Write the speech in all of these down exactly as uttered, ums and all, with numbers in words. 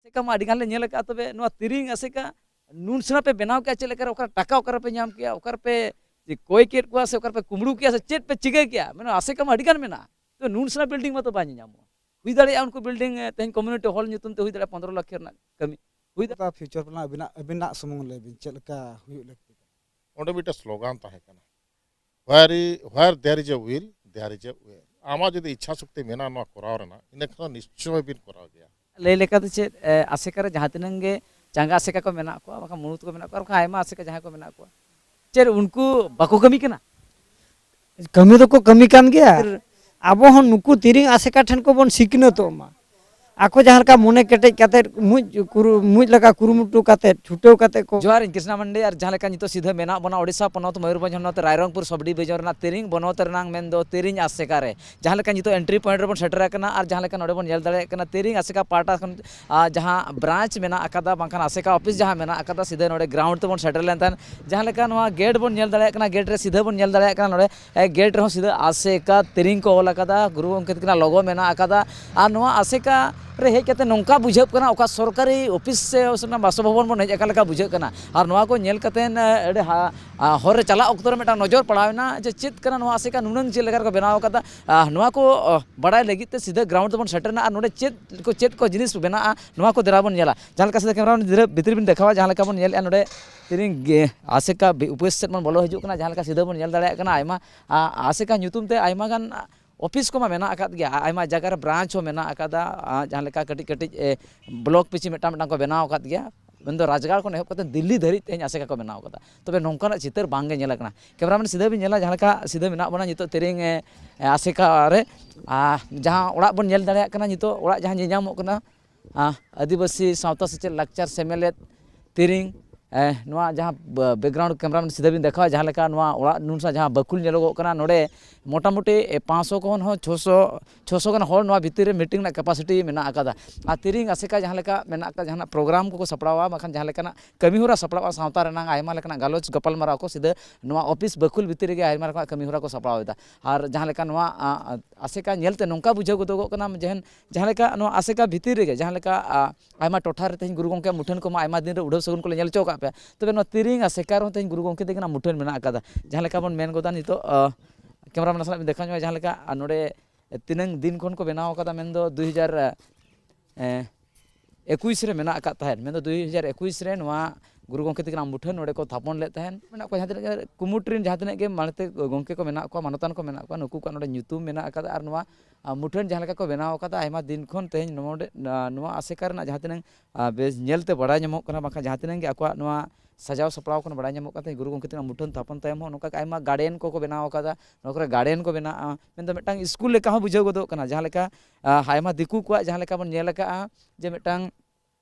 ᱟᱥᱮᱠᱟ ᱢᱟ ᱟᱹᱰᱤ ᱜᱟᱱ ᱞᱮ ᱧᱮᱞ ᱟᱠᱟᱫᱼᱟ, ᱛᱚᱵᱮ ᱱᱚᱣᱟ ᱛᱤᱨᱤᱝ ᱟᱥᱮᱠᱟ ᱱᱩᱱ ᱥᱮᱬᱟ ᱯᱮ ᱵᱮᱱᱟᱣ ᱠᱮᱜᱼᱟ, ᱪᱮᱫ ᱞᱮᱠᱟ ᱨᱮ, ᱚᱠᱟᱨᱮ ᱴᱟᱠᱟ ᱚᱠᱟᱨᱮ ᱯᱮ ᱧᱟᱢ ᱠᱮᱜᱼᱟ, ᱚᱠᱟᱨᱮ ᱯᱮ ᱠᱚᱭ ᱠᱮᱫ ᱠᱚᱣᱟ ᱥᱮ ᱚᱠᱟᱨᱮ ᱯᱮ ᱠᱩᱢᱵᱽᱲᱩ ᱠᱮᱜᱼᱟ ᱥᱮ ᱪᱮᱫ ᱯᱮ ᱪᱤᱠᱟᱹ ᱠᱮᱜᱼᱟ? ᱢᱟᱱᱮ ᱟᱥᱮᱠᱟ ᱢᱟ ᱟᱹᱰᱤ ᱜᱟᱱ ᱢᱮᱱᱟᱜᱼᱟ, ᱛᱚ ᱱᱩᱱ ᱥᱮᱬᱟ ᱵᱤᱞᱰᱤᱝ ᱢᱟᱛᱚ ᱵᱟᱭ ᱧᱮᱧᱟᱢᱚᱜᱼᱟ᱾ ᱦᱩᱭ ᱫᱟᱲᱮᱭᱟᱜᱼᱟ ᱩᱱᱠᱩ ᱵᱤᱞᱰᱤᱝ, ᱮ, ᱛᱮᱦᱮᱧ ᱠᱚᱢᱤᱭᱩᱱᱤᱴᱤ ᱦᱚᱞ ᱧᱩᱛᱩᱢ ᱛᱮ ᱦᱩᱭ ᱫᱟᱲᱮᱭᱟᱜᱼᱟ ᱯᱚᱱᱫᱽᱨᱚ ᱞᱟᱠᱷ ᱨᱮᱱᱟᱜ ᱠᱟᱹᱢᱤ ᱦᱩᱭ ᱫᱟᱲᱮᱭᱟᱜᱼᱟ᱾ ᱯᱷᱤᱭᱩᱪᱟᱨ ᱯᱞᱟᱱ ᱟᱹᱵᱤᱱᱟᱜ, ᱟᱹᱵᱤᱱᱟᱜ ᱥᱩᱢᱩᱝ ᱞᱟᱹᱭ ᱵᱤᱱ, ᱪᱮᱫ ᱞᱮᱠᱟ ᱦᱩᱭᱩᱜ ᱞᱟᱹᱠᱛᱤ ᱠᱟᱱᱟ? ᱚᱸᱰᱮ ᱢᱤᱫᱴᱮᱱ ᱥᱞᱳᱜᱟᱱ ᱛᱟᱦᱮᱸ ᱠᱟᱱᱟ, "Where i- where there is a will, there is a way." ᱟᱢᱟᱜ ᱡᱩᱫᱤ ᱤᱪᱪᱷᱟ ᱥᱚᱠᱛᱤ ᱢᱮᱱᱟᱜᱼᱟ ᱱᱚᱣᱟ ᱠᱚᱨᱟᱣ ᱨᱮᱱᱟᱜ, ᱤᱱᱟᱹ ᱠᱷᱟᱱ ᱫᱚ ᱱᱤᱥᱪᱚᱭ ᱵᱤᱱ ᱠᱚᱨᱟᱣ ᱜᱮᱭᱟ᱾ ᱞᱟᱹᱭ ᱞᱮᱠᱟᱛᱮ ᱪᱮᱫ, ᱮ, ᱟᱥᱮᱠᱟ ᱨᱮ ᱡᱟᱦᱟᱸ ᱛᱤᱱᱟᱹᱝ ᱜᱮ ᱪᱟᱸᱜᱟ ᱟᱥᱮᱠᱟ ᱠᱚ ᱢᱮᱱᱟᱜ ᱠᱚᱣᱟ, ᱵᱟᱠᱷᱟᱱ ᱢᱩᱬᱩᱛ ᱠᱚ ᱢᱮᱱᱟᱜ ᱠᱚᱣᱟ, ᱟᱨ ᱵᱟᱠᱷᱟᱱ ᱟᱭᱢᱟ ᱟᱥᱮᱠᱟ ᱡᱟᱦᱟᱸᱭ ᱠᱚ ᱢᱮᱱᱟᱜ ᱠᱚᱣᱟ, ᱪᱮᱫ ᱩᱱᱠᱩ ᱵᱟᱠᱚ ᱠᱟᱹᱢᱤ ᱠᱟᱱᱟ? ᱠᱟᱹᱢᱤ ᱫᱚᱠᱚ ᱠᱟᱹᱢᱤ ᱠᱟᱱ ᱜᱮᱭᱟ᱾ ᱟᱵᱚ ᱦᱚᱸ ᱱᱩᱠᱩ ᱛᱤᱨᱤᱝ ᱟᱥᱮᱠᱟ ᱴᱷᱮᱱ ᱠᱚᱵᱚᱱ ᱥᱤᱠᱷᱱᱟᱹᱛᱚᱜ ᱢᱟ᱾ ᱟᱠᱚ ᱡᱟᱦᱟᱸ ᱞᱮᱠᱟ ᱢᱚᱱᱮ ᱠᱮᱴᱮᱡ ᱠᱟᱛᱮᱫ, ᱢᱩᱡ ᱠᱩᱨᱩ-, ᱢᱩᱡ ᱞᱮᱠᱟ ᱠᱩᱨᱩᱢᱩᱴᱩ ᱠᱟᱛᱮᱫ, ᱪᱷᱩᱴᱟᱹᱣ ᱠᱟᱛᱮᱫ ᱠᱚ ᱡᱚᱦᱟᱨ, ᱤᱧ ᱠᱨᱤᱥᱱᱟ ᱢᱟᱱᱰᱤ᱾ ᱟᱨ ᱡᱟᱦᱟᱸ ᱞᱮᱠᱟ ᱱᱤᱛᱚᱜ ᱥᱤᱫᱷᱟᱹ ᱢᱮᱱᱟᱜ ᱵᱚᱱᱟ ᱳᱰᱤᱥᱟ ᱯᱚᱱᱚᱛ ᱢᱚᱭᱩᱨᱵᱷᱚᱸᱡᱽ ᱦᱚᱱᱚᱛ ᱨᱟᱭᱨᱚᱝᱯᱩᱨ ᱥᱚᱵᱽ ᱰᱤᱵᱤᱡᱚᱱ ᱨᱮᱱᱟᱜ ᱛᱤᱨᱤᱝ ᱵᱚᱱᱚᱛ ᱨᱮᱱᱟᱝ ᱢᱮᱱᱫᱚ ᱛᱤᱨᱤᱝ ᱟᱥᱮᱠᱟ ᱨᱮ, ᱡᱟᱦᱟᱸ ᱞᱮᱠᱟ ᱱᱤᱛᱚᱜ ᱮᱱᱴᱨᱤ ᱯᱚᱭᱮᱱᱴ ᱨᱮᱵᱚᱱ ᱥᱮᱴᱮᱨ ᱟᱠᱟᱱᱟ᱾ ᱟᱨ ᱡᱟᱦᱟᱸ ᱞᱮᱠᱟ ᱱᱚᱰᱮ ᱵᱚᱱ ᱧᱮᱞ ᱫᱟᱲᱮᱭᱟᱜ ᱠᱟᱱᱟ, ᱛᱤᱨᱤᱝ ᱟᱥᱮᱠᱟ ᱯᱟᱦᱴᱟ ᱠᱷᱚᱱ, ᱟ, ᱡᱟᱦᱟᱸ ᱵᱨᱟᱧᱪ ᱢᱮᱱᱟᱜ ᱟᱠᱟᱫᱟ, ᱵᱟᱝᱠᱷᱟᱱ ᱟᱥᱮᱠᱟ ᱚᱯᱷᱤᱥ ᱡᱟᱦᱟᱸ ᱢᱮᱱᱟᱜ ᱟᱠᱟᱫᱟ, ᱥᱤᱫᱷᱟᱹ ᱱᱚᱰᱮ ᱜᱨᱟᱣᱩᱱᱰ ᱛᱮᱵᱚᱱ ᱥᱮᱴᱮᱨ ᱞᱮᱱ ᱛᱟᱦᱮᱸᱫ᱾ ᱡᱟᱦᱟᱸ ᱞᱮᱠᱟ ᱱᱚᱣᱟ ᱜᱮᱴ ᱵᱚᱱ ᱧᱮᱞ ᱫᱟᱲᱮᱭᱟᱜ ᱠᱟᱱᱟ, ᱜᱮᱴ ᱨᱮ ᱥᱤᱫᱷᱟᱹ ᱵᱚᱱ ᱧᱮᱞ ᱫᱟᱲᱮᱭᱟᱜ ᱠᱟᱱᱟ, ᱱᱚᱰᱮ ᱮ, ᱜᱮᱴ ᱨᱮᱦᱚᱸ ᱥᱤᱫᱷᱟᱹ ᱟᱥᱮᱠᱟ ᱛᱤᱨᱤᱝ ᱠᱚ ᱚᱞ ᱟᱠᱟᱫᱟ, ᱜᱩᱨᱩ ᱜᱚᱢᱠᱮ ᱛᱟᱹᱠᱤᱱᱟᱜ ᱞᱳᱜᱳ ᱢᱮᱱᱟᱜ ᱟᱠᱟᱫᱟ᱾ ᱟᱨ ᱱᱚᱣᱟ ᱟᱥᱮᱠᱟ ᱨᱮ ᱦᱮᱡ ᱠᱟᱛᱮ ᱱᱚᱝᱠᱟ ᱵᱩᱡᱷᱟᱹᱜ ᱠᱟᱱᱟ, ᱚᱠᱟ ᱥᱚᱨᱠᱟᱨᱤ ᱚᱯᱷᱤᱥ ᱥᱮ ᱚᱱᱟ ᱵᱟᱥᱚᱵᱷᱚᱵᱚᱱ ᱵᱚᱱ ᱦᱮᱡ ᱟᱠᱟᱱ ᱞᱮᱠᱟ ᱵᱩᱡᱷᱟᱹᱜ ᱠᱟᱱᱟ᱾ ᱟᱨ ᱱᱚᱣᱟ ᱠᱚ ᱧᱮᱞ ᱠᱟᱛᱮ, ᱮ, ᱟᱹᱰᱤ ᱦᱟ-, ᱟ, ᱦᱚᱨ ᱨᱮ ᱪᱟᱞᱟᱜ ᱚᱠᱛᱚ ᱨᱮ ᱢᱤᱫᱴᱟᱝ ᱱᱚᱡᱚᱨ ᱯᱟᱲᱟᱣ ᱮᱱᱟ ᱡᱮ ᱪᱮᱫ ᱠᱟᱱᱟ ᱱᱚᱣᱟ ᱟᱥᱮᱠᱟ, ᱱᱩᱱᱟᱹᱝ ᱪᱮᱫ ᱞᱮᱠᱟ ᱨᱮᱠᱚ ᱵᱮᱱᱟᱣ ᱟᱠᱟᱫᱟ᱾ ᱟ, ᱱᱚᱣᱟ ᱠᱚ, ᱚ, ᱵᱟᱲᱟᱭ ᱞᱟᱹᱜᱤᱫ ᱛᱮ ᱥᱤᱫᱷᱟᱹ ᱜᱨᱟᱣᱩᱱᱰ ᱛᱮᱵᱚᱱ ᱥᱮᱴᱮᱨ ᱮᱱᱟ ᱟᱨ ᱱᱚᱰᱮ ᱪᱮᱫ ᱠᱚ, ᱪᱮᱫ ᱠᱚ ᱡᱤᱱᱤᱥ ᱵᱮᱱᱟᱜᱼᱟ, ᱱᱚᱣᱟ ᱠᱚ ᱫᱮᱞᱟ ᱵᱚᱱ ᱧᱮᱞᱟ᱾ ᱡᱟᱦᱟᱸ ᱞᱮᱠᱟ ᱥᱤᱫᱷᱟᱹ ᱠᱮᱢᱨᱟ ᱵᱷᱤᱛᱨᱤ ᱵᱤᱱ ᱫᱮᱠᱷᱟᱣᱟ, ᱡᱟᱦᱟᱸ ᱞᱮᱠᱟ ᱵᱚᱱ ᱧᱮᱞᱮᱫᱼᱟ ᱱᱚᱰᱮ ᱛᱤᱨᱤᱝ ᱜᱮ ᱟᱥᱮᱠᱟ ᱵᱤ-, ᱩᱯᱚᱥᱛᱷᱤᱛ ᱵᱚᱱ ᱵᱚᱞᱚ ᱦᱤᱡᱩᱜ ᱠᱟᱱᱟ᱾ ᱡᱟᱦᱟᱸ ᱞᱮᱠᱟ ᱥᱤᱫᱷᱟᱹ ᱵᱚᱱ ᱧᱮᱞ ᱫᱟᱲᱮᱭᱟᱜ ᱠᱟᱱᱟ, ᱟᱭᱢᱟ, ᱟ, ᱟᱥᱮᱠᱟ ᱧᱩᱛᱩᱢ ᱛᱮ ᱟᱭᱢᱟ ᱜᱟᱱ ᱚᱯᱷᱤᱥ ᱠᱚᱢᱟ ᱢᱮᱱᱟᱜ ᱟᱠᱟᱫ ᱜᱮᱭᱟ, ᱟ-, ᱟᱭᱢᱟ ᱡᱟᱭᱜᱟ ᱨᱮ ᱵᱨᱟᱧᱪ ᱦᱚᱸ ᱢᱮᱱᱟᱜ ᱟᱠᱟᱫᱟ᱾ ᱟ, ᱡᱟᱦᱟᱸ ᱞᱮᱠᱟ ᱠᱟᱹᱴᱤᱡ ᱠᱟᱹᱴᱤᱡ, ᱮ, ᱵᱞᱚᱠ ᱯᱤᱪᱷᱤ ᱢᱤᱫᱴᱟᱝ ᱢᱤᱫᱴᱟᱝ ᱠᱚ ᱵᱮᱱᱟᱣ ᱟᱠᱟᱫ ᱜᱮᱭᱟ, ᱢᱮᱱᱫᱚ ᱨᱟᱡᱽᱜᱟᱲ ᱠᱷᱚᱱ ᱮᱦᱚᱵ ᱠᱟᱛᱮ ᱫᱤᱞᱞᱤ ᱫᱷᱟᱹᱨᱤᱡ ᱛᱮᱦᱮᱧ ᱟᱥᱮᱠᱟ ᱠᱚ ᱵᱮᱱᱟᱣ ᱟᱠᱟᱫᱟ᱾ ᱛᱚᱵᱮ ᱱᱚᱝᱠᱟᱱᱟᱜ ᱪᱤᱛᱟᱹᱨ ᱵᱟᱝ ᱜᱮ ᱧᱮᱞ ᱟᱠᱟᱱᱟ᱾ ᱠᱮᱢᱨᱟᱢᱮᱱ ᱥᱤᱫᱷᱟᱹ ᱵᱤᱱ ᱧᱮᱞᱟ, ᱡᱟᱦᱟᱸ ᱞᱮᱠᱟ ᱥᱤᱫᱷᱟᱹ ᱢᱮᱱᱟᱜ ᱵᱚᱱᱟ ᱱᱤᱛᱚᱜ ᱛᱤᱨᱤᱝ, ᱮ, ᱟᱥᱮᱠᱟ ᱨᱮ, ᱟ, ᱡᱟᱦᱟᱸ ᱚᱲᱟᱜ ᱵᱚᱱ ᱧᱮᱞ ᱫᱟᱲᱮᱭᱟᱜ ᱠᱟᱱᱟ, ᱱᱤᱛᱚᱜ ᱚᱲᱟᱜ ᱡᱟᱦᱟᱸ ᱧᱮᱧᱟᱢᱚᱜ ᱠᱟᱱᱟ, ᱟ, ᱟᱹᱫᱤᱵᱟᱹᱥᱤ ᱥᱟᱶᱛᱟ ᱥᱮᱪᱮᱫ ᱞᱟᱠᱪᱟᱨ ᱥᱮᱢᱞᱮᱫ ᱛᱤᱨᱤᱝ ᱮ, ᱱᱚᱣᱟ ᱡᱟᱦᱟᱸ ᱵᱮᱠᱜᱨᱟᱣᱩᱱᱰ ᱠᱮᱢᱨᱟᱢᱮᱱ ᱥᱤᱫᱷᱟᱹ ᱵᱤᱱ ᱫᱮᱠᱷᱟᱣᱟ, ᱡᱟᱦᱟᱸ ᱞᱮᱠᱟ ᱱᱚᱣᱟ ᱚᱲᱟᱜ ᱱᱩᱱ ᱥᱟ ᱡᱟᱦᱟᱸ ᱵᱟᱹᱠᱷᱩᱞ ᱧᱮᱞᱚᱜᱚᱜ ᱠᱟᱱᱟ, ᱱᱚᱰᱮ ᱢᱚᱴᱟᱢᱩᱴᱤ ᱯᱟᱸᱪᱥᱚ ᱠᱷᱚᱱ ᱦᱚᱸ ᱪᱷᱚᱥᱚ ᱪᱷᱚᱥᱚ ᱜᱟᱱ ᱦᱚᱲ ᱱᱚᱣᱟ ᱵᱷᱤᱛᱤᱨ ᱨᱮ ᱢᱤᱴᱤᱝ ᱨᱮᱱᱟᱜ ᱠᱮᱯᱟᱥᱤᱴᱤ ᱢᱮᱱᱟᱜ ᱟᱠᱟᱫᱟ᱾ ᱟᱨ ᱛᱤᱨᱤᱝ ᱟᱥᱮᱠᱟ ᱡᱟᱦᱟᱸ ᱞᱮᱠᱟ ᱢᱮᱱᱟᱜ ᱟᱠᱟᱫ, ᱡᱟᱦᱟᱱᱟᱜ ᱯᱨᱳᱜᱨᱟᱢ ᱠᱚᱠᱚ ᱥᱟᱯᱲᱟᱣᱟ, ᱵᱟᱝᱠᱷᱟᱱ ᱡᱟᱦᱟᱸ ᱞᱮᱠᱟᱱᱟᱜ ᱠᱟᱹᱢᱤ ᱦᱚᱨᱟ ᱥᱟᱯᱲᱟᱣᱟ, ᱥᱟᱶᱛᱟ ᱨᱮᱱᱟᱜ ᱟᱭᱢᱟ ᱞᱮᱠᱟᱱᱟᱜ ᱜᱟᱞᱚᱪ ᱜᱟᱯᱟᱞᱢᱟᱨᱟᱣ ᱠᱚ ᱥᱤᱫᱷᱟᱹ ᱱᱚᱣᱟ ᱚᱯᱷᱤᱥ ᱵᱟᱹᱠᱷᱩᱞ ᱵᱷᱤᱛᱤᱨ ᱨᱮᱜᱮ ᱟᱭᱢᱟ ᱞᱮᱠᱟᱱᱟᱜ ᱠᱟᱹᱢᱤ ᱦᱚᱨᱟ ᱠᱚ ᱥᱟᱯᱲᱟᱣ ᱮᱫᱟ᱾ ᱟᱨ ᱡᱟᱦᱟᱸ ᱞᱮᱠᱟ ᱱᱚᱣᱟ ᱟ, ᱟ, ᱟᱥᱮᱠᱟ ᱧᱮᱞᱛᱮ ᱱᱚᱝᱠᱟ ᱵᱩᱡᱷᱟᱹᱣ ᱜᱚᱫᱚᱜᱚᱜ ᱠᱟᱱᱟ, ᱡᱮᱦᱮᱱ ᱡᱟᱦᱟᱸ ᱞᱮᱠᱟ ᱱᱚᱣᱟ ᱟᱥᱮᱠᱟ ᱵᱷᱤᱛᱤᱨ ᱨᱮᱜᱮ ᱡᱟᱦᱟᱸ ᱞᱮᱠᱟ ᱟ, ᱟᱭᱢᱟ ᱴᱚᱴᱷᱟ ᱨᱮ ᱛᱮᱦᱮᱧ ᱜᱩᱨᱩ ᱜᱚᱢᱠᱮ ᱢᱩᱴᱷᱟᱹᱱ ᱠᱚᱢᱟ ᱟᱭᱢᱟ ᱫᱤᱱ ᱨᱮ ᱩᱰᱷᱟᱹᱣ ᱥᱟᱹᱜᱩᱱ ᱠᱚᱞᱮ ᱧᱮᱞ ᱦᱚᱪᱚ ᱟᱠᱟᱫ ᱯᱮᱭᱟ, ᱛᱚᱵᱮ ᱱᱚᱣᱟ ᱛᱤᱨᱤᱝ ᱟᱥᱮᱠᱟ ᱨᱮᱦᱚᱸ ᱛᱮᱦᱮᱧ ᱜᱩᱨᱩ ᱜᱚᱢᱠᱮ ᱛᱤᱠᱤᱱᱟᱜ ᱢᱩᱴᱷᱟᱹᱱ ᱢᱮᱱᱟᱜ ᱟᱠᱟᱫᱟ᱾ ᱡᱟᱦᱟᱸ ᱞᱮᱠᱟ ᱵᱚᱱ ᱢᱮᱱ ᱜᱚᱫᱟ ᱱᱤᱛᱚᱜ, ᱟ, ᱠᱮᱢᱨᱟᱢᱮᱱ ᱥᱟᱞᱟᱜ ᱵᱤᱱ ᱫᱮᱠᱷᱟᱣ ᱧᱚᱜᱼᱟ, ᱡᱟᱦᱟᱸ ᱞᱮᱠᱟ ᱟ, ᱱᱚᱰᱮ ᱛᱤᱱᱟᱹᱝ ᱫᱤᱱ ᱠᱷᱚᱱ ᱠᱚ ᱵᱮᱱᱟᱣ ᱟᱠᱟᱫᱟ, ᱢᱮᱱᱫᱚ ᱫᱩᱭ ᱦᱟᱡᱟᱨ ᱮ, ᱮᱠᱩᱥ ᱨᱮ ᱢᱮᱱᱟᱜ ᱟᱠᱟᱫ ᱛᱟᱦᱮᱸᱫ, ᱢᱮᱱᱫᱚ ᱫᱩᱭ ᱦᱟᱡᱟᱨ ᱮᱠᱩᱥ ᱨᱮ ᱱᱚᱣᱟ ᱜᱩᱨᱩ ᱜᱚᱢᱠᱮ ᱛᱤᱠᱤᱱᱟᱜ ᱢᱩᱴᱷᱟᱹᱱ ᱱᱚᱰᱮ ᱠᱚ ᱛᱷᱟᱯᱚᱱ ᱞᱮᱫ ᱛᱟᱦᱮᱸᱫ᱾ ᱢᱮᱱᱟᱜ ᱠᱚᱣᱟ ᱡᱟᱦᱟᱸ ᱛᱤᱱᱟᱹᱜ ᱜᱮ ᱠᱩᱢᱩᱴ ᱨᱮᱱ ᱡᱟᱦᱟᱸ ᱛᱤᱱᱟᱹᱜ ᱜᱮ ᱢᱟᱲᱛᱮ ᱜᱚᱢᱠᱮ ᱠᱚ ᱢᱮᱱᱟᱜ ᱠᱚᱣᱟ, ᱢᱟᱱᱚᱛᱟᱱ ᱠᱚ ᱢᱮᱱᱟᱜ ᱠᱚᱣᱟ, ᱱᱩᱠᱩ ᱠᱚᱣᱟᱜ ᱱᱚᱰᱮ ᱧᱩᱛᱩᱢ ᱢᱮᱱᱟᱜ ᱟᱠᱟᱫᱟ᱾ ᱟᱨ ᱱᱚᱣᱟ ᱟ, ᱢᱩᱴᱷᱟᱹᱱ ᱡᱟᱦᱟᱸ ᱞᱮᱠᱟ ᱠᱚ ᱵᱮᱱᱟᱣ ᱟᱠᱟᱫᱟ, ᱟᱭᱢᱟ ᱫᱤᱱ ᱠᱷᱚᱱ ᱛᱮᱦᱮᱧ ᱱᱚᱰᱮ, ᱟ, ᱱᱚᱣᱟ ᱟᱥᱮᱠᱟ ᱨᱮᱱᱟᱜ ᱡᱟᱦᱟᱸ ᱛᱤᱱᱟᱹᱝ, ᱟ, ᱵᱮᱥ ᱧᱮᱞᱛᱮ ᱵᱟᱲᱟᱭ ᱧᱟᱢᱚᱜ ᱠᱟᱱᱟ, ᱵᱟᱝᱠᱷᱟᱱ ᱡᱟᱦᱟᱸ ᱛᱤᱱᱟᱹᱝ ᱜᱮ ᱟᱠᱚᱣᱟᱜ ᱱᱚᱣᱟ ᱥᱟᱡᱟᱣ ᱥᱟᱯᱲᱟᱣ ᱠᱷᱚᱱ ᱵᱟᱲᱟᱭ ᱧᱟᱢᱚᱜ ᱠᱟᱱ ᱛᱟᱦᱮᱸᱫ, ᱜᱩᱨᱩ ᱜᱚᱢᱠᱮ ᱛᱤᱠᱤᱱᱟᱜ ᱢᱩᱴᱷᱟᱹᱱ ᱛᱷᱟᱯᱚᱱ ᱛᱟᱭᱚᱢ ᱦᱚᱸ ᱱᱚᱝᱠᱟ ᱜᱮ ᱟᱭᱢᱟ ᱜᱟᱨᱰᱮᱱ ᱠᱚᱠᱚ ᱵᱮᱱᱟᱣ ᱟᱠᱟᱫᱟ, ᱱᱚᱣᱟ ᱠᱚᱨᱮ ᱜᱟᱨᱰᱮᱱ ᱠᱚ ᱵᱮᱱᱟᱜᱼᱟ, ᱢᱮᱱᱫᱚ ᱢᱤᱫᱴᱟᱝ ᱥᱠᱩᱞ ᱞᱮᱠᱟ ᱦᱚᱸ ᱵᱩᱡᱷᱟᱹᱣ ᱜᱚᱫᱚᱜ ᱠᱟᱱᱟ᱾ ᱡᱟᱦᱟᱸ ᱞᱮᱠᱟ, ᱟ, ᱟᱭᱢᱟ ᱫᱤᱠᱩ ᱠᱚᱣᱟᱜ ᱡᱟᱦᱟᱸ ᱞᱮᱠᱟ ᱵᱚᱱ ᱧᱮᱞ ᱟᱠᱟᱫᱼᱟ ᱡᱮ ᱢᱤᱫᱴᱟᱝ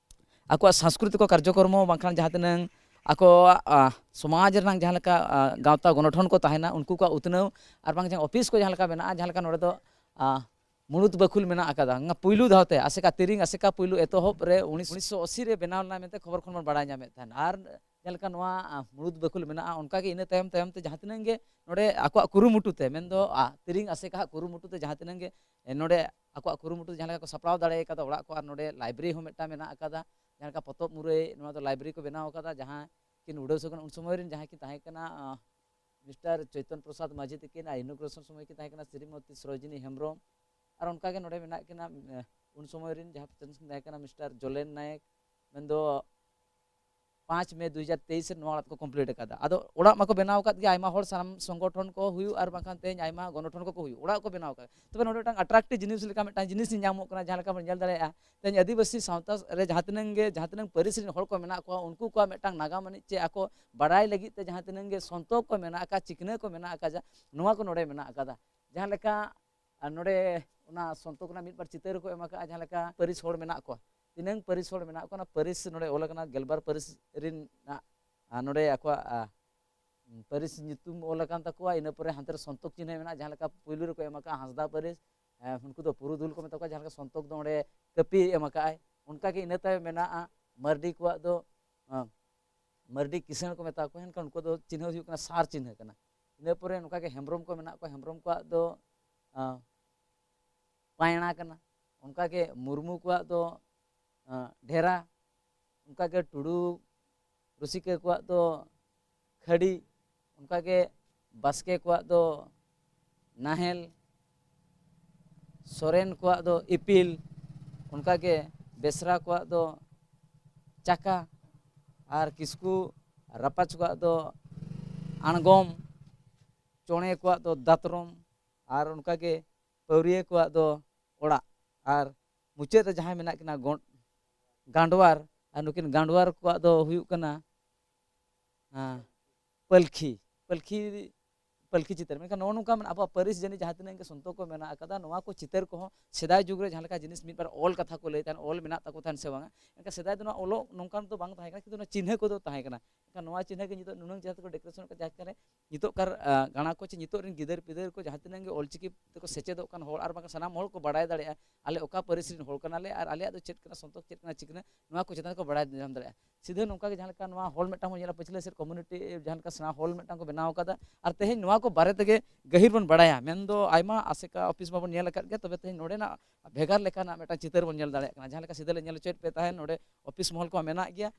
ᱟᱠᱚᱣᱟᱜ ᱥᱟᱝᱥᱠᱨᱤᱛᱤᱠ ᱠᱟᱨᱡᱚᱠᱨᱚᱢᱚ ᱵᱟᱝᱠᱷᱟᱱ ᱡᱟᱦᱟᱸ ᱛᱤᱱᱟᱹᱝ ᱟᱠᱚᱣᱟᱜ, ᱟ, ᱥᱚᱢᱟᱡᱽ ᱨᱮᱱᱟᱜ ᱡᱟᱦᱟᱸ ᱞᱮᱠᱟ, ᱟ, ᱜᱟᱶᱛᱟ ᱜᱚᱱᱚᱴᱷᱚᱱ ᱠᱚ ᱛᱟᱦᱮᱱᱟ, ᱩᱱᱠᱩ ᱠᱚᱣᱟᱜ ᱩᱛᱱᱟᱹᱣ ᱟᱨ ᱵᱟᱝ ᱡᱟᱦᱟᱸ ᱚᱯᱷᱤᱥ ᱠᱚ ᱡᱟᱦᱟᱸ ᱞᱮᱠᱟ ᱢᱮᱱᱟᱜᱼᱟ, ᱡᱟᱦᱟᱸ ᱞᱮᱠᱟ ᱱᱚᱰᱮ ᱫᱚ, ᱟ, ᱢᱩᱲᱩᱫ ᱵᱟᱹᱠᱷᱩᱞ ᱢᱮᱱᱟᱜ ᱟᱠᱟᱫᱟ᱾ ᱚᱱᱟ ᱯᱩᱭᱞᱩ ᱫᱷᱟᱣᱛᱮ ᱟᱥᱮᱠᱟ, ᱛᱤᱨᱤᱝ ᱟᱥᱮᱠᱟ ᱯᱩᱭᱞᱩ ᱮᱛᱚᱦᱚᱵ ᱨᱮ ᱩᱱᱤᱥ, ᱩᱱᱤᱥᱥᱚ ᱟᱥᱤ ᱨᱮ ᱵᱮᱱᱟᱣ ᱞᱮᱱᱟ ᱢᱮᱱᱛᱮ ᱠᱷᱚᱵᱚᱨ ᱠᱷᱚᱱ ᱵᱚᱱ ᱵᱟᱲᱟᱭ ᱧᱟᱢᱮᱫ ᱛᱟᱦᱮᱱ᱾ ᱟᱨ ᱡᱟᱦᱟᱸ ᱞᱮᱠᱟ ᱱᱚᱣᱟ, ᱟ, ᱢᱩᱲᱩᱫ ᱵᱟᱹᱠᱷᱩᱞ ᱢᱮᱱᱟᱜᱼᱟ, ᱚᱱᱠᱟᱜᱮ ᱤᱱᱟᱹ ᱛᱟᱭᱚᱢ ᱛᱟᱭᱚᱢ ᱛᱮ ᱡᱟᱦᱟᱸ ᱛᱤᱱᱟᱹᱝ ᱜᱮ ᱱᱚᱰᱮ ᱟᱠᱚᱣᱟᱜ ᱠᱩᱨᱩᱢᱩᱴᱩ ᱛᱮ, ᱢᱮᱱᱫᱚ, ᱟ, ᱛᱤᱨᱤᱝ ᱟᱥᱮᱠᱟ ᱦᱟᱜ ᱠᱩᱨᱩᱢᱩᱴᱩ ᱛᱮ ᱡᱟᱦᱟᱸ ᱛᱤᱱᱟᱹᱝ ᱜᱮ, ᱮ, ᱱᱚᱰᱮ ᱟᱠᱚᱣᱟᱜ ᱠᱩᱨᱩᱢᱩᱴᱩ ᱡᱟᱦᱟᱸ ᱞᱮᱠᱟ ᱠᱚ ᱥᱟᱯᱲᱟᱣ ᱫᱟᱲᱮ ᱟᱠᱟᱫᱟ ᱚᱲᱟᱜ ᱠᱚ, ᱟᱨ ᱱᱚᱰᱮ ᱞᱟᱭᱵᱨᱮᱨᱤ ᱦᱚᱸ ᱢᱤᱫᱴᱟᱝ ᱢᱮᱱᱟᱜ ᱟᱠᱟᱫᱟ, ᱡᱟᱦᱟᱸ ᱞᱮᱠᱟ ᱯᱚᱛᱚᱵ ᱢᱩᱨᱟᱹᱭ ᱱᱚᱣᱟ ᱫᱚ ᱞᱟᱭᱵᱨᱮᱨᱤ ᱠᱚ ᱵᱮᱱᱟᱣ ᱟᱠᱟᱫᱟ, ᱡᱟᱦᱟᱸ ᱠᱤᱱ ᱩᱰᱟᱹᱣ ᱥᱟᱹᱜᱩᱱ ᱩᱱ ᱥᱚᱢᱚᱭ ᱨᱮᱱ ᱡᱟᱦᱟᱸᱭ ᱠᱤᱱ ᱛᱟᱦᱮᱸ ᱠᱟᱱᱟ, ᱟ, ᱢᱤᱥᱴᱟᱨ ᱪᱳᱭᱛᱚᱱ ᱯᱨᱚᱥᱟᱫᱽ ᱢᱟᱹᱡᱷᱤ ᱛᱤᱠᱤᱱ, ᱟᱨ ᱤᱱᱚᱜᱨᱮᱥᱚᱱ ᱥᱚᱢᱚᱭ ᱠᱤᱱ ᱛᱟᱦᱮᱸ ᱠᱟᱱᱟ ᱥᱨᱤᱢᱚᱛᱤ ᱥᱨᱚᱡᱤᱱᱤ ᱦᱮᱢᱵᱨᱚᱢ᱾ ᱟᱨ ᱚᱱᱠᱟᱜᱮ ᱱᱚᱰᱮ ᱢᱮᱱᱟᱜ ᱠᱤᱱᱟ, ᱮ, ᱩᱱ ᱥᱚᱢᱚᱭ ᱨᱮᱱ ᱡᱟᱦᱟᱸ ᱯᱨᱚᱛᱷᱚᱢ ᱠᱤᱱ ᱛᱟᱦᱮᱸ ᱠᱟᱱᱟ ᱢᱤᱥᱴᱟᱨ ᱡᱚᱞᱮᱱ ᱱᱟᱭᱮᱠ, ᱢᱮᱱᱫᱚ ᱯᱟᱸᱪ ᱢᱮ ᱫᱩ ᱦᱟᱡᱟᱨ ᱛᱮᱭᱤᱥ ᱨᱮ ᱱᱚᱣᱟ ᱚᱲᱟᱜ ᱫᱚᱠᱚ ᱠᱚᱢᱯᱞᱤᱴ ᱟᱠᱟᱫᱟ᱾ ᱟᱫᱚ ᱚᱲᱟᱜ ᱢᱟᱠᱚ ᱵᱮᱱᱟᱣ ᱟᱠᱟᱫ ᱜᱮ, ᱟᱭᱢᱟ ᱦᱚᱲ ᱥᱟᱱᱟᱢ ᱥᱚᱝᱜᱚᱴᱷᱚᱱ ᱠᱚ ᱦᱩᱭᱩᱜ ᱟᱨ ᱵᱟᱝᱠᱷᱟᱱ ᱛᱮᱦᱮᱧ ᱟᱭᱢᱟ ᱜᱚᱱᱚᱴᱷᱚᱱ ᱠᱚᱠᱚ ᱦᱩᱭᱩᱜ, ᱚᱲᱟᱜ ᱠᱚ ᱵᱮᱱᱟᱣ ᱟᱠᱟᱫᱟ᱾ ᱛᱚᱵᱮ ᱱᱚᱰᱮ ᱢᱤᱫᱴᱟᱝ ᱟᱴᱨᱟᱠᱴᱤᱵᱷ ᱡᱤᱱᱤᱥ ᱞᱮᱠᱟ ᱢᱤᱫᱴᱟᱝ ᱡᱤᱱᱤᱥ ᱧᱮᱞ ᱧᱟᱢᱚᱜ ᱠᱟᱱᱟ, ᱡᱟᱦᱟᱸ ᱞᱮᱠᱟ ᱵᱚᱱ ᱧᱮᱞ ᱫᱟᱲᱮᱭᱟᱜᱼᱟ, ᱛᱮᱦᱮᱧ ᱟᱹᱫᱤᱵᱟᱹᱥᱤ ᱥᱟᱶᱛᱟ ᱨᱮ ᱡᱟᱦᱟᱸ ᱛᱤᱱᱟᱹᱝ ᱜᱮ, ᱡᱟᱦᱟᱸ ᱛᱤᱱᱟᱹᱝ ᱯᱟᱹᱨᱤᱥ ᱨᱮᱱ ᱦᱚᱲ ᱠᱚ ᱢᱮᱱᱟᱜ ᱠᱚᱣᱟ, ᱩᱱᱠᱩ ᱠᱚᱣᱟᱜ ᱢᱤᱫᱴᱟᱝ ᱱᱟᱜᱟᱢ ᱟᱹᱱᱤᱡ ᱪᱮ ᱟᱠᱚ ᱵᱟᱲᱟᱭ ᱞᱟᱹᱜᱤᱫ ᱛᱮ ᱡᱟᱦᱟᱸ ᱛᱤᱱᱟᱹᱝ ᱜᱮ ᱥᱚᱱᱛᱚᱠ ᱠᱚ ᱢᱮᱱᱟᱜ ᱟᱠᱟᱫ, ᱪᱤᱠᱱᱟᱹ ᱠᱚ ᱢᱮᱱᱟᱜ ᱟᱠᱟᱫᱟ, ᱱᱚᱣᱟ ᱠᱚ ᱱᱚᱰᱮ ᱢᱮᱱᱟᱜ ᱟᱠᱟᱫᱟ᱾ ᱡᱟᱦᱟᱸ ᱞᱮᱠᱟ, ᱟᱨ ᱱᱚᱰᱮ ᱚᱱᱟ ᱥᱚᱱᱛᱚᱠ ᱨᱮᱱᱟᱜ ᱢᱤᱫ ᱵᱟᱨ ᱪᱤᱛᱟᱹᱨ ᱠᱚ ᱮᱢ ᱟᱠᱟᱫᱼᱟ, ᱡᱟᱦᱟᱸ ᱞᱮᱠᱟ ᱯᱟᱹᱨᱤᱥ ᱦᱚᱲ ᱢᱮᱱᱟᱜ ᱠᱚᱣᱟ, ᱛᱤᱱᱟᱹᱝ ᱯᱟᱹᱨᱤᱥ ᱦᱚᱲ ᱢᱮᱱᱟᱜ ᱠᱚᱣᱟ, ᱚᱱᱟ ᱯᱟᱹᱨᱤᱥ ᱱᱚᱰᱮ ᱚᱞ ᱟᱠᱟᱱᱟ, ᱜᱮᱞᱵᱟᱨ ᱯᱟᱹᱨᱤᱥ ᱨᱮᱱᱟᱜ, ᱟᱨ ᱱᱚᱰᱮ ᱟᱠᱚᱣᱟᱜ, ᱟ, ᱯᱟᱹᱨᱤᱥ ᱧᱩᱛᱩᱢ ᱚᱞ ᱟᱠᱟᱱ ᱛᱟᱠᱚᱣᱟ᱾ ᱤᱱᱟᱹ ᱯᱚᱨᱮ ᱦᱟᱱᱛᱮ ᱨᱮ ᱥᱚᱱᱛᱚᱠ ᱪᱤᱱᱦᱟᱹ ᱢᱮᱱᱟᱜᱼᱟ, ᱡᱟᱦᱟᱸ ᱞᱮᱠᱟ ᱯᱩᱭᱞᱩ ᱨᱮᱠᱚ ᱮᱢ ᱟᱠᱟᱫᱼᱟ ᱦᱟᱸᱥᱫᱟ ᱯᱟᱹᱨᱤᱥ, ᱮ, ᱩᱱᱠᱩ ᱫᱚ ᱯᱩᱨᱩᱫᱷᱩᱞ ᱠᱚ ᱢᱮᱛᱟ ᱠᱚᱣᱟ, ᱡᱟᱦᱟᱸ ᱞᱮᱠᱟ ᱥᱚᱱᱛᱚᱠ ᱫᱚ ᱚᱸᱰᱮ ᱠᱟᱹᱯᱤ ᱮᱢ ᱟᱠᱟᱫᱼᱟᱭ, ᱚᱱᱠᱟᱜᱮ ᱤᱱᱟᱹ ᱛᱟᱭᱚᱢ ᱢᱮᱱᱟᱜᱼᱟ ᱢᱟᱹᱨᱰᱤ ᱠᱚᱣᱟᱜ ᱫᱚ, ᱟ, ᱢᱟᱹᱨᱰᱤ ᱠᱤᱥᱟᱹᱬ ᱠᱚ ᱢᱮᱛᱟ ᱠᱚᱣᱟ, ᱮᱱᱠᱷᱟᱱ ᱩᱱᱠᱩ ᱫᱚ ᱪᱤᱱᱦᱟᱹ ᱦᱩᱭᱩᱜ ᱠᱟᱱᱟ ᱥᱟᱨ ᱪᱤᱱᱦᱟᱹ ᱠᱟᱱᱟ᱾ ᱤᱱᱟᱹ ᱯᱚᱨᱮ ᱱᱚᱝᱠᱟᱜᱮ ᱦᱮᱢᱵᱨᱚᱢ ᱠᱚ ᱢᱮᱱᱟᱜ ᱠᱚᱣᱟ, ᱦᱮᱢᱵᱨᱚᱢ ᱠᱚᱣᱟᱜ ᱫᱚ, ᱟ, ᱯᱟᱭᱬᱟ ᱠᱟᱱᱟ᱾ ᱚᱱᱠᱟᱜᱮ ᱢᱩᱨᱢᱩ ᱠᱚᱣᱟᱜ ᱫᱚ, ᱟ, ᱰᱷᱮᱨᱟ, ᱚᱱᱠᱟᱜᱮ ᱴᱩᱰᱩ ᱨᱩᱥᱤᱠᱟ ᱠᱚᱣᱟᱜ ᱫᱚ ᱠᱷᱟᱹᱰᱤ, ᱚᱱᱠᱟᱜᱮ ᱵᱟᱥᱠᱮ ᱠᱚᱣᱟᱜ ᱫᱚ ᱱᱟᱦᱮᱞ, ᱥᱚᱨᱮᱱ ᱠᱚᱣᱟᱜ ᱫᱚ ᱤᱯᱤᱞ, ᱚᱱᱠᱟᱜᱮ ᱵᱮᱥᱨᱟ ᱠᱚᱣᱟᱜ ᱫᱚ ᱪᱟᱠᱟ, ᱟᱨ ᱠᱤᱥᱠᱩ ᱨᱟᱯᱟᱡᱽ ᱠᱚᱣᱟᱜ ᱫᱚ ᱟᱬᱜᱚᱢ, ᱪᱚᱬᱮ ᱠᱚᱣᱟᱜ ᱫᱚ ᱫᱟᱛᱨᱚᱢ, ᱟᱨ ᱚᱱᱠᱟᱜᱮ ᱯᱟᱹᱣᱨᱤᱭᱟᱹ ᱠᱚᱣᱟᱜ ᱫᱚ ᱚᱲᱟᱜ, ᱟᱨ ᱢᱩᱪᱟᱹᱫ ᱨᱮ ᱡᱟᱦᱟᱸᱭ ᱢᱮᱱᱟᱜ ᱠᱤᱱᱟ ᱜᱚᱸᱰ-, ᱜᱟᱸᱰᱣᱟᱨ, ᱟᱨ ᱱᱩᱠᱤᱱ ᱜᱟᱸᱰᱣᱟᱨ ᱠᱚᱣᱟᱜ ᱫᱚ ᱦᱩᱭᱩᱜ ᱠᱟᱱᱟ, ᱦᱮᱸ, ᱯᱟᱹᱞᱠᱷᱤ, ᱯᱟᱹᱞᱠᱷᱤ, ᱯᱟᱹᱞᱠᱷᱤ ᱪᱤᱛᱟᱹᱨ᱾ ᱢᱮᱱᱠᱷᱟᱱ ᱱᱚᱜᱼᱚ ᱱᱚᱝᱠᱟ ᱢᱮᱱᱟᱜᱼᱟ, ᱟᱵᱚᱣᱟᱜ ᱯᱟᱹᱨᱤᱥ ᱡᱟᱹᱱᱤᱡ ᱡᱟᱦᱟᱸ ᱛᱤᱱᱟᱹᱜ ᱜᱮ ᱥᱚᱱᱛᱚ ᱠᱚ ᱢᱮᱱᱟᱜ ᱟᱠᱟᱫᱟ, ᱱᱚᱣᱟ ᱠᱚ ᱪᱤᱛᱟᱹᱨ ᱠᱚᱦᱚᱸ ᱥᱮᱫᱟᱭ ᱡᱩᱜᱽ ᱨᱮ ᱡᱟᱦᱟᱸ ᱞᱮᱠᱟ ᱡᱤᱱᱤᱥ ᱢᱤᱫ ᱵᱟᱨ ᱚᱞ ᱠᱟᱛᱷᱟ ᱠᱚ ᱞᱟᱹᱭ ᱛᱟᱦᱮᱸᱱ, ᱚᱞ ᱢᱮᱱᱟᱜ ᱛᱟᱠᱚ ᱛᱟᱦᱮᱸᱱ ᱥᱮ ᱵᱟᱝᱟ, ᱢᱮᱱᱠᱷᱟᱱ ᱥᱮᱫᱟᱭ ᱫᱚ ᱱᱚᱣᱟ ᱚᱞᱚᱜ ᱱᱚᱝᱠᱟᱱ ᱫᱚ ᱵᱟᱝ ᱛᱟᱦᱮᱸ ᱠᱟᱱᱟ, ᱠᱤᱱᱛᱩ ᱱᱚᱣᱟ ᱪᱤᱱᱦᱟᱹ ᱠᱚᱫᱚ ᱛᱟᱦᱮᱸ ᱠᱟᱱᱟ᱾ ᱮᱱᱠᱷᱟᱱ ᱱᱚᱣᱟ ᱪᱤᱱᱦᱟᱹ ᱜᱮ ᱱᱤᱛᱚᱜ ᱱᱩᱱᱟᱹᱝ ᱪᱮᱦᱨᱟ ᱛᱮᱠᱚ decoration ᱟᱠᱟᱫ, ᱡᱟᱦᱟᱸ ᱠᱟᱱᱟ ᱱᱤᱛᱚᱜ ᱠᱟᱨ, ᱟ, ᱜᱟᱬᱟ ᱠᱚ ᱪᱮ ᱱᱤᱛᱚᱜ ᱨᱮᱱ ᱜᱤᱫᱟᱹᱨ ᱯᱤᱫᱟᱹᱨ ᱠᱚ ᱡᱟᱦᱟᱸ ᱛᱤᱱᱟᱹᱜ ᱜᱮ ᱚᱞᱪᱤᱠᱤ ᱛᱮᱠᱚ ᱥᱮᱪᱮᱫᱚᱜ ᱠᱟᱱ ᱦᱚᱲ, ᱟᱨ ᱵᱟᱝ ᱥᱟᱱᱟᱢ ᱦᱚᱲ ᱠᱚ ᱵᱟᱲᱟᱭ ᱫᱟᱲᱮᱭᱟᱜᱼᱟ, ᱟᱞᱮ ᱚᱠᱟ ᱯᱟᱹᱨᱤᱥ ᱨᱮᱱ ᱦᱚᱲ ᱠᱟᱱᱟᱞᱮ ᱟᱨ ᱟᱞᱮᱭᱟᱜ ᱫᱚ ᱪᱮᱫ ᱠᱟᱱᱟ ᱥᱚᱱᱛᱚᱠ, ᱪᱮᱫ ᱠᱟᱱᱟ ᱪᱤᱠᱱᱟᱹ, ᱱᱚᱣᱟ ᱠᱚ ᱪᱮᱛᱟᱱ ᱨᱮᱠᱚ ᱵᱟᱲᱟᱭ ᱧᱟᱢ ᱫᱟᱲᱮᱭᱟᱜᱼᱟ᱾ ᱥᱤᱫᱷᱟᱹ ᱱᱚᱝᱠᱟ ᱜᱮ ᱡᱟᱦᱟᱸ ᱞᱮᱠᱟ ᱱᱚᱣᱟ hall ᱢᱤᱫᱴᱟᱝ ᱵᱚᱱ ᱧᱮᱞᱟ, ᱯᱟᱹᱪᱷᱞᱟᱹ ᱥᱮᱫ community ᱡᱟᱦᱟᱸ ᱞᱮᱠᱟ ᱥᱮᱬᱟ hall ᱢᱤᱫᱴᱟᱝ ᱠᱚ ᱵᱮᱱᱟᱣ ᱟᱠᱟᱫᱟ, ᱟᱨ ᱛᱮᱦᱮᱧ ᱱᱚᱣᱟ ᱠᱚ ᱵᱟᱨᱮ ᱛᱮᱜᱮ ᱜᱟᱹᱦᱤᱨ ᱵᱚᱱ ᱵᱟᱲᱟᱭᱟ᱾ ᱢᱮᱱᱫᱚ ᱟᱭᱢᱟ ᱟᱥᱮᱠᱟ ᱚᱯᱷᱤᱥ ᱢᱟᱵᱚᱱ ᱧᱮᱞ ᱟᱠᱟᱫ ᱜᱮᱭᱟ, ᱛᱚᱵᱮ ᱛᱮᱦᱮᱧ ᱱᱚᱰᱮᱱᱟᱜ ᱵᱷᱮᱜᱟᱨ ᱞᱮᱠᱟᱱᱟᱜ ᱢᱤᱫᱴᱟᱝ ᱪᱤᱛᱟᱹᱨ ᱵᱚᱱ ᱧᱮᱞ ᱫᱟᱲᱮᱭᱟᱜ ᱠᱟᱱᱟ᱾ ᱡᱟᱦᱟᱸ ᱞᱮᱠᱟ ᱥᱤᱫᱷᱟᱹ ᱞᱮ ᱧᱮᱞ ᱦᱚᱪᱚᱭᱮᱫ ᱯᱮ ᱛᱟᱦᱮᱸᱫ, ᱱᱚᱰᱮ ᱚᱯᱷᱤᱥ ᱢᱚᱦᱚᱞ ᱠᱚ ᱢᱮᱱᱟᱜ ᱜᱮᱭᱟ,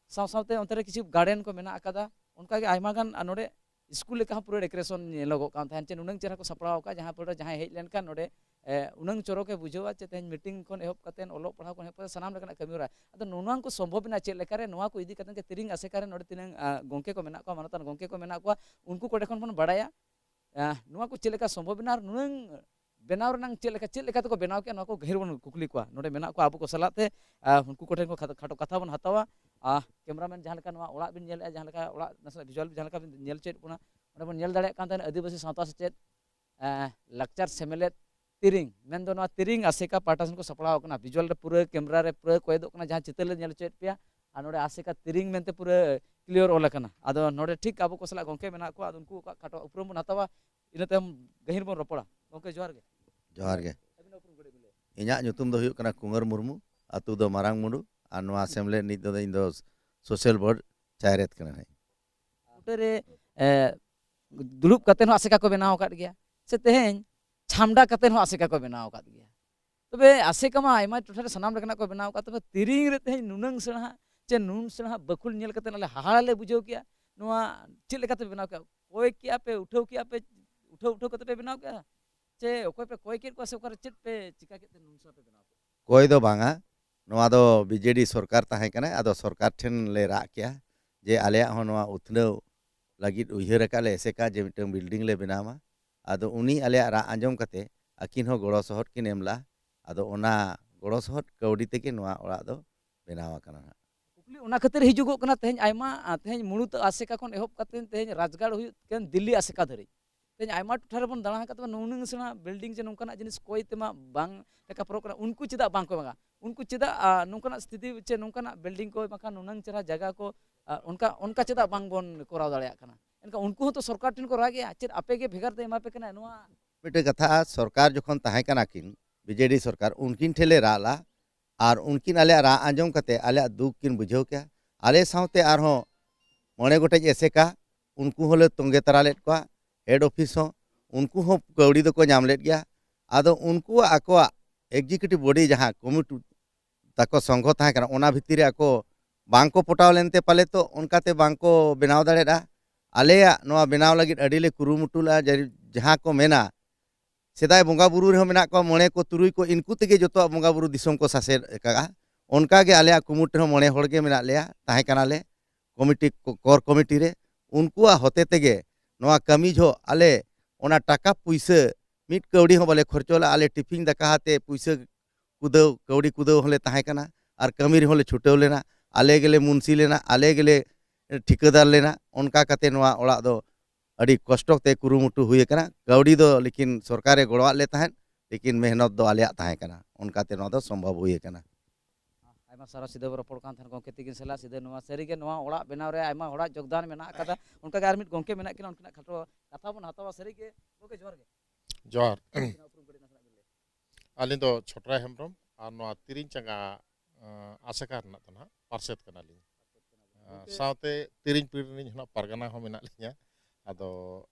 ᱥᱟᱶ ᱥᱟᱶᱛᱮ ᱚᱱᱛᱮ ᱨᱮ ᱠᱤᱪᱷᱩ garden ᱠᱚ ᱢᱮᱱᱟᱜ ᱟᱠᱟᱫᱟ᱾ ᱚᱱᱠᱟᱜᱮ ᱟᱭᱢᱟ ᱜᱟᱱ, ᱟᱨ ᱱᱚᱰᱮ ᱥᱠᱩᱞ ᱞᱮᱠᱟ ᱦᱚᱸ ᱯᱩᱨᱟᱹ decoration ᱧᱮᱞᱚᱜᱚᱜ ᱠᱟᱱ ᱛᱟᱦᱮᱸᱫ, ᱪᱮ ᱱᱩᱱᱟᱹᱝ ᱪᱮᱦᱨᱟ ᱠᱚ ᱥᱟᱯᱲᱟᱣ ᱟᱠᱟᱫᱼᱟ, ᱡᱟᱦᱟᱸ ᱯᱚᱨᱮ ᱡᱟᱦᱟᱸᱭ ᱦᱮᱡ ᱞᱮᱱᱠᱷᱟᱱ ᱱᱚᱰᱮ, ᱮ, ᱩᱱᱟᱹᱝ ᱪᱚᱨᱚᱠᱮ ᱵᱩᱡᱷᱟᱹᱣᱟ, ᱪᱮ ᱛᱮᱦᱮᱧ meeting ᱠᱷᱚᱱ ᱮᱦᱚᱵ ᱠᱟᱛᱮᱫ, ᱚᱞᱚᱜ ᱯᱟᱲᱦᱟᱣ ᱠᱷᱚᱱ ᱮᱦᱚᱵ ᱠᱟᱛᱮᱫ ᱥᱟᱱᱟᱢ ᱞᱮᱠᱟᱱᱟᱜ ᱠᱟᱹᱢᱤ ᱦᱚᱨᱟ᱾ ᱟᱫᱚ ᱱᱚᱣᱟ ᱠᱚ ᱥᱚᱢᱵᱷᱚᱵ ᱮᱱᱟ ᱪᱮᱫ ᱞᱮᱠᱟᱨᱮ? ᱱᱚᱣᱟ ᱠᱚ ᱤᱫᱤ ᱠᱟᱛᱮᱫ ᱜᱮ ᱛᱮᱦᱮᱧ ᱟᱥᱮᱠᱟ ᱨᱮ ᱱᱚᱰᱮ ᱛᱤᱱᱟᱹᱝ, ᱟ, ᱜᱚᱢᱠᱮ ᱠᱚ ᱢᱮᱱᱟᱜ ᱠᱚᱣᱟ, ᱢᱟᱱᱚᱛᱟᱱ ᱜᱚᱢᱠᱮ ᱠᱚ ᱢᱮᱱᱟᱜ ᱠᱚᱣᱟ, ᱩᱱᱠᱩ ᱠᱚᱴᱷᱮᱱ ᱠᱷᱚᱱ ᱵᱚᱱ ᱵᱟᱲᱟᱭᱟ, ᱟ, ᱱᱚᱣᱟ ᱠᱚ ᱪᱮᱫ ᱞᱮᱠᱟ ᱥᱚᱢᱵᱷᱚᱵ ᱮᱱᱟ ᱟᱨ ᱱᱩᱱᱟᱹᱝ ᱵᱮᱱᱟᱣ ᱨᱮᱱᱟᱜ ᱪᱮᱫ ᱞᱮᱠᱟ, ᱪᱮᱫ ᱞᱮᱠᱟ ᱛᱮᱠᱚ ᱵᱮᱱᱟᱣ ᱠᱮᱫᱼᱟ, ᱱᱚᱣᱟ ᱠᱚ ᱜᱟᱹᱦᱤᱨ ᱵᱚᱱ ᱠᱩᱠᱞᱤ ᱠᱚᱣᱟ᱾ ᱱᱚᱰᱮ ᱢᱮᱱᱟᱜ ᱠᱚᱣᱟ ᱟᱵᱚ ᱠᱚ ᱥᱟᱞᱟᱜ ᱛᱮ, ᱟ, ᱩᱱᱠᱩ ᱠᱚᱴᱷᱮᱱ ᱠᱷᱚᱱ ᱠᱷᱟᱴᱚ, ᱠᱷᱟᱴᱚ ᱠᱟᱛᱷᱟ ᱵᱚᱱ ᱦᱟᱛᱟᱣᱟ᱾ ᱟ, cameraman ᱡᱟᱦᱟᱸ ᱞᱮᱠᱟ ᱱᱚᱣᱟ ᱚᱲᱟᱜ ᱵᱤᱱ ᱧᱮᱞᱮᱫᱼᱟ, ᱡᱟᱦᱟᱸ ᱞᱮᱠᱟ ᱚᱲᱟᱜ ᱱᱟᱥᱮᱱᱟᱜ visual ᱡᱟᱦᱟᱸ ᱞᱮᱠᱟ ᱵᱤᱱ ᱧᱮᱞ ᱦᱚᱪᱚᱭᱮᱫ ᱵᱚᱱᱟ, ᱚᱸᱰᱮ ᱵᱚᱱ ᱧᱮᱞ ᱫᱟᱲᱮᱭᱟᱜ ᱠᱟᱱ ᱛᱟᱦᱮᱱᱟ ᱟᱹᱫᱤᱵᱟᱹᱥᱤ ᱥᱟᱶᱛᱟ ᱥᱮᱪᱮᱫ, ᱮ, ᱞᱟᱠᱪᱟᱨ ᱥᱮᱢᱞᱮᱫ, ᱛᱤᱨᱤᱝ, ᱢᱮᱱᱫᱚ ᱱᱚᱣᱟ ᱛᱤᱨᱤᱝ ᱟᱥᱮᱠᱟ ᱯᱟᱦᱴᱟ ᱥᱮᱱ ᱠᱚ ᱥᱟᱯᱲᱟᱣ ᱟᱠᱟᱱᱟ᱾ ᱵᱷᱤᱡᱩᱣᱟᱞ ᱨᱮ ᱯᱩᱨᱟᱹ ᱠᱮᱢᱨᱟ ᱨᱮ ᱯᱩᱨᱟᱹ ᱠᱚᱭᱮᱫᱚᱜ ᱠᱟᱱᱟ, ᱡᱟᱦᱟᱸ ᱪᱤᱛᱟᱹᱨ ᱞᱮ ᱧᱮᱞ ᱦᱚᱪᱚᱭᱮᱫ ᱯᱮᱭᱟ᱾ ᱟᱨ ᱱᱚᱰᱮ ᱟᱥᱮᱠᱟ ᱛᱤᱨᱤᱝ ᱢᱮᱱᱛᱮ ᱯᱩᱨᱟᱹ ᱠᱞᱤᱭᱟᱨ ᱚᱞ ᱟᱠᱟᱱᱟ᱾ ᱟᱫᱚ ᱱᱚᱰᱮ ᱴᱷᱤᱠ ᱟᱵᱚ ᱠᱚ ᱥᱟᱞᱟᱜ ᱜᱚᱢᱠᱮ ᱢᱮᱱᱟᱜ ᱠᱚᱣᱟ, ᱟᱫᱚ ᱩᱱᱠᱩ ᱠᱚᱣᱟᱜ ᱠᱷᱟᱴᱚ ᱩᱯᱨᱩᱢ ᱵᱚᱱ ᱦᱟᱛᱟᱣᱟ, ᱤᱱᱟᱹ ᱛᱟᱭᱚᱢ ᱜᱟᱹᱦᱤᱨ ᱵᱚᱱ ᱨᱚᱯᱚᱲᱟ᱾ ᱜᱚᱢᱠᱮ, ᱡᱚᱦᱟᱨ ᱜᱮ᱾ ᱡᱚᱦᱟᱨ ᱜᱮ᱾ ᱟᱹᱵᱤᱱᱟᱜ ᱩᱯᱨᱩᱢ ᱠᱟᱹᱴᱤᱡ ᱵᱤᱱ ᱞᱟᱹᱭᱟ? ᱤᱧᱟᱹᱜ ᱧᱩᱛᱩᱢ ᱫᱚ ᱦᱩᱭᱩᱜ ᱠᱟᱱᱟ ᱠᱩᱢᱟᱨ ᱢᱩᱨᱢᱩ, ᱟᱹᱛᱩ ᱫᱚ ᱢᱟᱨᱟᱝ ᱢᱩᱰᱩ, ᱟᱨ ᱱᱚᱣᱟ ᱥᱮᱢᱞᱮᱫ ᱨᱤᱱᱤᱡ ᱫᱚ ᱤᱧ ᱫᱚ ᱥᱳᱥᱟᱞ ᱵᱳᱨᱰ ᱪᱟᱭᱨᱮᱛ ᱠᱟᱱᱟᱧ᱾ ᱵᱩᱴᱟᱹᱨᱮ, ᱮ, ᱫᱩᱲᱩᱵ ᱠᱟᱛᱮ ᱦᱚᱸ ᱟᱥᱮᱠᱟ ᱠᱚ ᱵᱮᱱᱟᱣ ᱟᱠᱟᱫ ᱜᱮᱭᱟ, ᱥᱮ ᱛᱮᱦᱮᱧ ᱪᱷᱟᱢᱰᱟ ᱠᱟᱛᱮ ᱦᱚᱸ ᱟᱥᱮᱠᱟ ᱠᱚ ᱵᱮᱱᱟᱣ ᱟᱠᱟᱫ ᱜᱮᱭᱟ᱾ ᱛᱚᱵᱮ ᱟᱥᱮᱠᱟ ᱢᱟ ᱟᱭᱢᱟ ᱴᱚᱴᱷᱟ ᱨᱮ ᱥᱟᱱᱟᱢ ᱞᱮᱠᱟᱱᱟᱜ ᱠᱚ ᱵᱮᱱᱟᱣ ᱟᱠᱟᱫ, ᱛᱚᱵᱮ ᱛᱤᱨᱤᱝ ᱨᱮ ᱛᱮᱦᱮᱧ ᱱᱩᱱᱟᱹᱝ ᱥᱮᱬᱟ ᱪᱮ ᱱᱩᱱ ᱥᱮᱬᱟ ᱵᱟᱹᱠᱷᱩᱞ ᱧᱮᱞ ᱠᱟᱛᱮ ᱟᱞᱮ ᱦᱟᱦᱟᱲᱟ ᱞᱮ ᱵᱩᱡᱷᱟᱹᱣ ᱠᱮᱜᱼᱟ᱾ ᱱᱚᱣᱟ ᱪᱮᱫ ᱞᱮᱠᱟᱛᱮ ᱵᱮᱱᱟᱣ ᱠᱮᱜᱼᱟ? ᱠᱚᱭ ᱠᱮᱜᱼᱟ ᱯᱮ, ᱩᱴᱷᱟᱹᱣ ᱠᱮᱜᱼᱟ ᱯᱮ, ᱩᱴᱷᱟᱹᱣ ᱩᱴᱷᱟᱹᱣ ᱠᱟᱛᱮ ᱯᱮ ᱵᱮᱱᱟᱣ ᱠᱮᱜᱼᱟ, ᱪᱮ ᱚᱠᱚᱭ ᱯᱮ ᱠᱚᱭ ᱠᱮᱫ ᱠᱚᱣᱟ, ᱥᱮ ᱚᱠᱟᱨᱮ ᱪᱮᱫ ᱯᱮ ᱪᱤᱠᱟ ᱠᱮᱫ ᱛᱮ ᱱᱩᱱ ᱥᱮᱬᱟ ᱯᱮ ᱵᱮᱱᱟᱣ ᱠᱮᱜᱼᱟ? ᱠᱚᱭ ᱫᱚ ᱵᱟᱝᱟ, ᱱᱚᱣᱟ ᱫᱚ ᱵᱤᱡᱮᱰᱤ ᱥᱚᱨᱠᱟᱨ ᱛᱟᱦᱮᱸ ᱠᱟᱱᱟᱭ, ᱟᱫᱚ ᱥᱚᱨᱠᱟᱨ ᱴᱷᱮᱱ ᱞᱮ ᱨᱟᱜ ᱠᱮᱜᱼᱟ ᱡᱮ ᱟᱞᱮᱭᱟᱜ ᱦᱚᱸ ᱱᱚᱣᱟ ᱩᱛᱱᱟᱹᱣ ᱞᱟᱹᱜᱤᱫ ᱩᱭᱦᱟᱹᱨ ᱟᱠᱟᱫ ᱞᱮ ᱮᱥᱮᱠᱟ ᱡᱮ ᱢᱤᱫᱴᱟᱝ ᱵᱤᱞᱰᱤᱝ ᱞᱮ ᱵᱮᱱᱟᱣᱟ᱾ ᱟᱫᱚ ᱩᱱᱤ ᱟᱞᱮᱭᱟᱜ ᱨᱟᱜ ᱟᱸᱡᱚᱢ ᱠᱟᱛᱮ ᱟᱹᱠᱤᱱ ᱦᱚᱸ ᱜᱚᱲᱚ ᱥᱚᱦᱚᱫ ᱠᱤᱱ ᱮᱢ ᱞᱮᱜᱼᱟ᱾ ᱟᱫᱚ ᱚᱱᱟ ᱜᱚᱲᱚ ᱥᱚᱦᱚᱫ ᱠᱟᱹᱣᱰᱤ ᱛᱮᱜᱮ ᱱᱚᱣᱟ ᱚᱲᱟᱜ ᱫᱚ ᱵᱮᱱᱟᱣ ᱟᱠᱟᱱᱟ ᱦᱟᱸᱜ᱾ ᱠᱩᱠᱞᱤ ᱚᱱᱟ ᱠᱷᱟᱹᱛᱤᱨ ᱦᱤᱡᱩᱜᱚᱜ ᱠᱟᱱᱟ, ᱛᱮᱦᱮᱧ ᱟᱭᱢᱟ, ᱟ, ᱛᱮᱦᱮᱧ ᱢᱩᱲᱩᱫ ᱟᱥᱮᱠᱟ ᱠᱷᱚᱱ ᱮᱦᱚᱵ ᱠᱟᱛᱮ ᱛᱮᱦᱮᱧ ᱨᱟᱡᱽᱜᱟᱲ ᱦᱩᱭᱩᱜ ᱠᱟᱱ ᱫᱤᱞᱞᱤ ᱟᱥᱮᱠᱟ ᱫᱷᱟᱹᱨᱤᱡ, ᱛᱮᱦᱮᱧ ᱟᱭᱢᱟ ᱴᱚᱴᱷᱟ ᱨᱮᱵᱚᱱ ᱫᱟᱬᱟ ᱟᱠᱟᱫ ᱛᱟᱵᱚᱱᱟ, ᱱᱩᱱᱟᱹᱝ ᱥᱮᱬᱟ ᱵᱤᱞᱰᱤᱝ ᱪᱮ ᱱᱚᱝᱠᱟᱱᱟᱜ ᱡᱤᱱᱤᱥ ᱠᱚᱭ ᱛᱮᱢᱟ ᱵᱟᱝ ᱞᱮᱠᱟ ᱯᱚᱨᱚᱵᱽ ᱠᱟᱱᱟ᱾ ᱩᱱᱠᱩ ᱪᱮᱫᱟᱜ ᱵᱟᱝ ᱠᱚ ᱮᱢᱟ? ᱩᱱᱠᱩ ᱪᱮᱫᱟᱜ, ᱟ, ᱱᱚᱝᱠᱟᱱᱟᱜ ᱥᱛᱷᱤᱛᱤ ᱪᱮ ᱱᱚᱝᱠᱟᱱᱟᱜ ᱵᱤᱞᱰᱤᱝ ᱠᱚ ᱵᱟᱝᱠᱷᱟᱱ ᱱᱩᱱᱟᱹᱝ ᱪᱮᱦᱨᱟ ᱡᱟᱭᱜᱟ ᱠᱚ, ᱟ, ᱚᱱᱠᱟ, ᱚᱱᱠᱟ ᱪᱮᱫᱟᱜ ᱵᱟᱝ ᱵᱚᱱ ᱠᱚᱨᱟᱣ ᱫᱟᱲᱮᱭᱟᱜ ᱠᱟᱱᱟ? ᱮᱱᱠᱷᱟᱱ ᱩᱱᱠᱩ ᱦᱚᱸᱛᱚ ᱥᱚᱨᱠᱟᱨ ᱴᱷᱮᱱ ᱠᱚ ᱨᱟᱜᱮᱜᱼᱟ, ᱪᱮᱫ ᱟᱯᱮ ᱜᱮ ᱵᱷᱮᱜᱟᱨ ᱛᱮ ᱮᱢᱟ ᱯᱮ ᱠᱟᱱᱟ ᱱᱚᱣᱟ? ᱢᱤᱫᱴᱮᱡ ᱠᱟᱛᱷᱟ, ᱥᱚᱨᱠᱟᱨ ᱡᱚᱠᱷᱚᱱ ᱛᱟᱦᱮᱸ ᱠᱟᱱᱟ ᱠᱤᱱ, ᱵᱤᱡᱮᱰᱤ ᱥᱚᱨᱠᱟᱨ, ᱩᱱᱠᱤᱱ ᱴᱷᱮᱱ ᱞᱮ ᱨᱟᱜ ᱞᱟ, ᱟᱨ ᱩᱱᱠᱤᱱ ᱟᱞᱮᱭᱟᱜ ᱨᱟᱜ ᱟᱸᱡᱚᱢ ᱠᱟᱛᱮ ᱟᱞᱮᱭᱟᱜ ᱫᱩᱠ ᱠᱤᱱ ᱵᱩᱡᱷᱟᱹᱣ ᱠᱮᱜᱼᱟ᱾ ᱟᱞᱮ ᱥᱟᱶᱛᱮ ᱟᱨᱦᱚᱸ ᱢᱚᱬᱮ ᱜᱚᱴᱮᱡ ᱮᱥᱮᱠᱟ, ᱩᱱᱠᱩ ᱦᱚᱸᱞᱮ ᱛᱚᱸᱜᱮ ᱛᱟᱨᱟ ᱞᱮᱫ ᱠᱚᱣᱟ, ᱦᱮᱰ ᱚᱯᱷᱤᱥ ᱦᱚᱸ, ᱩᱱᱠᱩ ᱦᱚᱸ ᱠᱟᱹᱣᱰᱤ ᱫᱚᱠᱚ ᱧᱟᱢ ᱞᱮᱫ ᱜᱮᱭᱟ᱾ ᱟᱫᱚ ᱩᱱᱠᱩᱣᱟᱜ ᱟᱠᱚᱣᱟᱜ ᱮᱠᱡᱤᱠᱤᱭᱩᱴᱤᱵᱷ ᱵᱚᱰᱤ ᱡᱟᱦᱟᱸ ᱠᱚᱢᱤᱴᱤ ᱛᱟᱠᱚ ᱥᱚᱝᱜᱷᱚ ᱛᱟᱦᱮᱸ ᱠᱟᱱᱟ, ᱚᱱᱟ ᱵᱷᱤᱛᱤᱨ ᱨᱮ ᱟᱠᱚ ᱵᱟᱝ ᱠᱚ ᱯᱚᱴᱟᱣ ᱞᱮᱱᱛᱮ ᱯᱟᱞᱮ ᱛᱚ ᱚᱱᱠᱟᱛᱮ ᱵᱟᱝ ᱠᱚ ᱵᱮᱱᱟᱣ ᱫᱟᱲᱮᱭᱟᱜᱼᱟ᱾ ᱟᱞᱮᱭᱟᱜ ᱱᱚᱣᱟ ᱵᱮᱱᱟᱣ ᱞᱟᱹᱜᱤᱫ ᱟᱹᱰᱤ ᱞᱮ ᱠᱩᱨᱩᱢᱩᱴᱩ ᱞᱮᱫᱼᱟ, ᱡᱮ ᱡᱟᱦᱟᱸ ᱠᱚ ᱢᱮᱱᱟ, ᱥᱮᱫᱟᱭ ᱵᱚᱸᱜᱟ ᱵᱩᱨᱩ ᱨᱮᱦᱚᱸ ᱢᱮᱱᱟᱜ ᱠᱚᱣᱟ ᱢᱚᱬᱮ ᱠᱚ ᱛᱩᱨᱩᱭ ᱠᱚ, ᱤᱱᱠᱩ ᱛᱮᱜᱮ ᱡᱚᱛᱚᱣᱟᱜ ᱵᱚᱸᱜᱟ ᱵᱩᱨᱩ ᱫᱤᱥᱚᱢ ᱠᱚ ᱥᱟᱥᱮᱛ ᱟᱠᱟᱫᱼᱟ᱾ ᱚᱱᱠᱟ ᱜᱮ ᱟᱞᱮᱭᱟᱜ ᱠᱩᱢᱩᱴ ᱨᱮᱦᱚᱸ ᱢᱚᱬᱮ ᱦᱚᱲ ᱜᱮ ᱢᱮᱱᱟᱜ ᱞᱮᱭᱟ, ᱛᱟᱦᱮᱸ ᱠᱟᱱᱟᱞᱮ ᱠᱚᱢᱤᱴᱤ, ᱠᱚ-, ᱠᱚᱨ ᱠᱚᱢᱤᱴᱤ ᱨᱮ᱾ ᱩᱱᱠᱩᱣᱟᱜ ᱦᱚᱛᱮ ᱛᱮᱜᱮ ᱱᱚᱣᱟ ᱠᱟᱹᱢᱤ ᱡᱚᱦᱚᱜ ᱟᱞᱮ ᱚᱱᱟ ᱴᱟᱠᱟ ᱯᱩᱭᱥᱟᱹ ᱢᱤᱫ ᱠᱟᱹᱣᱰᱤ ᱦᱚᱸ ᱵᱟᱞᱮ ᱠᱷᱚᱨᱪᱚ ᱞᱮᱫᱼᱟ᱾ ᱟᱞᱮ ᱴᱤᱯᱷᱤᱱ ᱫᱟᱠᱟ ᱟᱛᱮ ᱯᱩᱭᱥᱟᱹ ᱠᱩᱫᱟᱹᱣ, ᱠᱟᱹᱣᱰᱤ ᱠᱩᱫᱟᱹᱣ ᱦᱚᱸᱞᱮ ᱛᱟᱦᱮᱸ ᱠᱟᱱᱟ ᱟᱨ ᱠᱟᱹᱢᱤ ᱨᱮᱦᱚᱸ ᱞᱮ ᱪᱷᱩᱴᱟᱹᱣ ᱞᱮᱱᱟ᱾ ᱟᱞᱮ ᱜᱮᱞᱮ ᱢᱩᱱᱥᱤ ᱞᱮᱱᱟ, ᱟᱞᱮ ᱜᱮᱞᱮ ᱴᱷᱤᱠᱟᱹᱫᱟᱨ ᱞᱮᱱᱟ᱾ ᱚᱱᱠᱟ ᱠᱟᱛᱮ ᱱᱚᱣᱟ ᱚᱲᱟᱜ ᱫᱚ ᱟᱹᱰᱤ ᱠᱚᱥᱴᱚ ᱛᱮ ᱠᱩᱨᱩᱢᱩᱴᱩ ᱦᱩᱭ ᱟᱠᱟᱱᱟ᱾ ᱠᱟᱹᱣᱰᱤ ᱫᱚ ᱞᱮᱠᱤᱱ ᱥᱚᱨᱠᱟᱨᱮ ᱜᱚᱲᱚᱣᱟᱫ ᱞᱮ ᱛᱟᱦᱮᱸᱫ, ᱞᱮᱠᱤᱱ ᱢᱮᱦᱱᱚᱛ ᱫᱚ ᱟᱞᱮᱭᱟᱜ ᱛᱟᱦᱮᱸ ᱠᱟᱱᱟ, ᱚᱱᱠᱟᱛᱮ ᱱᱚᱣᱟ ᱫᱚ ᱥᱚᱢᱵᱷᱚᱵ ᱦᱩᱭ ᱟᱠᱟᱱᱟ᱾ ᱟᱭᱢᱟ ᱥᱟᱨᱦᱟᱣ᱾ ᱥᱤᱫᱟᱹ ᱵᱚ ᱨᱚᱯᱚᱲ ᱠᱟᱱ ᱛᱟᱦᱮᱱ ᱜᱚᱢᱠᱮ ᱛᱤᱠᱤᱱ ᱥᱮᱞᱟ, ᱥᱤᱫᱟᱹ ᱱᱚᱣᱟ ᱥᱟᱹᱨᱤᱜᱮ ᱱᱚᱣᱟ ᱚᱲᱟᱜ ᱵᱮᱱᱟᱣ ᱨᱮ ᱟᱭᱢᱟ ᱦᱚᱲᱟᱜ ᱡᱳᱜᱽᱫᱟᱱ ᱢᱮᱱᱟᱜ ᱟᱠᱟᱫᱟ᱾ ᱚᱱᱠᱟᱜᱮ ᱟᱨ ᱢᱤᱫ ᱜᱚᱢᱠᱮ ᱢᱮᱱᱟᱜ ᱠᱤᱱᱟ, ᱩᱱᱠᱤᱱᱟᱜ ᱠᱷᱟᱴᱚ ᱠᱟᱛᱷᱟ ᱵᱚᱱ ᱦᱟᱛᱟᱣᱟ᱾ ᱥᱟᱹᱨᱤᱜᱮ ᱜᱚᱢᱠᱮ ᱡᱚᱦᱟᱨ ᱜᱮ᱾ ᱡᱚᱦᱟᱨ᱾ ᱟᱹᱞᱤᱧ ᱫᱚ ᱪᱷᱚᱴᱨᱟᱭ ᱦᱮᱢᱵᱨᱚᱢ ᱟᱨ ᱱᱚᱣᱟ ᱛᱤᱨᱤᱧ ᱪᱟᱸᱜᱟ ᱟᱸ, ᱟᱥᱮᱠᱟ ᱨᱮᱱᱟᱜ ᱫᱚ ᱱᱟᱦᱟᱜ ᱯᱟᱨᱥᱮᱛ ᱠᱟᱱᱟᱞᱤᱧ᱾ ᱟᱸ, ᱥᱟᱶᱛᱮ ᱛᱤᱨᱤᱧ ᱯᱤᱲ ᱨᱤᱱᱤᱡ ᱦᱚᱸ ᱱᱟᱜ ᱯᱟᱨᱜᱟᱱᱟ ᱦᱚᱸ ᱢᱮᱱᱟᱜ ᱞᱤᱧᱟ᱾ ᱟᱫᱚ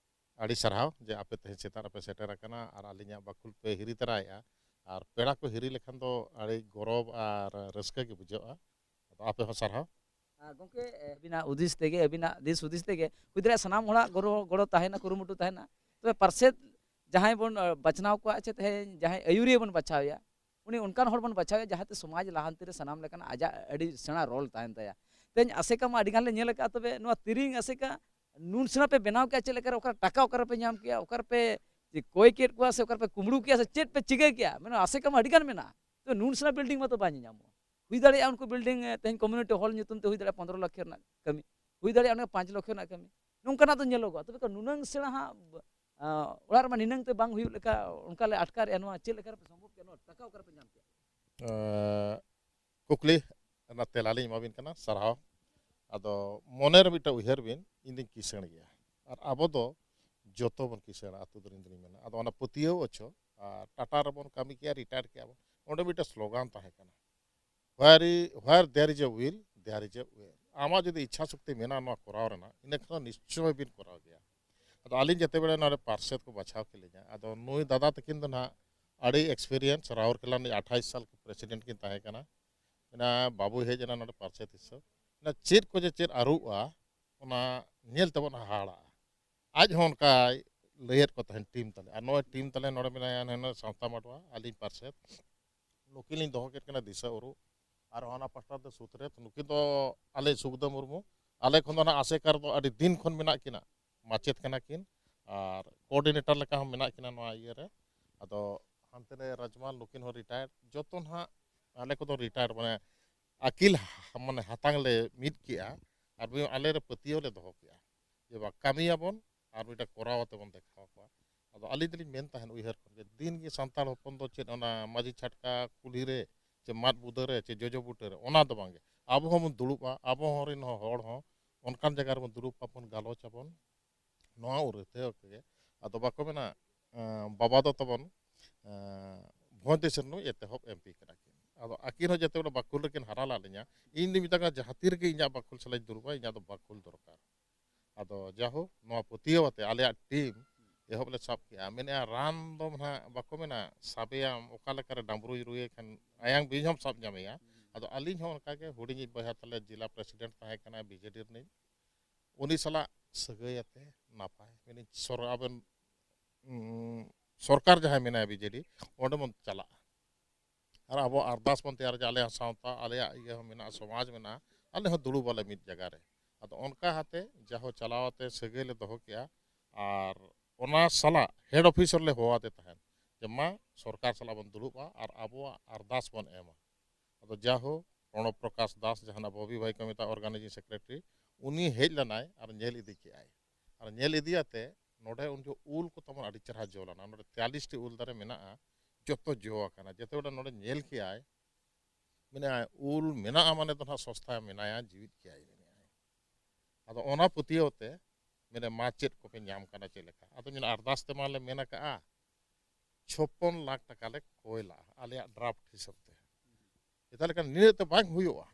ᱟᱹᱰᱤ ᱥᱟᱨᱦᱟᱣ ᱡᱮ ᱟᱯᱮ ᱛᱮᱦᱮᱧ ᱥᱮᱛᱟᱜ ᱨᱮᱯᱮ ᱥᱮᱴᱮᱨ ᱟᱠᱟᱱᱟ ᱟᱨ ᱟᱹᱞᱤᱧᱟᱜ ᱵᱟᱠᱷᱩᱞ ᱯᱮ ᱦᱤᱨᱤ ᱛᱟᱨᱟᱭᱮᱫᱼᱟ᱾ ᱟᱨ ᱯᱮᱲᱟ ᱠᱚ ᱦᱤᱨᱤ ᱞᱮᱠᱷᱟᱱ ᱫᱚ ᱟᱹᱰᱤ ᱜᱚᱨᱚᱵᱽ ᱟᱨ ᱨᱟᱹᱥᱠᱟᱹ ᱜᱮ ᱵᱩᱡᱷᱟᱹᱜᱼᱟ᱾ ᱟᱫᱚ ᱟᱯᱮ ᱦᱚᱸ ᱥᱟᱨᱦᱟᱣ᱾ ᱟᱨ ᱜᱚᱢᱠᱮ, ᱟᱹᱵᱤᱱᱟᱜ ᱦᱩᱫᱤᱥ ᱛᱮᱜᱮ, ᱟᱹᱵᱤᱱᱟᱜ ᱫᱤᱥ ᱦᱩᱫᱤᱥ ᱛᱮᱜᱮ ᱦᱩᱭ ᱫᱟᱲᱮᱭᱟᱜᱼᱟ ᱥᱟᱱᱟᱢ ᱦᱚᱲᱟᱜ ᱜᱚᱲᱚ, ᱜᱚᱲᱚ ᱛᱟᱦᱮᱱᱟ, ᱠᱩᱨᱩᱢᱩᱴᱩ ᱛᱟᱦᱮᱱᱟ᱾ ᱛᱚᱵᱮ ᱯᱟᱨᱥᱮᱛ ᱡᱟᱦᱟᱸᱭ ᱵᱚᱱ ᱟᱸ, ᱵᱟᱪᱷᱱᱟᱣ ᱠᱚᱣᱟ, ᱪᱮ ᱛᱮᱦᱮᱧ ᱡᱟᱦᱟᱸᱭ ᱟᱹᱭᱩᱨᱤᱭᱟᱹ ᱵᱚᱱ ᱵᱟᱪᱷᱟᱣᱮᱭᱟ, ᱩᱱᱤ ᱚᱱᱠᱟᱱ ᱦᱚᱲ ᱵᱚᱱ ᱵᱟᱪᱷᱟᱣᱮᱭᱟ ᱡᱟᱦᱟᱸᱛᱮ ᱥᱚᱢᱟᱡᱽ ᱞᱟᱦᱟᱱᱛᱤ ᱨᱮ ᱥᱟᱱᱟᱢ ᱞᱮᱠᱟᱱ ᱟᱡᱟᱜ ᱟᱹᱰᱤ ᱥᱮᱬᱟ ᱨᱳᱞ ᱛᱟᱦᱮᱱ ᱛᱟᱭᱟ᱾ ᱛᱮᱦᱮᱧ ᱟᱥᱮᱠᱟ ᱢᱟ ᱟᱹᱰᱤ ᱜᱟᱱ ᱞᱮ ᱧᱮᱞ ᱟᱠᱟᱫᱼᱟ, ᱛᱚᱵᱮ ᱱᱚᱣᱟ ᱛᱤᱨᱤᱝ ᱟᱥᱮᱠᱟ ᱱᱩᱱ ᱥᱮᱬᱟ ᱯᱮ ᱵᱮᱱᱟᱣ ᱠᱮᱜᱼᱟ, ᱪᱮᱫ ᱞᱮᱠᱟᱨᱮ ᱚᱠᱟᱨᱮ ᱴᱟᱠᱟ ᱚᱠᱟᱨᱮᱯᱮ ᱧᱟᱢ ᱠᱮᱜᱼᱟ, ᱚᱠᱟᱨᱮᱯᱮ ᱠᱚᱭ ᱠᱮᱫ ᱠᱚᱣᱟ ᱥᱮ ᱚᱠᱟᱨᱮᱯᱮ ᱠᱩᱢᱵᱽᱲᱩ ᱠᱮᱜᱼᱟ ᱥᱮ ᱪᱮᱫ ᱯᱮ ᱪᱤᱠᱟᱹ ᱠᱮᱜᱼᱟ? ᱢᱟᱱᱮ ᱟᱥᱮᱠᱟ ᱢᱟ ᱟᱹᱰᱤ ᱜᱟᱱ ᱢᱮᱱᱟᱜᱼᱟ, ᱛᱚ ᱱᱩᱱ ᱥᱮᱬᱟ ᱵᱤᱞᱰᱤᱝ ᱢᱟᱛᱚ ᱵᱟᱭ ᱧᱮᱧᱟᱢᱚᱜᱼᱟ᱾ ᱦᱩᱭ ᱫᱟᱲᱮᱭᱟᱜᱼᱟ ᱩᱱᱠᱩ ᱵᱤᱞᱰᱤᱝ, ᱮ, ᱛᱮᱦᱮᱧ ᱠᱚᱢᱤᱭᱩᱱᱤᱴᱤ ᱦᱚᱞ ᱧᱩᱛᱩᱢ ᱛᱮ ᱦᱩᱭ ᱫᱟᱲᱮᱭᱟᱜᱼᱟ ᱯᱚᱱᱫᱽᱨᱚ ᱞᱟᱠᱷ ᱨᱮᱱᱟᱜ ᱠᱟᱹᱢᱤ, ᱦᱩᱭ ᱫᱟᱲᱮᱭᱟᱜᱼᱟ ᱚᱱᱟ ᱯᱟᱸᱪ ᱞᱟᱠᱷ ᱨᱮᱱᱟᱜ ᱠᱟᱹᱢᱤ, ᱱᱚᱝᱠᱟᱱᱟᱜ ᱫᱚ ᱧᱮᱞᱚᱜᱚᱜᱼᱟ᱾ ᱛᱚᱵᱮ ᱠᱷᱟᱱ ᱱᱩᱱᱟᱹᱝ ᱥᱮᱬᱟ ᱦᱟᱸᱜ, ᱟ, ᱚᱲᱟᱜ ᱨᱮᱢᱟ ᱱᱤᱱᱟᱹᱝ ᱛᱮ ᱵᱟᱝ ᱦᱩᱭᱩᱜ ᱞᱮᱠᱟ ᱚᱱᱠᱟ ᱞᱮ ᱟᱴᱠᱟᱨᱮᱜᱼᱟ, ᱱᱚᱣᱟ ᱪᱮᱫ ᱞᱮᱠᱟ ᱨᱮᱯᱮ ᱥᱚᱢᱵᱷᱚᱵ ᱠᱮᱜᱼᱟ, ᱱᱚᱣᱟ ᱴᱟᱠᱟ ᱚᱠᱟ ᱨᱮᱯᱮ ᱧᱟᱢ ᱠᱮᱜᱼᱟ? ᱮᱸ, ᱠᱩᱠᱞᱤ ᱨᱮᱱᱟᱜ ᱛᱮᱞᱟ ᱞᱤᱧ ᱮᱢᱟᱵᱤᱱ ᱠᱟᱱᱟ, ᱥᱟᱨᱦᱟᱣ᱾ ᱟᱫᱚ ᱢᱚᱱᱮ ᱨᱮ ᱢᱤᱫᱴᱟᱝ ᱩᱭᱦᱟᱹᱨ ᱵᱤᱱ, ᱤᱧ ᱫᱩᱧ ᱠᱤᱥᱟᱹᱬ ᱜᱮᱭᱟ, ᱟᱨ ᱟᱵᱚ ᱫᱚ ᱡᱚᱛᱚ ᱵᱚᱱ ᱠᱤᱥᱟᱹᱬᱟ ᱟᱹᱛᱩ ᱫᱚ, ᱤᱧ ᱫᱩᱧ ᱢᱮᱱᱟ᱾ ᱟᱫᱚ ᱚᱱᱟ ᱯᱟᱹᱛᱭᱟᱹᱣ ᱚᱪᱚ, ᱟᱨ ᱴᱟᱴᱟ ᱨᱮᱵᱚᱱ ᱠᱟᱹᱢᱤ ᱠᱮᱜᱼᱟ, ᱨᱤᱴᱟᱭᱟᱨ ᱠᱮᱜᱼᱟ ᱵᱚᱱ, ᱚᱸᱰᱮ ᱢᱤᱫᱴᱟᱝ ᱥᱞᱳᱜᱟᱱ ᱛᱟᱦᱮᱸ ᱠᱟᱱᱟ, "Where, where there is a will, there is a way." ᱟᱢᱟᱜ ᱡᱩᱫᱤ ᱤᱪᱪᱷᱟ ᱥᱚᱠᱛᱤ ᱢᱮᱱᱟᱜᱼᱟ ᱱᱚᱣᱟ ᱠᱚᱨᱟᱣ ᱨᱮᱱᱟᱜ, ᱤᱱᱟᱹ ᱠᱷᱟᱱ ᱫᱚ ᱱᱤᱥᱪᱚᱭ ᱵᱤᱱ ᱠᱚᱨᱟᱣ ᱜᱮᱭᱟ᱾ ᱟᱫᱚ ᱟᱹᱞᱤᱧ ᱡᱮᱛᱮ ᱵᱮᱲᱟ ᱱᱚᱰᱮ ᱯᱟᱨᱥᱮᱛ ᱠᱚ ᱵᱟᱪᱷᱟᱣ ᱠᱮᱫ ᱞᱤᱧᱟ, ᱟᱫᱚ ᱱᱩᱭ ᱫᱟᱫᱟ ᱛᱟᱹᱠᱤᱱ ᱫᱚ ᱱᱟᱦᱟᱜ ᱟᱹᱰᱤ ᱮᱠᱥᱯᱮᱨᱤᱭᱮᱱᱥ, ᱨᱟᱣᱩᱨᱠᱮᱞᱟ ᱨᱤᱱᱤᱡ ᱟᱴᱷᱟᱭᱤᱥ ᱥᱟᱞ ᱠᱚ ᱯᱨᱮᱥᱤᱰᱮᱱᱴ ᱠᱤᱱ ᱛᱟᱦᱮᱸ ᱠᱟᱱᱟ᱾ ᱢᱮᱱᱟ ᱵᱟᱹᱵᱩᱭ ᱦᱮᱡ ᱮᱱᱟ ᱱᱚᱰᱮ ᱯᱟᱨᱥᱮᱛ ᱦᱤᱥᱟᱹᱵ, ᱢᱮᱱᱟ ᱪᱮᱫ ᱠᱚ ᱡᱮ ᱪᱮᱫ ᱟᱹᱨᱩᱜᱼᱟ, ᱚᱱᱟ ᱧᱮᱞ ᱛᱮᱵᱚᱱ ᱦᱟᱦᱟᱲᱟᱜᱼᱟ᱾ ᱟᱡ ᱦᱚᱸ ᱚᱱᱠᱟᱭ ᱞᱟᱹᱭᱮᱫ ᱠᱚ ᱛᱟᱦᱮᱱ ᱴᱤᱢ ᱛᱟᱞᱮ, ᱟᱨ ᱱᱚᱜᱼᱚᱭ ᱴᱤᱢ ᱛᱟᱞᱮ ᱱᱚᱰᱮ ᱢᱮᱱᱟᱭᱟ, ᱦᱟᱱᱮ ᱥᱟᱶᱛᱟ ᱢᱟᱰᱣᱟ, ᱟᱹᱞᱤᱧ ᱯᱟᱨᱥᱮᱛ, ᱱᱩᱠᱤᱱ ᱞᱤᱧ ᱫᱚᱦᱚ ᱠᱮᱫ ᱠᱤᱱᱟ ᱫᱤᱥᱟᱹ ᱩᱨᱩ, ᱟᱨ ᱚᱱᱟ ᱯᱟᱥᱴᱟ ᱫᱚ ᱥᱩᱛᱨᱮᱛ, ᱱᱩᱠᱤᱱ ᱫᱚ ᱟᱞᱮ ᱥᱩᱠᱫᱟᱹ ᱢᱩᱨᱢᱩ, ᱟᱞᱮ ᱠᱷᱚᱱ ᱫᱚ ᱱᱟᱜ ᱟᱥᱮᱠᱟ ᱨᱮᱫᱚ ᱟᱹᱰᱤ ᱫᱤᱱ ᱠᱷᱚᱱ ᱢᱮᱱᱟᱜ ᱠᱤᱱᱟ, ᱢᱟᱪᱮᱫ ᱠᱟᱱᱟ ᱠᱤᱱ, ᱟᱨ ᱠᱳᱚᱨᱰᱤᱱᱮᱴᱟᱨ ᱞᱮᱠᱟ ᱦᱚᱸ ᱢᱮᱱᱟᱜ ᱠᱤᱱᱟ ᱱᱚᱣᱟ ᱤᱭᱟᱹ ᱨᱮ᱾ ᱟᱫᱚ ᱦᱟᱱᱛᱮ ᱨᱮ ᱨᱟᱡᱽᱢᱟᱞ, ᱱᱩᱠᱤᱱ ᱦᱚᱸ ᱨᱤᱴᱟᱭᱟᱨᱰ, ᱡᱚᱛᱚ ᱱᱟᱦᱟᱜ ᱟᱞᱮ ᱠᱚᱫᱚ ᱨᱤᱴᱟᱭᱟᱨᱰ, ᱢᱟᱱᱮ ᱟᱹᱠᱤᱞ ᱦᱟ-, ᱢᱟᱱᱮ ᱦᱟᱛᱟᱝ ᱞᱮ ᱢᱤᱫ ᱠᱮᱜᱼᱟ, ᱟᱨ ᱵᱚ-, ᱟᱞᱮ ᱨᱮ ᱯᱟᱹᱛᱭᱟᱹᱣ ᱞᱮ ᱫᱚᱦᱚ ᱠᱮᱜᱼᱟ ᱡᱮ ᱵᱟ, ᱠᱟᱹᱢᱤᱭᱟᱵᱚᱱ ᱟᱨ ᱢᱤᱫᱴᱟᱝ ᱠᱚᱨᱟᱣ ᱠᱟᱛᱮ ᱵᱚᱱ ᱫᱮᱠᱷᱟᱣ ᱠᱚᱣᱟ᱾ ᱟᱫᱚ ᱟᱹᱞᱤᱧ ᱫᱚᱞᱤᱧ ᱢᱮᱱ ᱛᱟᱦᱮᱸᱫ ᱩᱭᱦᱟᱹᱨ ᱠᱷᱚᱱ ᱜᱮ, ᱫᱤᱱ ᱜᱮ ᱥᱟᱱᱛᱟᱲ ᱦᱚᱯᱚᱱ ᱫᱚ ᱪᱮᱫ ᱚᱱᱟ ᱢᱟᱹᱡᱷᱤ ᱪᱷᱟᱴᱠᱟ ᱠᱩᱞᱦᱤ ᱨᱮ ᱪᱮ ᱢᱟᱫ ᱵᱩᱫᱟᱹ ᱨᱮ ᱪᱮ ᱡᱚᱡᱚ ᱵᱩᱴᱟᱹ ᱨᱮ, ᱚᱱᱟ ᱫᱚ ᱵᱟᱝᱜᱮ᱾ ᱟᱵᱚ ᱦᱚᱸᱵᱚᱱ ᱫᱩᱲᱩᱵᱼᱟ, ᱟᱵᱚ ᱦᱚᱸ ᱨᱮᱱ ᱦᱚᱸ ᱦᱚᱲ ᱦᱚᱸ ᱚᱱᱠᱟᱱ ᱡᱟᱭᱜᱟ ᱨᱮᱵᱚᱱ ᱫᱩᱲᱩᱵ ᱟᱵᱚᱱ, ᱜᱟᱞᱚᱪ ᱟᱵᱚᱱ, ᱱᱚᱣᱟ ᱩᱨᱟᱹ ᱛᱮ ᱜᱮ᱾ ᱟᱫᱚ ᱵᱟᱠᱚ ᱢᱮᱱᱟ, ᱮᱸ, ᱵᱟᱵᱟ ᱫᱚ ᱛᱟᱵᱚᱱ, ᱮᱸ, ᱵᱷᱚᱸᱡᱽ ᱫᱤᱥᱚᱢ ᱨᱤᱱᱤᱡ ᱮᱛᱚᱦᱚᱵ ᱮᱢ ᱯᱤ ᱠᱟᱱᱟ ᱠᱤᱱ᱾ ᱟᱫᱚ ᱟᱹᱠᱤᱱ ᱦᱚᱸ ᱡᱮᱛᱮ ᱵᱮᱲᱟ ᱵᱟᱠᱷᱩᱞ ᱨᱮᱠᱤᱱ ᱦᱟᱨᱟ ᱞᱮᱫ ᱞᱤᱧᱟ, ᱤᱧ ᱫᱩᱧ ᱢᱮᱛᱟ ᱠᱚᱣᱟ, ᱡᱟᱦᱟᱸ ᱛᱤ ᱨᱮᱜᱮ ᱤᱧᱟᱹᱜ ᱵᱟᱠᱷᱩᱞ ᱥᱟᱞᱟᱜ ᱤᱧ ᱫᱩᱲᱩᱵᱼᱟ, ᱤᱧᱟᱹᱜ ᱫᱚ ᱵᱟᱠᱷᱩᱞ ᱫᱚᱨᱠᱟᱨ᱾ ᱟᱫᱚ ᱡᱟᱦᱳ, ᱱᱚᱣᱟ ᱯᱟᱹᱛᱭᱟᱹᱣ ᱟᱛᱮ ᱟᱞᱮᱭᱟᱜ ᱴᱤᱢ ᱮᱦᱚᱵ ᱞᱮ ᱥᱟᱵ ᱠᱮᱜᱼᱟ᱾ ᱢᱮᱱᱮᱜᱼᱟ, ᱨᱟᱱ ᱫᱚ ᱱᱟᱦᱟᱜ ᱵᱟᱠᱚ ᱢᱮᱱᱟ, ᱥᱟᱵᱮᱭᱟᱢ, ᱚᱠᱟ ᱞᱮᱠᱟᱨᱮ ᱰᱟᱢᱵᱽᱨᱩᱭ ᱨᱩᱭᱮ ᱠᱷᱟᱱ ᱟᱭᱟᱝ ᱵᱤᱧ ᱦᱚᱸᱢ ᱥᱟᱵ ᱧᱟᱢᱮᱭᱟ᱾ ᱟᱫᱚ ᱟᱹᱞᱤᱧ ᱦᱚᱸ ᱚᱱᱠᱟᱜᱮ, ᱦᱩᱰᱤᱧᱤᱡ ᱵᱚᱭᱦᱟ ᱛᱟᱞᱮ ᱡᱮᱞᱟ ᱯᱨᱮᱥᱤᱰᱮᱱᱴ ᱛᱟᱦᱮᱸ ᱠᱟᱱᱟ ᱵᱤ ᱡᱮ ᱰᱤ ᱨᱤᱱᱤᱡ, ᱩᱱᱤ ᱥᱟᱞᱟᱜ ᱥᱟᱹᱜᱟᱹᱭ ᱟᱛᱮ ᱱᱟᱯᱟᱭ, ᱢᱮᱱᱮᱫ, ᱥᱚᱨ-, ᱟᱵᱮᱱ, ᱩᱸ, ᱥᱚᱨᱠᱟᱨ ᱡᱟᱦᱟᱸᱭ ᱢᱮᱱᱟᱭᱟ ᱵᱤ ᱡᱮ ᱰᱤ, ᱚᱸᱰᱮ ᱵᱚᱱ ᱪᱟᱞᱟᱜᱼᱟ᱾ ᱟᱨ ᱟᱵᱚ ᱟᱨᱫᱟᱥ ᱵᱚᱱ ᱛᱮᱭᱟᱨᱟ ᱡᱮ ᱟᱞᱮᱭᱟᱜ ᱥᱟᱶᱛᱟ, ᱟᱞᱮᱭᱟᱜ ᱤᱭᱟᱹ ᱦᱚᱸ ᱢᱮᱱᱟᱜᱼᱟ, ᱥᱚᱢᱟᱡᱽ ᱢᱮᱱᱟᱜᱼᱟ, ᱟᱞᱮ ᱦᱚᱸ ᱫᱩᱲᱩᱵ ᱟᱞᱮ ᱢᱤᱫ ᱡᱟᱭᱜᱟ ᱨᱮ᱾ ᱟᱫᱚ ᱚᱱᱠᱟ ᱦᱟᱛᱮ ᱡᱟᱦᱳ ᱪᱟᱞᱟᱣ ᱟᱛᱮ ᱥᱟᱹᱜᱟᱹᱭ ᱞᱮ ᱫᱚᱦᱚ ᱠᱮᱜᱼᱟ᱾ ᱟᱨ ᱚᱱᱟ ᱥᱟᱞᱟᱜ ᱦᱮᱰ ᱚᱯᱷᱤᱥ ᱨᱮᱞᱮ ᱦᱚᱦᱚᱣᱟᱫᱮ ᱛᱟᱦᱮᱸᱫ ᱡᱮ, "ᱢᱟ, ᱥᱚᱨᱠᱟᱨ ᱥᱟᱞᱟᱜ ᱵᱚᱱ ᱫᱩᱲᱩᱵᱼᱟ ᱟᱨ ᱟᱵᱚᱣᱟᱜ ᱟᱨᱫᱟᱥ ᱵᱚᱱ ᱮᱢᱟ᱾" ᱟᱫᱚ ᱡᱟᱦᱳ, ᱯᱨᱚᱬᱚᱵᱽ ᱯᱨᱚᱠᱟᱥ ᱫᱟᱥ, ᱡᱟᱦᱟᱸ ᱵᱚᱵᱤ ᱵᱷᱟᱭ ᱠᱚ ᱢᱮᱛᱟᱜᱼᱟ, ᱚᱨᱜᱟᱱᱟᱭᱡᱤᱝ ᱥᱮᱠᱨᱮᱴᱟᱨᱤ, ᱩᱱᱤ ᱦᱮᱡ ᱞᱮᱱᱟᱭ ᱟᱨ ᱧᱮᱞ ᱤᱫᱤ ᱠᱮᱜᱼᱟᱭ᱾ ᱟᱨ ᱧᱮᱞ ᱤᱫᱤᱭᱟᱛᱮ ᱱᱚᱰᱮ ᱩᱱ ᱡᱚᱦᱚᱜ ᱩᱞ ᱠᱚ ᱛᱟᱵᱚᱱ ᱟᱹᱰᱤ ᱪᱮᱦᱨᱟ ᱡᱚ ᱞᱮᱱᱟ᱾ ᱱᱚᱰᱮ ᱛᱮᱭᱟᱞᱞᱤᱥ ᱴᱤ ᱩᱞ ᱫᱟᱨᱮ ᱢᱮᱱᱟᱜᱼᱟ, ᱡᱚᱛᱚ ᱡᱚ ᱟᱠᱟᱱᱟ᱾ ᱡᱮᱛᱮ ᱵᱮᱲᱟ ᱱᱚᱰᱮ ᱧᱮᱞ ᱠᱮᱜᱼᱟᱭ, ᱢᱮᱱᱮᱜᱼᱟᱭ, "ᱩᱞ ᱢᱮᱱᱟᱜᱼᱟ ᱢᱟᱱᱮ ᱫᱚ ᱱᱟᱦᱟᱜ ᱥᱚᱥᱛᱟ ᱢᱮᱱᱟᱭᱟ, ᱡᱤᱣᱤᱫ ᱜᱮᱭᱟᱭ", ᱢᱮᱱᱮᱜᱼᱟᱭ᱾ ᱟᱫᱚ ᱚᱱᱟ ᱯᱟᱹᱛᱭᱟᱹᱣ ᱛᱮ ᱢᱮᱱᱮ, "ᱢᱟ, ᱪᱮᱫ ᱠᱚᱯᱮ ᱧᱟᱢ ᱠᱟᱱᱟ, ᱪᱮᱫ ᱞᱮᱠᱟ?" ᱟᱫᱚ ᱢᱮᱱᱟ, "ᱟᱨᱫᱟᱥ ᱛᱮᱢᱟ ᱞᱮ ᱢᱮᱱ ᱟᱠᱟᱜᱼᱟ, ᱪᱷᱚᱯᱯᱚᱱ ᱞᱟᱠᱷ ᱴᱟᱠᱟ ᱞᱮ ᱠᱚᱭ ᱞᱟᱜᱼᱟ ᱟᱞᱮᱭᱟᱜ ᱰᱨᱟᱯᱴ ᱦᱤᱥᱟᱹᱵ ᱛᱮ᱾ ᱪᱮᱫᱟᱜ ᱞᱮᱠᱟ ᱱᱤᱱᱟᱹᱜ ᱛᱮ ᱵᱟᱝ ᱦᱩᱭᱩᱜᱼᱟ,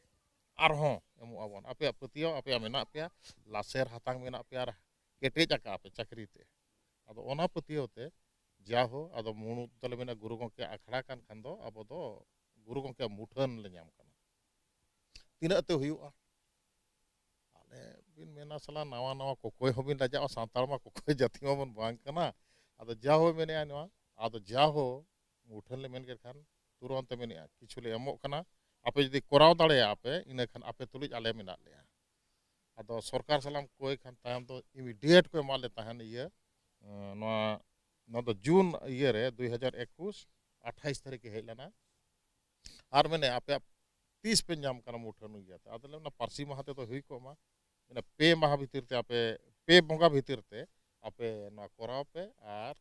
ᱟᱨᱦᱚᱸ ᱮᱢᱚᱜ ᱟᱵᱚᱱ, ᱟᱯᱮᱭᱟᱜ ᱯᱟᱹᱛᱭᱟᱹᱣ, ᱟᱯᱮᱭᱟᱜ ᱢᱮᱱᱟᱜ ᱯᱮᱭᱟ, ᱞᱟᱥᱮᱨ ᱦᱟᱛᱟᱝ ᱢᱮᱱᱟᱜ ᱯᱮᱭᱟ, ᱟᱨ ᱠᱮᱴᱮᱡ ᱟᱠᱟᱜᱼᱟ ᱯᱮ ᱪᱟᱹᱠᱨᱤ ᱛᱮ᱾" ᱟᱫᱚ ᱚᱱᱟ ᱯᱟᱹᱛᱭᱟᱹᱣ ᱛᱮ ᱡᱟᱦᱳ, ᱟᱫᱚ ᱢᱩᱬᱩᱫ ᱫᱚᱞᱮ ᱢᱮᱱᱟ, ᱜᱩᱨᱩ ᱜᱚᱢᱠᱮ ᱟᱠᱷᱲᱟ ᱠᱟᱱ ᱠᱷᱟᱱ ᱫᱚ ᱟᱵᱚ ᱫᱚ ᱜᱩᱨᱩ ᱜᱚᱢᱠᱮᱭᱟᱜ ᱢᱩᱴᱷᱟᱹᱱ ᱞᱮ ᱧᱟᱢ ᱠᱟᱱᱟ᱾ ᱛᱤᱱᱟᱹᱜ ᱛᱮ ᱦᱩᱭᱩᱜᱼᱟ? ᱟᱞᱮ ᱵᱤᱱ ᱢᱮᱱᱟ, ᱥᱟᱞᱟ, ᱱᱟᱣᱟ ᱱᱟᱣᱟ ᱠᱚᱠᱚᱭ ᱦᱚᱸᱵᱤᱱ ᱞᱟᱡᱟᱜᱼᱟ, ᱥᱟᱱᱛᱟᱲ ᱢᱟ ᱠᱚᱠᱚᱭ ᱡᱟᱹᱛᱤ ᱢᱟᱵᱚᱱ ᱵᱟᱝ ᱠᱟᱱᱟ᱾ ᱟᱫᱚ ᱡᱟᱦᱳ ᱢᱮᱱᱮᱜᱼᱟ ᱱᱚᱣᱟ, ᱟᱫᱚ ᱡᱟᱦᱳ ᱢᱩᱴᱷᱟᱹᱱ ᱞᱮ ᱢᱮᱱ ᱠᱮᱫ ᱠᱷᱟᱱ ᱛᱩᱨᱚᱱᱛ ᱮ ᱢᱮᱱᱮᱜᱼᱟ, "ᱠᱤᱪᱷᱩ ᱞᱮ ᱮᱢᱚᱜ ᱠᱟᱱᱟ, ᱟᱯᱮ ᱡᱩᱫᱤ ᱠᱚᱨᱟᱣ ᱫᱟᱲᱮᱭᱟᱜᱼᱟ ᱯᱮ, ᱤᱱᱟᱹ ᱠᱷᱟᱱ ᱟᱯᱮ ᱛᱩᱞᱩᱡ ᱟᱞᱮ ᱢᱮᱱᱟᱜ ᱞᱮᱭᱟ᱾" ᱟᱫᱚ ᱥᱚᱨᱠᱟᱨ ᱥᱟᱞᱟᱢ ᱠᱚᱭ ᱠᱷᱟᱱ ᱛᱟᱭᱚᱢ ᱫᱚ ᱤᱢᱤᱰᱤᱭᱮᱴ ᱠᱚ ᱮᱢᱟᱜ ᱞᱮ ᱛᱟᱦᱮᱱ ᱤᱭᱟᱹ, ᱮᱸ, ᱱᱚᱣᱟ, ᱱᱚᱣᱟ ᱫᱚ ᱡᱩᱱ ᱤᱭᱟᱹ ᱨᱮ, ᱫᱩᱭ ᱦᱟᱡᱟᱨ ᱮᱠᱩᱥ, ᱟᱴᱷᱟᱭᱤᱥ ᱛᱟᱹᱨᱤᱠᱷ ᱮ ᱦᱮᱡ ᱞᱮᱱᱟ᱾ ᱟᱨ ᱢᱮᱱᱮ, "ᱟᱯᱮᱭᱟᱜ ᱛᱤᱥ ᱯᱮ ᱧᱟᱢ ᱠᱟᱱᱟ ᱢᱩᱴᱷᱟᱹᱱ ᱤᱭᱟᱹᱛᱮ?" ᱟᱫᱚ ᱞᱮ ᱢᱮᱱᱟ, "ᱯᱟᱹᱨᱥᱤ ᱢᱟᱦᱟ ᱛᱮᱫᱚ ᱦᱩᱭ ᱠᱚᱜ ᱢᱟ, ᱢᱮᱱᱟ, ᱯᱮ ᱢᱟᱦᱟ ᱵᱷᱤᱛᱤᱨ ᱛᱮ ᱟᱯᱮ, ᱯᱮ ᱵᱚᱸᱜᱟ ᱵᱷᱤᱛᱤᱨ ᱛᱮ ᱟᱯᱮ ᱱᱚᱣᱟ ᱠᱚᱨᱟᱣ ᱯᱮ ᱟᱨ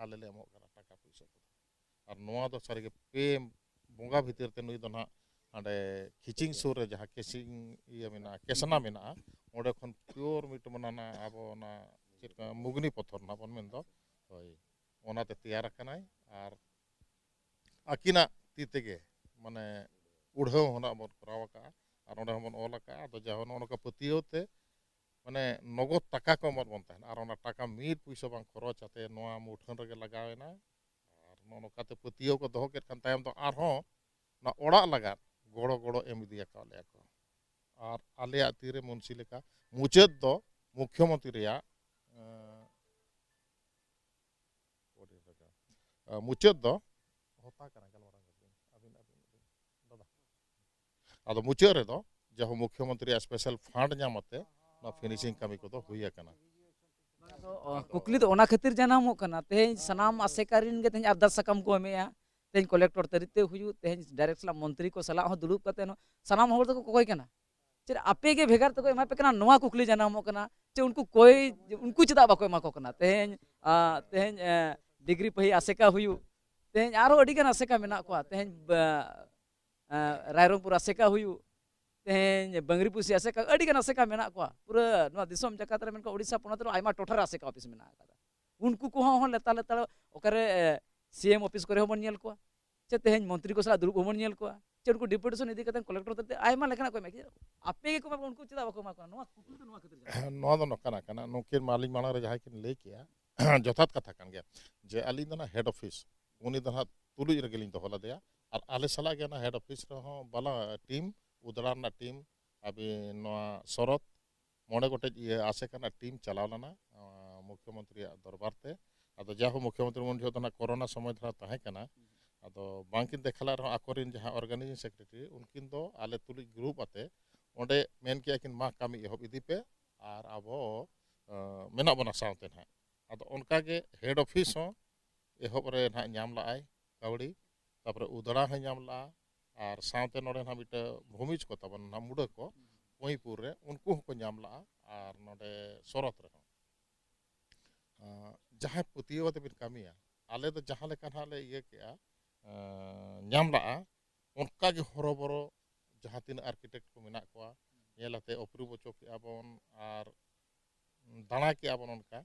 ᱟᱞᱮ ᱞᱮ ᱮᱢᱚᱜ ᱠᱟᱱᱟ ᱴᱟᱠᱟ ᱯᱩᱭᱥᱟᱹ ᱠᱚᱫᱚ᱾ ᱟᱨ ᱱᱚᱣᱟ ᱫᱚ ᱥᱟᱹᱨᱤᱜᱮ ᱯᱮ ᱵᱚᱸᱜᱟ ᱵᱷᱤᱛᱤᱨ ᱛᱮ ᱱᱩᱭ ᱫᱚ ᱱᱟᱦᱟᱜ ᱦᱟᱸᱰᱮ ᱠᱷᱤᱪᱤᱝ ᱥᱩᱨ ᱨᱮ ᱡᱟᱦᱟᱸ ᱠᱮᱥᱤᱝ ᱤᱭᱟᱹ ᱢᱮᱱᱟᱜᱼᱟ, ᱠᱮᱥᱱᱟ ᱢᱮᱱᱟᱜᱼᱟ, ᱚᱸᱰᱮ ᱠᱷᱚᱱ ᱯᱤᱭᱳᱨ ᱢᱤᱫ ᱢᱟᱱᱟ ᱟᱵᱚ ᱚᱱᱟ ᱪᱮᱫ ᱞᱮᱠᱟ ᱢᱩᱜᱽᱱᱤ ᱯᱚᱛᱷᱚᱨ ᱱᱟᱦᱟᱜ ᱵᱚᱱ ᱢᱮᱱ ᱫᱚ, ᱦᱳᱭ, ᱚᱱᱟᱛᱮ ᱛᱮᱭᱟᱨ ᱟᱠᱟᱱᱟᱭ᱾ ᱟᱨ ᱟᱹᱠᱤᱱᱟᱜ ᱛᱤ ᱛᱮᱜᱮ ᱢᱟᱱᱮ ᱩᱲᱦᱟᱹᱣ ᱦᱚᱸ ᱱᱟᱜ ᱵᱚᱱ ᱠᱚᱨᱟᱣ ᱟᱠᱟᱫᱼᱟ ᱟᱨ ᱚᱸᱰᱮ ᱦᱚᱸᱵᱚᱱ ᱚᱞ ᱟᱠᱟᱫᱼᱟ᱾ ᱟᱫᱚ ᱡᱟᱦᱟᱸ ᱱᱚᱜᱼᱚ ᱱᱚᱝᱠᱟ ᱯᱟᱹᱛᱭᱟᱹᱣ ᱛᱮ ᱢᱟᱱᱮ ᱱᱚᱜᱚᱫ ᱴᱟᱠᱟ ᱠᱚ ᱮᱢᱚᱜ ᱵᱚᱱ ᱛᱟᱦᱮᱱ ᱟᱨ ᱚᱱᱟ ᱴᱟᱠᱟ ᱢᱤᱫ ᱯᱩᱭᱥᱟᱹ ᱵᱟᱝ ᱠᱷᱚᱨᱚᱪ ᱟᱛᱮ ᱱᱚᱣᱟ ᱢᱩᱴᱷᱟᱹᱱ ᱨᱮᱜᱮ ᱞᱟᱜᱟᱣ ᱮᱱᱟ᱾ ᱟᱨ ᱱᱚᱜᱼᱚ ᱱᱚᱝᱠᱟᱛᱮ ᱯᱟᱹᱛᱭᱟᱹᱣ ᱠᱚ ᱫᱚᱦᱚ ᱠᱮᱫ ᱠᱷᱟᱱ ᱛᱟᱭᱚᱢ ᱫᱚ ᱟᱨᱦᱚᱸ ᱚᱱᱟ ᱚᱲᱟᱜ ᱞᱟᱜᱟᱫ ᱜᱚᱲᱚ ᱜᱚᱲᱚ ᱮᱢ ᱤᱫᱤ ᱟᱠᱟᱫ ᱞᱮᱭᱟ ᱠᱚ᱾ ᱟᱨ ᱟᱞᱮᱭᱟᱜ ᱛᱤᱨᱮ ᱢᱩᱱᱥᱤ ᱞᱮᱠᱟ ᱢᱩᱪᱟᱹᱫ ᱫᱚ ᱢᱩᱠᱷᱭᱚᱢᱚᱱᱛᱨᱤ ᱨᱮᱭᱟᱜ, ᱮᱸ, ᱟᱹᱰᱤ ᱨᱟᱡᱟ᱾ ᱟᱨ ᱢᱩᱪᱟᱹᱫ ᱫᱚ ᱦᱚᱛᱟ ᱠᱟᱱᱟ, ᱜᱟᱞᱢᱟᱨᱟᱣ ᱧᱚᱜ ᱵᱤᱱ᱾ ᱟᱹᱵᱤᱱ, ᱟᱹᱵᱤᱱ, ᱟᱹᱵᱤᱱ, ᱫᱟᱫᱟ᱾ ᱟᱫᱚ ᱢᱩᱪᱟᱹᱫ ᱨᱮᱫᱚ ᱡᱟᱦᱟᱸ ᱢᱩᱠᱷᱭᱚᱢᱚᱱᱛᱨᱤᱭᱟᱜ ᱥᱯᱮᱥᱟᱞ ᱯᱷᱟᱱᱰ ᱧᱟᱢ ᱟᱛᱮ ᱱᱚᱣᱟ ᱯᱷᱤᱱᱤᱥᱤᱝ ᱠᱟᱹᱢᱤ ᱠᱚᱫᱚ ᱦᱩᱭ ᱟᱠᱟᱱᱟ᱾ ᱚᱱᱟ ᱫᱚ, ᱚ, ᱠᱩᱠᱞᱤ ᱫᱚ ᱚᱱᱟ ᱠᱷᱟᱹᱛᱤᱨ ᱡᱟᱱᱟᱢᱚᱜ ᱠᱟᱱᱟ, ᱛᱮᱦᱮᱧ ᱥᱟᱱᱟᱢ ᱟᱥᱮᱠᱟ ᱨᱮᱱ ᱜᱮ ᱛᱮᱦᱮᱧ ᱟᱨᱫᱟᱥ ᱥᱟᱠᱟᱢ ᱠᱚ ᱮᱢᱮᱜᱼᱟ, ᱛᱮᱦᱮᱧ ᱠᱚᱞᱮᱠᱴᱚᱨ ᱛᱟᱹᱨᱤ ᱛᱮ ᱦᱩᱭᱩᱜ, ᱛᱮᱦᱮᱧ ᱰᱟᱭᱨᱮᱠᱴ ᱥᱟᱞᱟᱜ ᱢᱚᱱᱛᱨᱤ ᱠᱚ ᱥᱟᱞᱟᱜ ᱦᱚᱸ ᱫᱩᱲᱩᱵ ᱠᱟᱛᱮ ᱦᱚᱸ ᱥᱟᱱᱟᱢ ᱦᱚᱲ ᱫᱚᱠᱚ ᱠᱚᱠᱚᱭ ᱠᱟᱱᱟ, ᱪᱮᱫ ᱟᱯᱮ ᱜᱮ ᱵᱷᱮᱜᱟᱨ ᱛᱮᱠᱚ ᱮᱢᱟ ᱯᱮ ᱠᱟᱱᱟ? ᱱᱚᱣᱟ ᱠᱩᱠᱞᱤ ᱡᱟᱱᱟᱢᱚᱜ ᱠᱟᱱᱟ, ᱪᱮ ᱩᱱᱠᱩ ᱠᱚᱭ, ᱩᱱᱠᱩ ᱪᱮᱫᱟᱜ ᱵᱟᱠᱚ ᱮᱢᱟ ᱠᱚ ᱠᱟᱱᱟ? ᱛᱮᱦᱮᱧ, ᱟ, ᱛᱮᱦᱮᱧ, ᱮ, ᱰᱤᱜᱽᱨᱤ ᱯᱟᱹᱦᱤ ᱟᱥᱮᱠᱟ ᱦᱩᱭᱩᱜ, ᱛᱮᱦᱮᱧ ᱟᱨᱦᱚᱸ ᱟᱹᱰᱤ ᱜᱟᱱ ᱟᱥᱮᱠᱟ ᱢᱮᱱᱟᱜ ᱠᱚᱣᱟ, ᱛᱮᱦᱮᱧ ᱵᱟ-, ᱮ, ᱨᱟᱭᱨᱚᱝᱯᱩᱨ ᱟᱥᱮᱠᱟ ᱦᱩᱭᱩᱜ, ᱛᱮᱦᱮᱧ ᱵᱟᱝᱨᱤᱯᱩᱥᱤ ᱟᱥᱮᱠᱟ, ᱟᱹᱰᱤ ᱜᱟᱱ ᱟᱥᱮᱠᱟ ᱢᱮᱱᱟᱜ ᱠᱚᱣᱟ᱾ ᱯᱩᱨᱟᱹ ᱱᱚᱣᱟ ᱫᱤᱥᱚᱢ ᱡᱟᱠᱟᱛ ᱨᱮ, ᱢᱮᱱᱠᱷᱟᱱ ᱳᱰᱤᱥᱟ ᱯᱚᱱᱚᱛ ᱨᱮ ᱟᱭᱢᱟ ᱴᱚᱴᱷᱟ ᱨᱮ ᱟᱥᱮᱠᱟ ᱚᱯᱷᱤᱥ ᱢᱮᱱᱟᱜ ᱟᱠᱟᱫᱟ᱾ ᱩᱱᱠᱩ ᱠᱚᱦᱚᱸ ᱦᱚᱸ ᱞᱮᱛᱟᱲ ᱞᱮᱛᱟᱲ ᱚᱠᱟᱨᱮ, ᱮ, ᱥᱤ ᱮᱢ ᱚᱯᱷᱤᱥ ᱠᱚᱨᱮ ᱦᱚᱸᱵᱚᱱ ᱧᱮᱞ ᱠᱚᱣᱟ, ᱪᱮ ᱛᱮᱦᱮᱧ ᱢᱚᱱᱛᱨᱤ ᱠᱚ ᱥᱟᱞᱟᱜ ᱫᱩᱲᱩᱵ ᱦᱚᱸᱵᱚᱱ ᱧᱮᱞ ᱠᱚᱣᱟ, ᱪᱮ ᱩᱱᱠᱩ ᱰᱮᱯᱩᱴᱮᱥᱚᱱ ᱤᱫᱤ ᱠᱟᱛᱮ ᱠᱚᱞᱮᱠᱴᱚᱨ ᱛᱮ ᱟᱭᱢᱟ ᱞᱮᱠᱟᱱᱟᱜ ᱠᱚ ᱮᱢᱟ ᱠᱚᱣᱟ᱾ ᱟᱯᱮ ᱜᱮᱠᱚ ᱮᱢᱟ ᱠᱚᱣᱟ, ᱩᱱᱠᱩ ᱪᱮᱫᱟᱜ ᱵᱟᱠᱚ ᱮᱢᱟ ᱠᱚᱣᱟ? ᱱᱚᱣᱟ ᱠᱩᱠᱞᱤ ᱫᱚ ᱱᱚᱣᱟ ᱠᱷᱟᱹᱛᱤᱨ ᱡᱟᱱᱟᱢ᱾ ᱱᱚᱣᱟ ᱫᱚ ᱱᱚᱝᱠᱟ ᱠᱟᱱᱟ, ᱱᱩᱠᱤᱱ ᱢᱟ ᱟᱹᱞᱤᱧ ᱢᱟᱲᱟᱝ ᱨᱮ ᱡᱟᱦᱟᱸᱭ ᱠᱤᱱ ᱞᱟᱹᱭ ᱠᱮᱜᱼᱟ, ᱡᱚᱛᱷᱟᱛ ᱠᱟᱛᱷᱟ ᱠᱟᱱ ᱜᱮᱭᱟ ᱡᱮ ᱟᱹᱞᱤᱧ ᱫᱚ ᱱᱟᱦᱟᱜ ᱦᱮᱰ ᱚᱯᱷᱤᱥ, ᱩᱱᱤ ᱫᱚ ᱱᱟᱦᱟᱜ ᱛᱩᱞᱩᱡ ᱨᱮᱜᱮ ᱞᱤᱧ ᱫᱚᱦᱚ ᱞᱮᱫᱮᱭᱟ᱾ ᱟᱨ ᱟᱞᱮ ᱥᱟᱞᱟᱜ ᱜᱮ ᱚᱱᱟ ᱦᱮᱰ ᱚᱯᱷᱤᱥ ᱨᱮᱦᱚᱸ ᱵᱟᱞᱟ ᱴᱤᱢ, ᱩᱫᱽᱲᱟ ᱨᱮᱱᱟᱜ ᱴᱤᱢ, ᱟᱹᱵᱤᱱ ᱱᱚᱣᱟ ᱥᱚᱨᱚᱛ, ᱢᱚᱬᱮ ᱜᱚᱴᱮᱡ ᱤᱭᱟᱹ ᱟᱥᱮᱠᱟ ᱨᱮᱱᱟᱜ ᱴᱤᱢ ᱪᱟᱞᱟᱣ ᱞᱮᱱᱟ, ᱟᱸ, ᱢᱩᱠᱷᱭᱚᱢᱚᱱᱛᱨᱤᱭᱟᱜ ᱫᱚᱨᱵᱟᱨ ᱛᱮ᱾ ᱟᱫᱚ ᱡᱟᱭᱦᱳᱠ, ᱢᱩᱠᱷᱭᱚᱢᱚᱱᱛᱨᱤ ᱩᱱ ᱡᱚᱦᱚᱜ ᱫᱚ ᱱᱟᱦᱟᱜ ᱠᱚᱨᱳᱱᱟ ᱥᱚᱢᱚᱭ ᱫᱷᱟᱨᱟ ᱛᱟᱦᱮᱸ ᱠᱟᱱᱟ᱾ ᱟᱫᱚ ᱵᱟᱝᱠᱤᱱ ᱫᱮᱠᱷᱟ ᱞᱮᱫ ᱨᱮᱦᱚᱸ ᱟᱠᱚᱨᱮᱱ ᱡᱟᱦᱟᱸ ᱚᱨᱜᱟᱱᱟᱭᱡᱤᱝ ᱥᱮᱠᱨᱮᱴᱟᱨᱤ, ᱩᱱᱠᱤᱱ ᱫᱚ ᱟᱞᱮ ᱛᱩᱞᱩᱡ ᱜᱨᱩᱯ ᱟᱛᱮ ᱚᱸᱰᱮ ᱢᱮᱱ ᱠᱮᱜᱼᱟ ᱠᱤᱱ, "ᱢᱟ ᱠᱟᱹᱢᱤ ᱮᱦᱚᱵ ᱤᱫᱤ ᱯᱮ, ᱟᱨ ᱟᱵᱚ, ᱟᱸ, ᱢᱮᱱᱟᱜ ᱵᱚᱱᱟ ᱥᱟᱶᱛᱮ ᱱᱟᱦᱟᱜ᱾" ᱟᱫᱚ ᱚᱱᱠᱟᱜᱮ ᱦᱮᱰ ᱚᱯᱷᱤᱥ ᱦᱚᱸ ᱮᱦᱚᱵ ᱨᱮ ᱱᱟᱦᱟᱜ ᱧᱟᱢ ᱞᱟᱜᱼᱟᱭ ᱠᱟᱹᱣᱰᱤ, ᱛᱟᱨᱯᱚᱨᱮ ᱩᱫᱽᱲᱟ ᱦᱚᱸᱭ ᱧᱟᱢ ᱞᱟᱜᱼᱟ, ᱟᱨ ᱥᱟᱶᱛᱮ ᱱᱚᱰᱮ ᱱᱟᱦᱟᱜ ᱢᱤᱫᱴᱟᱹᱝ ᱵᱷᱩᱢᱤᱡᱽ ᱠᱚ ᱛᱟᱵᱚᱱ ᱱᱟᱦᱟᱜ ᱢᱩᱰᱟᱹ ᱠᱚ, ᱠᱚᱭᱤᱸᱯᱩᱨ ᱨᱮ, ᱩᱱᱠᱩ ᱦᱚᱸᱠᱚ ᱧᱟᱢ ᱞᱟᱜᱼᱟ, ᱟᱨ ᱱᱚᱰᱮ ᱥᱚᱨᱚᱛ ᱨᱮᱦᱚᱸ᱾ ᱟᱸ, ᱡᱟᱦᱟᱸᱭ ᱯᱟᱹᱛᱭᱟᱹᱣ ᱟᱛᱮ ᱵᱤᱱ ᱠᱟᱹᱢᱤᱭᱟ, ᱟᱞᱮ ᱫᱚ ᱡᱟᱦᱟᱸ ᱞᱮᱠᱟ ᱱᱟᱦᱟᱜ ᱞᱮ ᱤᱭᱟᱹ ᱠᱮᱜᱼᱟ, ᱮᱸ, ᱧᱟᱢ ᱞᱟᱜᱼᱟ, ᱚᱱᱠᱟ ᱜᱮ ᱦᱚᱨᱚᱵᱚᱨᱚ ᱡᱟᱦᱟᱸ ᱛᱤᱱᱟᱹᱜ ᱟᱨᱠᱤᱴᱮᱠᱴ ᱠᱚ ᱢᱮᱱᱟᱜ ᱠᱚᱣᱟ, ᱧᱮᱞ ᱟᱛᱮ ᱚᱯᱨᱩᱵ ᱦᱚᱪᱚ ᱠᱮᱜᱼᱟ ᱵᱚᱱ ᱟᱨ ᱫᱟᱬᱟ ᱠᱮᱜᱼᱟ ᱵᱚᱱ ᱚᱱᱠᱟ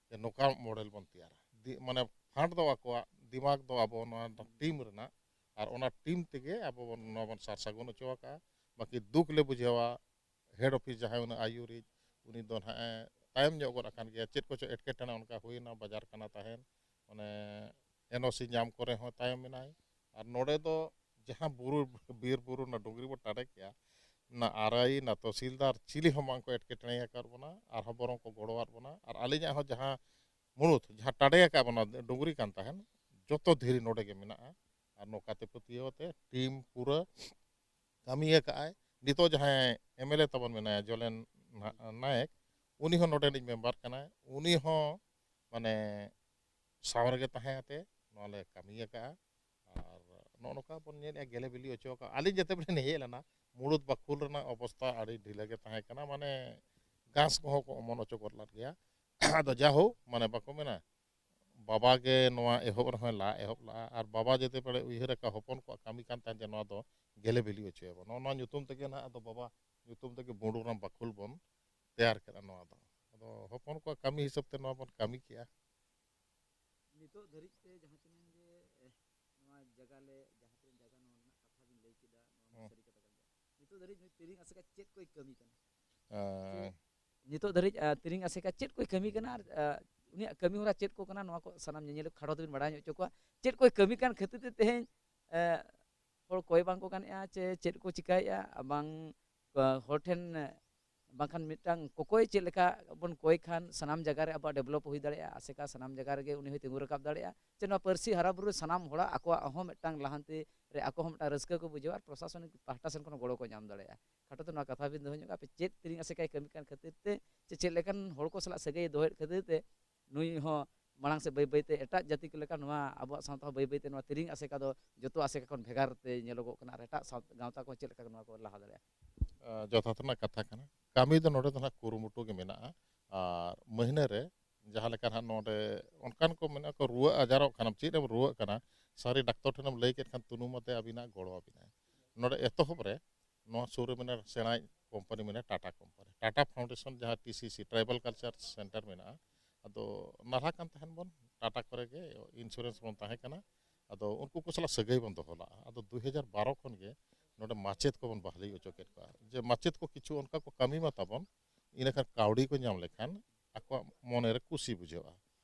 ᱡᱮ ᱱᱚᱝᱠᱟ ᱢᱚᱰᱮᱞ ᱵᱚᱱ ᱛᱮᱭᱟᱨᱟ᱾ ᱫᱤ-, ᱢᱟᱱᱮ ᱯᱷᱟᱱᱰ ᱫᱚ ᱟᱠᱚᱣᱟᱜ, ᱫᱤᱢᱟᱜᱽ ᱫᱚ ᱟᱵᱚ ᱱᱚᱣᱟ ᱴᱤᱢ ᱨᱮᱱᱟᱜ, ᱟᱨ ᱚᱱᱟ ᱴᱤᱢ ᱛᱮᱜᱮ ᱟᱵᱚ ᱵᱚᱱ ᱱᱚᱣᱟ ᱵᱚᱱ ᱥᱟᱨ ᱥᱟᱹᱜᱩᱱ ᱦᱚᱪᱚ ᱟᱠᱟᱫᱼᱟ᱾ ᱵᱟᱹᱠᱤ ᱫᱩᱠ ᱞᱮ ᱵᱩᱡᱷᱟᱹᱣᱟ, ᱦᱮᱰ ᱚᱯᱷᱤᱥ ᱡᱟᱦᱟᱸᱭ ᱩᱱᱤ ᱟᱹᱭᱩᱨᱤᱡ, ᱩᱱᱤ ᱫᱚ ᱱᱟᱦᱟᱜ ᱮ ᱛᱟᱭᱚᱢ ᱧᱚᱜ ᱜᱚᱫ ᱟᱠᱟᱱ ᱜᱮᱭᱟ᱾ ᱪᱮᱫ ᱠᱚᱪᱚ ᱮᱴᱠᱮᱴᱚᱬᱮ ᱚᱱᱠᱟ ᱦᱩᱭᱱᱟ, ᱵᱟᱡᱟᱨ ᱠᱟᱱᱟ ᱛᱟᱦᱮᱱ, ᱢᱟᱱᱮ ᱮᱱ ᱳ ᱥᱤ ᱧᱟᱢ ᱠᱚᱨᱮ ᱦᱚᱸ ᱛᱟᱭᱚᱢ ᱢᱮᱱᱟᱭ᱾ ᱟᱨ ᱱᱚᱰᱮ ᱫᱚ ᱡᱟᱦᱟᱸ ᱵᱩᱨᱩ, ᱵᱤᱨ ᱵᱩᱨᱩ ᱨᱮᱱᱟᱜ ᱰᱩᱝᱨᱤ ᱵᱚ ᱴᱟᱰᱮ ᱠᱮᱜᱼᱟ, ᱱᱟ ᱟᱨ ᱟᱭ, ᱱᱟ ᱛᱚᱦᱥᱤᱞᱫᱟᱨ ᱪᱤᱞᱤ ᱦᱚᱸ ᱵᱟᱝ ᱠᱚ ᱮᱴᱠᱮᱴᱚᱬᱮ ᱟᱠᱟᱫ ᱵᱚᱱᱟ, ᱟᱨᱦᱚᱸ ᱵᱚᱨᱚᱝ ᱠᱚ ᱜᱚᱲᱚᱣᱟᱫ ᱵᱚᱱᱟ᱾ ᱟᱨ ᱟᱹᱞᱤᱧᱟᱜ ᱦᱚᱸ ᱡᱟᱦᱟᱸ ᱢᱩᱲᱩᱫ ᱡᱟᱦᱟᱸ ᱴᱟᱰᱮ ᱟᱠᱟᱫ ᱵᱚᱱᱟ ᱰᱩᱝᱨᱤ ᱠᱟᱱ ᱛᱟᱦᱮᱱ, ᱡᱚᱛᱚ ᱫᱷᱤᱨᱤ ᱱᱚᱰᱮ ᱜᱮ ᱢᱮᱱᱟᱜᱼᱟ᱾ ᱟᱨ ᱱᱚᱝᱠᱟᱛᱮ ᱯᱟᱹᱛᱭᱟᱹᱣ ᱟᱛᱮ ᱴᱤᱢ ᱯᱩᱨᱟᱹ ᱠᱟᱹᱢᱤ ᱟᱠᱟᱫᱼᱟᱭ᱾ ᱱᱤᱛᱚᱜ ᱡᱟᱦᱟᱸᱭ ᱮᱢ ᱮᱞ ᱮ ᱛᱟᱵᱚᱱ ᱢᱮᱱᱟᱭᱟ, ᱡᱚᱞᱮᱱ ᱱᱟ-, ᱱᱟᱭᱮᱠ, ᱩᱱᱤ ᱦᱚᱸ ᱱᱚᱰᱮᱱᱤᱡ ᱢᱮᱢᱵᱟᱨ ᱠᱟᱱᱟᱭ᱾ ᱩᱱᱤ ᱦᱚᱸ ᱢᱟᱱᱮ ᱥᱟᱶ ᱨᱮᱜᱮ ᱛᱟᱦᱮᱸ ᱟᱛᱮ ᱱᱚᱣᱟ ᱞᱮ ᱠᱟᱹᱢᱤ ᱟᱠᱟᱫᱼᱟ᱾ ᱟᱨ ᱱᱚᱜᱼᱚ ᱱᱚᱝᱠᱟ ᱵᱚᱱ ᱧᱮᱞᱮᱫᱼᱟ, ᱜᱮᱞᱮ ᱵᱤᱞᱤ ᱦᱚᱪᱚ ᱟᱠᱟᱫᱼᱟ᱾ ᱟᱹᱞᱤᱧ ᱡᱮᱛᱮ ᱵᱮᱲᱮ ᱞᱤᱧ ᱦᱮᱡ ᱞᱮᱱᱟ, ᱢᱩᱲᱩᱫ ᱵᱟᱠᱷᱩᱞ ᱨᱮᱱᱟᱜ ᱚᱵᱚᱥᱛᱟ ᱟᱹᱰᱤ ᱰᱷᱤᱞᱟᱹ ᱜᱮ ᱛᱟᱦᱮᱸ ᱠᱟᱱᱟ, ᱢᱟᱱᱮ ᱜᱷᱟᱥ ᱠᱚᱦᱚᱸ ᱠᱚ ᱚᱢᱚᱱ ᱦᱚᱪᱚ ᱜᱚᱫ ᱞᱮᱫ ᱜᱮᱭᱟ᱾ ᱟᱫᱚ ᱡᱟᱦᱳᱠ, ᱢᱟᱱᱮ ᱵᱟᱠᱚ ᱢᱮᱱᱟ, ᱵᱟᱵᱟ ᱜᱮ ᱱᱚᱣᱟ ᱮᱦᱚᱵ ᱨᱮᱦᱚᱸᱭ ᱞᱟ ᱮᱦᱚᱵ ᱞᱟᱜᱼᱟ, ᱟᱨ ᱵᱟᱵᱟ ᱡᱮᱛᱮ ᱵᱮᱲᱮ ᱩᱭᱦᱟᱹᱨ ᱟᱠᱟᱫ ᱦᱚᱯᱚᱱ ᱠᱚᱣᱟᱜ ᱠᱟᱹᱢᱤ ᱠᱟᱱ ᱛᱟᱦᱮᱸᱫ ᱡᱮ ᱱᱚᱣᱟ ᱫᱚ ᱜᱮᱞᱮ ᱵᱤᱞᱤ ᱦᱚᱪᱚᱭᱟᱵᱚᱱ, ᱱᱚᱜᱼᱚ ᱱᱚᱣᱟ ᱧᱩᱛᱩᱢ ᱛᱮᱜᱮ ᱱᱟᱦᱟᱜ ᱟᱫᱚ ᱵᱟᱵᱟ ᱧᱩᱛᱩᱢ ᱛᱮᱜᱮ ᱵᱩᱨᱩ ᱨᱮᱱᱟᱜ ᱵᱟᱠᱷᱩᱞ ᱵᱚᱱ ᱛᱮᱭᱟᱨ ᱠᱮᱫᱼᱟ ᱱᱚᱣᱟ ᱫᱚ᱾ ᱟᱫᱚ ᱦᱚᱯᱚᱱ ᱠᱚᱣᱟᱜ ᱠᱟᱹᱢᱤ ᱦᱤᱥᱟᱹᱵ ᱛᱮ ᱱᱚᱣᱟ ᱵᱚᱱ ᱠᱟᱹᱢᱤ ᱠᱮᱜᱼᱟ᱾ ᱱᱤᱛᱚᱜ ᱫᱷᱟᱹᱨᱤᱡ ᱛᱮ ᱡᱟᱦᱟᱸ ᱛᱤᱱᱟᱹᱜ ᱜᱮ, ᱮ, ᱱᱚᱣᱟ ᱡᱟᱭᱜᱟ ᱞᱮ, ᱡᱟᱦᱟᱸ ᱛᱤᱱᱟᱹᱜ ᱡᱟᱭᱜᱟ ᱱᱚᱣᱟ ᱨᱮᱱᱟᱜ ᱠᱟᱛᱷᱟ ᱵᱤᱱ ᱞᱟᱹᱭ ᱠᱮᱫᱟ, ᱱᱚᱣᱟ ᱢᱟ ᱦᱩᱸ᱾ ᱥᱟᱹᱨᱤ ᱠᱟᱛᱷᱟ ᱠᱟᱱ ᱜᱮᱭᱟ᱾ ᱱᱤᱛᱚᱜ ᱫᱷᱟᱹᱨᱤᱡ ᱱᱩᱭ ᱛᱤᱨᱤᱝ ᱟᱥᱮᱠᱟ ᱪᱮᱫ ᱠᱚᱭ ᱠᱟᱹᱢᱤ ᱠᱟᱱᱟ? ᱟᱸ, ᱱᱤᱛᱚᱜ ᱫᱷᱟᱹᱨᱤᱡ, ᱟ, ᱛᱤᱨᱤᱝ ᱟᱥᱮᱠᱟ ᱪᱮᱫ ᱠᱚᱭ ᱠᱟᱹᱢᱤ ᱠᱟᱱᱟ ᱟᱨ, ᱟ, ᱩᱱᱤᱭᱟᱜ ᱠᱟᱹᱢᱤ ᱦᱚᱨᱟ ᱪᱮᱫ ᱠᱚ ᱠᱟᱱᱟ, ᱱᱚᱣᱟ ᱠᱚ ᱥᱟᱱᱟᱢ ᱧᱮᱧᱮᱞ ᱠᱷᱟᱴᱚ ᱛᱮᱵᱤᱱ ᱵᱟᱲᱟᱭ ᱧᱚᱜ ᱦᱚᱪᱚ ᱠᱚᱣᱟ᱾ ᱪᱮᱫ ᱠᱚᱭ ᱠᱟᱹᱢᱤ ᱠᱟᱱ ᱠᱷᱟᱹᱛᱤᱨ ᱛᱮ ᱛᱮᱦᱮᱧ, ᱟ, ᱦᱚᱲ ᱠᱚᱭ ᱵᱟᱝ ᱠᱚ ᱜᱟᱱᱮᱜᱼᱟ, ᱪᱮ ᱪᱮᱫ ᱠᱚ ᱪᱤᱠᱟᱹᱭᱮᱫᱼᱟ, ᱵᱟᱝ, ᱟ, ᱦᱚᱲ ᱴᱷᱮᱱ, ᱟ, ᱵᱟᱝᱠᱷᱟᱱ ᱢᱤᱫᱴᱟᱝ ᱠᱚᱠᱚᱭ ᱪᱮᱫ ᱞᱮᱠᱟ ᱵᱚᱱ ᱠᱚᱭ ᱠᱷᱟᱱ ᱥᱟᱱᱟᱢ ᱡᱟᱭᱜᱟ ᱨᱮ ᱟᱵᱚᱣᱟᱜ ᱰᱮᱵᱷᱞᱚᱯ ᱦᱩᱭ ᱫᱟᱲᱮᱭᱟᱜᱼᱟ, ᱟᱥᱮᱠᱟ ᱥᱟᱱᱟᱢ ᱡᱟᱭᱜᱟ ᱨᱮᱜᱮ ᱩᱱᱤ ᱦᱚᱸᱭ ᱛᱤᱸᱜᱩ ᱨᱟᱠᱟᱵ ᱫᱟᱲᱮᱭᱟᱜᱼᱟ, ᱪᱮ ᱱᱚᱣᱟ ᱯᱟᱹᱨᱥᱤ ᱦᱟᱨᱟ ᱵᱩᱨᱩ ᱨᱮ ᱥᱟᱱᱟᱢ ᱦᱚᱲᱟᱜ ᱟᱠᱚᱣᱟᱜ ᱦᱚᱸ ᱢᱤᱫᱴᱟᱝ ᱞᱟᱦᱟᱱᱛᱤ ᱨᱮ ᱟᱠᱚ ᱦᱚᱸ ᱢᱤᱫᱴᱟᱝ ᱨᱟᱹᱥᱠᱟᱹ ᱠᱚ ᱵᱩᱡᱷᱟᱹᱣᱟ ᱟᱨ ᱯᱨᱚᱥᱟᱥᱚᱱᱤᱠ ᱯᱟᱦᱴᱟ ᱥᱮᱱ ᱠᱷᱚᱱ ᱜᱚᱲᱚ ᱠᱚ ᱧᱟᱢ ᱫᱟᱲᱮᱭᱟᱜᱼᱟ᱾ ᱠᱷᱟᱴᱚ ᱛᱮ ᱱᱚᱣᱟ ᱠᱟᱛᱷᱟ ᱵᱤᱱ ᱫᱚᱦᱚ ᱧᱚᱜᱟ, ᱟᱯᱮ ᱪᱮᱫ ᱛᱤᱨᱤᱝ ᱟᱥᱮᱠᱟᱭ ᱠᱟᱹᱢᱤ ᱠᱟᱱ ᱠᱷᱟᱹᱛᱤᱨ ᱛᱮ, ᱪᱮ ᱪᱮᱫ ᱞᱮᱠᱟᱱ ᱦᱚᱲ ᱠᱚ ᱥᱟᱞᱟᱜ ᱥᱟᱹᱜᱟᱹᱭ ᱫᱚᱦᱚᱭᱮᱫ ᱠᱷᱟᱹᱛᱤᱨ ᱛᱮ ᱱᱩᱭ ᱦᱚᱸ ᱢᱟᱲᱟᱝ ᱥᱮᱫ ᱵᱟᱹᱭ ᱵᱟᱹᱭ ᱛᱮ ᱮᱴᱟᱜ ᱡᱟᱹᱛᱤ ᱠᱚ ᱞᱮᱠᱟ ᱱᱚᱣᱟ ᱟᱵᱚᱣᱟᱜ ᱥᱟᱶᱛᱟ ᱦᱚᱸ ᱵᱟᱹᱭ ᱵᱟᱹᱭ ᱛᱮ ᱱᱚᱣᱟ ᱛᱤᱨᱤᱝ ᱟᱥᱮᱠᱟ ᱫᱚ ᱡᱚᱛᱚ ᱟᱥᱮᱠᱟ ᱠᱷᱚᱱ ᱵᱷᱮᱜᱟᱨ ᱛᱮ ᱧᱮᱞᱚᱜᱚᱜ ᱠᱟᱱᱟ ᱟᱨ ᱮᱴᱟᱜ ᱥᱟᱶ-, ᱜᱟᱶᱛᱟ ᱠᱚ ᱪᱮᱫ ᱞᱮᱠᱟ ᱱᱚᱣᱟ ᱠᱚ ᱞᱟᱦᱟ ᱫᱟᱲᱮᱭᱟᱜᱼᱟ? ᱟᱸ, ᱡᱚᱛᱷᱟᱛ ᱨᱮᱱᱟᱜ ᱠᱟᱛᱷᱟ ᱠᱟᱱᱟ᱾ ᱠᱟᱹᱢᱤ ᱫᱚ ᱱᱚᱰᱮ ᱫᱚ ᱱᱟᱦᱟᱜ ᱠᱩᱨᱩᱢᱩᱴᱩ ᱜᱮ ᱢᱮᱱᱟᱜᱼᱟ᱾ ᱟᱨ ᱢᱟᱹᱦᱱᱟᱹ ᱨᱮ ᱡᱟᱦᱟᱸ ᱞᱮᱠᱟ ᱱᱟᱦᱟᱜ ᱱᱚᱰᱮ ᱚᱱᱠᱟᱱ ᱠᱚ ᱢᱮᱱᱟᱜ ᱠᱚ, ᱨᱩᱣᱟᱹ ᱟᱡᱟᱨᱚᱜ ᱠᱟᱱᱟᱢ, ᱪᱮᱫ ᱮᱢ ᱨᱩᱣᱟᱹᱜ ᱠᱟᱱᱟ, ᱥᱟᱹᱨᱤ ᱰᱟᱠᱛᱚᱨ ᱴᱷᱮᱱᱮᱢ ᱞᱟᱹᱭ ᱠᱮᱫ ᱠᱷᱟᱱ ᱛᱩᱱᱩᱢ ᱟᱛᱮ ᱟᱹᱵᱤᱱᱟᱜ ᱜᱚᱲᱚ ᱟᱹᱵᱤᱱᱟᱭ᱾ ᱱᱚᱰᱮ ᱮᱛᱚᱦᱚᱵ ᱨᱮ ᱱᱚᱣᱟ ᱥᱩᱨ ᱨᱮ ᱢᱮᱱᱟᱜᱼᱟ ᱥᱮᱬᱟᱭᱤᱡ ᱠᱳᱢᱯᱟᱱᱤ ᱢᱮᱱᱟᱜᱼᱟ, ᱴᱟᱴᱟ ᱠᱳᱢᱯᱟᱱᱤ, ᱴᱟᱴᱟ ᱯᱷᱟᱣᱩᱱᱰᱮᱥᱚᱱ, ᱡᱟᱦᱟᱸ ᱴᱤ ᱥᱤ ᱥᱤ, ᱴᱨᱟᱭᱵᱟᱞ ᱠᱟᱞᱪᱟᱨ ᱥᱮᱱᱴᱟᱨ ᱢᱮᱱᱟᱜᱼᱟ᱾ ᱟᱫᱚ ᱱᱟᱞᱦᱟ ᱠᱟᱱ ᱛᱟᱦᱮᱱ ᱵᱚᱱ, ᱴᱟᱴᱟ ᱠᱚᱨᱮ ᱜᱮ ᱤᱱᱥᱩᱨᱮᱱᱥ ᱵᱚᱱ ᱛᱟᱦᱮᱸ ᱠᱟᱱᱟ᱾ ᱟᱫᱚ ᱩᱱᱠᱩ ᱠᱚ ᱥᱟᱞᱟᱜ ᱥᱟᱹᱜᱟᱹᱭ ᱵᱚᱱ ᱫᱚᱦᱚ ᱞᱟᱜᱼᱟ᱾ ᱟᱫᱚ ᱫᱩ ᱦᱟᱡᱟᱨ ᱵᱟᱨᱚ ᱠᱷᱚᱱ ᱜᱮ ᱱᱚᱰᱮ ᱢᱟᱪᱮᱫ ᱠᱚᱵᱚᱱ ᱵᱟᱦᱟᱞᱤ ᱦᱚᱪᱚ ᱠᱮᱫ ᱠᱚᱣᱟ, ᱡᱮ ᱢᱟᱪᱮᱫ ᱠᱚ ᱠᱤᱪᱷᱩ ᱚᱱᱠᱟ ᱠᱚ ᱠᱟᱹᱢᱤ ᱢᱟ ᱛᱟᱵᱚᱱ, ᱤᱱᱟᱹᱠᱷᱟᱱ ᱠᱟᱹᱣᱰᱤ ᱠᱚ ᱧᱟᱢ ᱞᱮᱠᱷᱟᱱ ᱟᱠᱚᱣᱟᱜ ᱢᱚᱱᱮᱨᱮ ᱠᱩᱥᱤ ᱵᱩᱡᱷᱟᱹᱜᱼᱟ᱾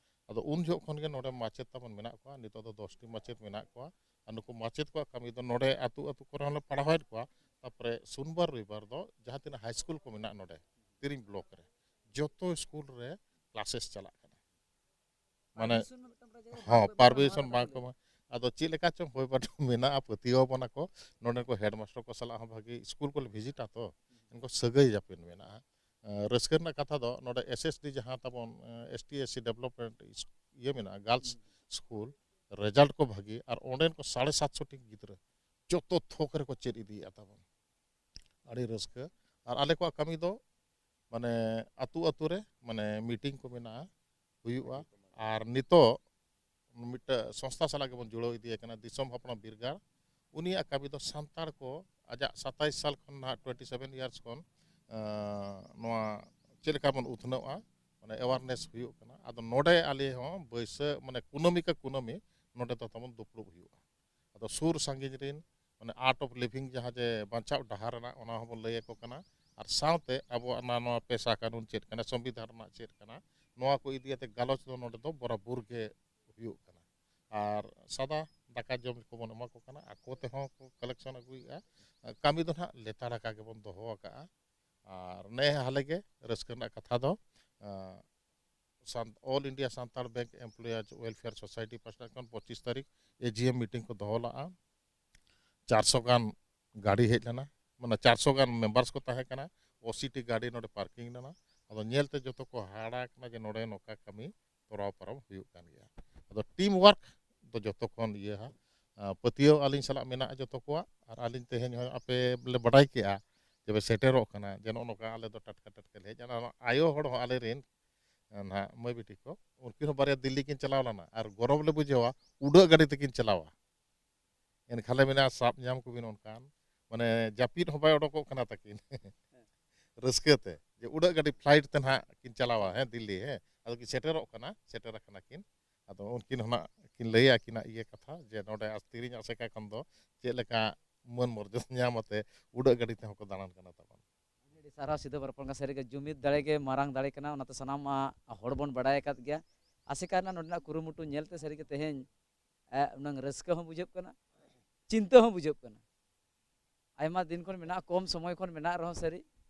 ᱟᱫᱚ ᱩᱱ ᱡᱚᱦᱚᱜ ᱠᱷᱚᱱ ᱜᱮ ᱱᱚᱰᱮ ᱢᱟᱪᱮᱫ ᱛᱟᱵᱚᱱ ᱢᱮᱱᱟᱜ ᱠᱚᱣᱟ, ᱱᱤᱛᱚᱜ ᱫᱚ ᱫᱚᱥᱴᱤ ᱢᱟᱪᱮᱫ ᱢᱮᱱᱟᱜ ᱠᱚᱣᱟ᱾ ᱟᱨ ᱱᱩᱠᱩ ᱢᱟᱪᱮᱫ ᱠᱚᱣᱟᱜ ᱠᱟᱹᱢᱤ ᱫᱚ ᱱᱚᱰᱮ ᱟᱹᱛᱩ ᱟᱹᱛᱩ ᱠᱚᱨᱮ ᱦᱚᱸᱞᱮ ᱯᱟᱲᱦᱟᱣᱮᱫ ᱠᱚᱣᱟ᱾ ᱛᱟᱨᱯᱚᱨᱮ ᱥᱳᱢᱵᱟᱨ ᱨᱚᱵᱤᱵᱟᱨ ᱫᱚ ᱡᱟᱦᱟᱸ ᱛᱤᱱᱟᱹᱜ ᱦᱟᱭ ᱥᱠᱩᱞ ᱠᱚ ᱢᱮᱱᱟᱜᱼᱟ ᱱᱚᱰᱮ ᱛᱤᱨᱤᱝ ᱵᱞᱚᱠ ᱨᱮ, ᱡᱚᱛᱚ ᱥᱠᱩᱞ ᱨᱮ ᱠᱞᱟᱥᱮᱥ ᱪᱟᱞᱟᱜ ᱠᱟᱱᱟ᱾ ᱢᱟᱱᱮ, permission ᱦᱚᱸ ᱢᱤᱫᱴᱟᱝ ᱵᱟᱨᱭᱟ ᱦᱚᱸ, ᱵᱟᱝ ᱠᱚ ᱮᱢᱟ ᱯᱟᱨᱢᱤᱥᱚᱱ ᱱᱚᱣᱟ ᱵᱟᱝ ᱠᱚ ᱨᱮ᱾ ᱮᱢᱟ᱾ ᱟᱫᱚ ᱪᱮᱫ ᱞᱮᱠᱟ ᱪᱚᱝ ᱦᱩᱭ ᱵᱟᱴᱩ ᱢᱮᱱᱟᱜᱼᱟ, ᱯᱟᱹᱛᱭᱟᱹᱣ ᱟᱵᱚᱱᱟ ᱠᱚ᱾ ᱱᱚᱰᱮ ᱠᱚ ᱦᱮᱰ ᱢᱟᱥᱴᱟᱨ ᱠᱚ ᱥᱟᱞᱟᱜ ᱦᱚᱸ ᱵᱷᱟᱹᱜᱤ, ᱥᱠᱩᱞ ᱠᱚᱞᱮ ᱵᱷᱤᱡᱤᱴᱟ ᱛᱚ, ᱩᱱᱠᱩ ᱥᱟᱹᱜᱟᱹᱭ ᱡᱟᱹᱯᱤᱱ ᱢᱮᱱᱟᱜᱼᱟ᱾ ᱮᱸ, ᱨᱟᱹᱥᱠᱟᱹ ᱨᱮᱱᱟᱜ ᱠᱟᱛᱷᱟ ᱫᱚ ᱱᱚᱰᱮ ᱮᱥ ᱮᱥ ᱰᱤ ᱡᱟᱦᱟᱸ ᱛᱟᱵᱚᱱ, ᱮᱸ, S T S C development ᱤᱥ-, ᱤᱭᱟᱹ ᱢᱮᱱᱟᱜᱼᱟ, ᱜᱟᱨᱞᱥ ᱦᱩᱸ᱾ ᱥᱠᱩᱞ, ᱨᱮᱡᱟᱞᱴ ᱠᱚ ᱵᱷᱟᱹᱜᱤ, ᱟᱨ ᱚᱸᱰᱮᱱ ᱠᱚ ᱥᱟᱲᱮ ᱥᱟᱛᱥᱚ ᱴᱤ ᱜᱤᱫᱽᱨᱟᱹ ᱡᱚᱛᱚ ᱛᱷᱚᱠ ᱨᱮᱠᱚ ᱪᱮᱫ ᱤᱫᱤᱭᱮᱫᱼᱟ ᱛᱟᱵᱚᱱ᱾ ᱟᱹᱰᱤ ᱨᱟᱹᱥᱠᱟᱹ᱾ ᱟᱨ ᱟᱞᱮ ᱠᱚᱣᱟᱜ ᱠᱟᱹᱢᱤ ᱫᱚ ᱢᱟᱱᱮ ᱟᱹᱛᱩ ᱟᱹᱛᱩ ᱨᱮ ᱢᱟᱱᱮ ᱢᱤᱴᱤᱝ ᱠᱚ ᱢᱮᱱᱟᱜᱼᱟ, ᱦᱩᱭᱩᱜᱼᱟ᱾ ᱟᱨ ᱱᱤᱛᱚᱜ ᱢᱤᱫᱴᱟᱝ ᱥᱚᱝᱥᱛᱷᱟ ᱥᱟᱞᱟᱜ ᱜᱮᱵᱚᱱ ᱡᱩᱲᱟᱹᱣ ᱤᱫᱤ ᱟᱠᱟᱱᱟ, ᱫᱤᱥᱚᱢ ᱦᱚᱯᱲᱟᱢ ᱵᱤᱨᱜᱟᱲ᱾ ᱩᱱᱤᱭᱟᱜ ᱠᱟᱹᱢᱤ ᱫᱚ ᱥᱟᱱᱛᱟᱲ ᱠᱚ ᱟᱡᱟᱜ ᱥᱟᱛᱟᱭᱤᱥ ᱥᱟᱞ ᱠᱷᱚᱱ ᱱᱟᱦᱟᱜ, ᱴᱩᱭᱮᱱᱴᱤ ᱥᱮᱵᱷᱮᱱ ᱤᱭᱟᱨᱥ ᱠᱷᱚᱱ, ᱟᱸ, ᱱᱚᱣᱟ ᱪᱮᱫ ᱞᱮᱠᱟ ᱵᱚᱱ ᱩᱛᱱᱟᱹᱣᱟ, ᱢᱟᱱᱮ ᱮᱣᱟᱨᱱᱮᱥ ᱦᱩᱭᱩᱜ ᱠᱟᱱᱟ᱾ ᱟᱫᱚ ᱱᱚᱰᱮ ᱟᱞᱮ ᱦᱚᱸ ᱵᱟᱹᱭᱥᱟᱹ-, ᱢᱟᱱᱮ ᱠᱩᱱᱟᱹᱢᱤ ᱠᱟ ᱠᱩᱱᱟᱹᱢᱤ ᱱᱚᱰᱮ ᱫᱚ ᱛᱟᱵᱚᱱ ᱫᱩᱯᱲᱩᱵ ᱦᱩᱭᱩᱜᱼᱟ᱾ ᱟᱫᱚ ᱥᱩᱨ ᱥᱟᱺᱜᱤᱧ ᱨᱮᱱ ᱢᱟᱱᱮ ᱟᱨᱴ ᱚᱯᱷ ᱞᱤᱵᱷᱤᱝ ᱡᱟᱦᱟᱸ ᱡᱮ ᱵᱟᱧᱪᱟᱣ ᱰᱟᱦᱟᱨ ᱨᱮᱱᱟᱜ, ᱚᱱᱟ ᱦᱚᱸᱵᱚᱱ ᱞᱟᱹᱭ ᱟᱠᱚ ᱠᱟᱱᱟ᱾ ᱟᱨ ᱥᱟᱶᱛᱮ ᱟᱵᱚᱣᱟᱜ ᱚᱱᱟ, ᱱᱚᱣᱟ ᱯᱮᱥᱟ ᱠᱟᱹᱱᱩᱱ ᱪᱮᱫ ᱠᱟᱱᱟ, ᱥᱚᱝᱵᱤᱫᱷᱟᱱ ᱨᱮᱱᱟᱜ ᱪᱮᱫ ᱠᱟᱱᱟ, ᱱᱚᱣᱟ ᱠᱚ ᱤᱫᱤ ᱠᱟᱛᱮ ᱜᱟᱞᱚᱪ ᱫᱚ ᱱᱚᱰᱮ ᱫᱚ ᱵᱚᱨᱟᱵᱚᱨ ᱜᱮ ᱦᱩᱭᱩᱜ ᱠᱟᱱᱟ᱾ ᱟᱨ ᱥᱟᱫᱟ ᱫᱟᱠᱟ ᱡᱚᱢ ᱠᱚᱵᱚᱱ ᱮᱢᱟ ᱠᱚ ᱠᱟᱱᱟ, ᱟᱠᱚ ᱛᱮᱦᱚᱸ ᱠᱚ ᱠᱟᱞᱮᱠᱥᱚᱱ ᱟᱹᱜᱩᱭᱮᱫᱼᱟ᱾ ᱠᱟᱹᱢᱤ ᱫᱚ ᱱᱟᱦᱟᱜ ᱞᱮᱛᱟᱲ ᱟᱠᱟ ᱜᱮᱵᱚᱱ ᱫᱚᱦᱚ ᱟᱠᱟᱫᱼᱟ᱾ ᱟᱨ ᱱᱮ ᱦᱟᱞᱮ ᱜᱮ ᱨᱟᱹᱥᱠᱟᱹ ᱨᱮᱱᱟᱜ ᱠᱟᱛᱷᱟ ᱫᱚ, ᱟᱸ, ᱥᱟᱱ-, All India Santal Bank Employees Welfare Society ᱯᱟᱥᱴᱟ ᱠᱷᱚᱱ ᱯᱚᱸᱪᱤᱥ ᱛᱟᱹᱨᱤᱠᱷ ᱮ ᱡᱤ ᱮᱢ ᱢᱤᱴᱤᱝ ᱠᱚ ᱫᱚᱦᱚ ᱞᱟᱜᱼᱟ᱾ ᱪᱟᱨᱥᱚ ᱜᱟᱱ ᱜᱟᱹᱰᱤ ᱦᱮᱡ ᱞᱮᱱᱟ, ᱢᱟᱱᱮ ᱪᱟᱨᱥᱚ ᱜᱟᱱ ᱢᱮᱢᱵᱟᱨᱥ ᱠᱚ ᱛᱟᱦᱮᱸ ᱠᱟᱱᱟ, ᱚᱥᱤ ᱴᱤ ᱜᱟᱹᱰᱤ ᱱᱚᱰᱮ ᱯᱟᱨᱠᱤᱝ ᱞᱮᱱᱟ᱾ ᱟᱫᱚ ᱧᱮᱞᱛᱮ ᱡᱚᱛᱚ ᱠᱚ ᱦᱟᱦᱟᱲᱟ ᱠᱟᱱᱟ ᱡᱮ ᱱᱚᱰᱮ ᱱᱚᱝᱠᱟ ᱠᱟᱹᱢᱤ ᱛᱚᱨᱟᱣ ᱯᱟᱨᱚᱢ ᱦᱩᱭᱩᱜ ᱠᱟᱱ ᱜᱮᱭᱟ᱾ ᱟᱫᱚ ᱴᱤᱢ ᱣᱟᱨᱠ ᱫᱚ ᱡᱚᱛᱚ ᱠᱷᱚᱱ ᱤᱭᱟᱹ ᱦᱟ᱾ ᱟᱸ, ᱯᱟᱹᱛᱭᱟᱹᱣ ᱟᱹᱞᱤᱧ ᱥᱟᱞᱟᱜ ᱢᱮᱱᱟᱜᱼᱟ ᱡᱚᱛᱚ ᱠᱚᱣᱟᱜ, ᱟᱨ ᱟᱹᱞᱤᱧ ᱛᱮᱦᱮᱧ ᱦᱚᱸ ᱟᱯᱮ ᱞᱮ ᱵᱟᱰᱟᱭ ᱠᱮᱜᱼᱟ ᱡᱮ ᱯᱮ ᱥᱮᱴᱮᱨᱚᱜ ᱠᱟᱱᱟ, ᱡᱮ ᱱᱚᱜᱼᱚ ᱱᱚᱝᱠᱟ ᱟᱞᱮ ᱫᱚ ᱴᱟᱴᱠᱟ ᱴᱟᱴᱠᱟ ᱞᱮ ᱦᱮᱡ ᱮᱱᱟ᱾ ᱱᱚᱣᱟ ᱟᱭᱳ ᱦᱚᱲ ᱦᱚᱸ ᱟᱞᱮ ᱨᱮᱱ ᱱᱟᱦᱟᱜ ᱢᱟᱹᱭ ᱵᱤᱴᱤ ᱠᱚ, ᱩᱱᱠᱤᱱ ᱦᱚᱸ ᱵᱟᱨᱭᱟ ᱫᱤᱞᱞᱤ ᱠᱤᱱ ᱪᱟᱞᱟᱣ ᱞᱮᱱᱟ, ᱟᱨ ᱜᱚᱨᱚᱵᱽ ᱞᱮ ᱵᱩᱡᱷᱟᱹᱣᱟ ᱩᱰᱟᱹᱜ ᱜᱟᱹᱰᱤ ᱛᱮᱠᱤᱱ ᱪᱟᱞᱟᱣᱟ᱾ ᱮᱱᱠᱷᱟᱱ ᱞᱮ ᱢᱮᱱᱟ, ᱥᱟᱵ ᱧᱟᱢ ᱠᱚᱵᱤᱱ ᱚᱱᱠᱟᱱ, ᱢᱟᱱᱮ ᱡᱟᱹᱯᱤᱫ ᱦᱚᱸ ᱵᱟᱭ ᱚᱰᱚᱠᱚᱜ ᱠᱟᱱᱟ ᱛᱟᱹᱠᱤᱱ᱾ ᱨᱟᱹᱥᱠᱟᱹ ᱛᱮ ᱡᱮ ᱩᱰᱟᱹᱜ ᱜᱟᱹᱰᱤ, ᱯᱷᱞᱟᱭᱤᱴ ᱛᱮ ᱱᱟᱦᱟᱜ ᱠᱤᱱ ᱪᱟᱞᱟᱣᱟ, ᱦᱮᱸ, ᱫᱤᱞᱞᱤ, ᱦᱮᱸ, ᱟᱫᱚ ᱠᱤᱱ ᱥᱮᱴᱮᱨᱚᱜ ᱠᱟᱱᱟ, ᱥᱮᱴᱮᱨ ᱟᱠᱟᱱᱟ ᱠᱤᱱ᱾ ᱟᱫᱚ ᱩᱱᱠᱤᱱ ᱦᱚᱸ ᱱᱟᱜ ᱠᱤᱱ ᱞᱟᱹᱭᱟ ᱟᱹᱠᱤᱱᱟᱜ ᱤᱭᱟᱹ ᱠᱟᱛᱷᱟ, ᱡᱮ ᱱᱚᱰᱮ ᱟᱥ-, ᱛᱤᱨᱤᱧ ᱟᱥᱮᱠᱟ ᱠᱷᱚᱱ ᱫᱚ ᱪᱮᱫ ᱞᱮᱠᱟ ᱢᱟᱹᱱ ᱢᱚᱨᱡᱟᱫᱟ ᱧᱟᱢ ᱟᱛᱮ ᱩᱰᱟᱹᱜ ᱜᱟᱹᱰᱤ ᱛᱮᱦᱚᱸ ᱠᱚ ᱫᱟᱬᱟᱱ ᱠᱟᱱᱟ ᱛᱟᱵᱚᱱ᱾ ᱟᱹᱰᱤ ᱥᱟᱨᱦᱟᱣ ᱥᱤᱫᱷᱟᱹ ᱵᱟᱨᱯᱟᱞ ᱥᱟᱹᱨᱤᱜᱮ ᱡᱩᱢᱤᱫ ᱫᱟᱲᱮ ᱜᱮ ᱢᱟᱨᱟᱝ ᱫᱟᱲᱮ ᱠᱟᱱᱟ, ᱚᱱᱟᱛᱮ ᱥᱟᱱᱟᱢ ᱦᱚᱲ ᱵᱚᱱ ᱵᱟᱲᱟᱭ ᱟᱠᱟᱫ ᱜᱮᱭᱟ᱾ ᱟᱥᱮᱠᱟ ᱨᱮᱱᱟᱜ ᱱᱚᱰᱮᱱᱟᱜ ᱠᱩᱨᱩᱢᱩᱴᱩ ᱧᱮᱞᱛᱮ ᱥᱟᱹᱨᱤᱜᱮ ᱛᱮᱦᱮᱧ ᱮ, ᱩᱱᱟᱹᱝ ᱨᱟᱹᱥᱠᱟᱹ ᱦᱚᱸ ᱵᱩᱡᱷᱟᱹᱜ ᱠᱟᱱᱟ, ᱪᱤᱱᱛᱟᱹ ᱦᱚᱸ ᱵᱩᱡᱷᱟᱹᱜ ᱠᱟᱱᱟ᱾ ᱟᱭᱢᱟ ᱫᱤᱱ ᱠᱷᱚᱱ ᱢᱮᱱᱟᱜᱼᱟ, ᱠᱚᱢ ᱥᱚᱢᱚᱭ ᱠᱷᱚᱱ ᱢᱮᱱᱟᱜ ᱨᱮᱦᱚᱸ ᱥᱟᱹᱨᱤ,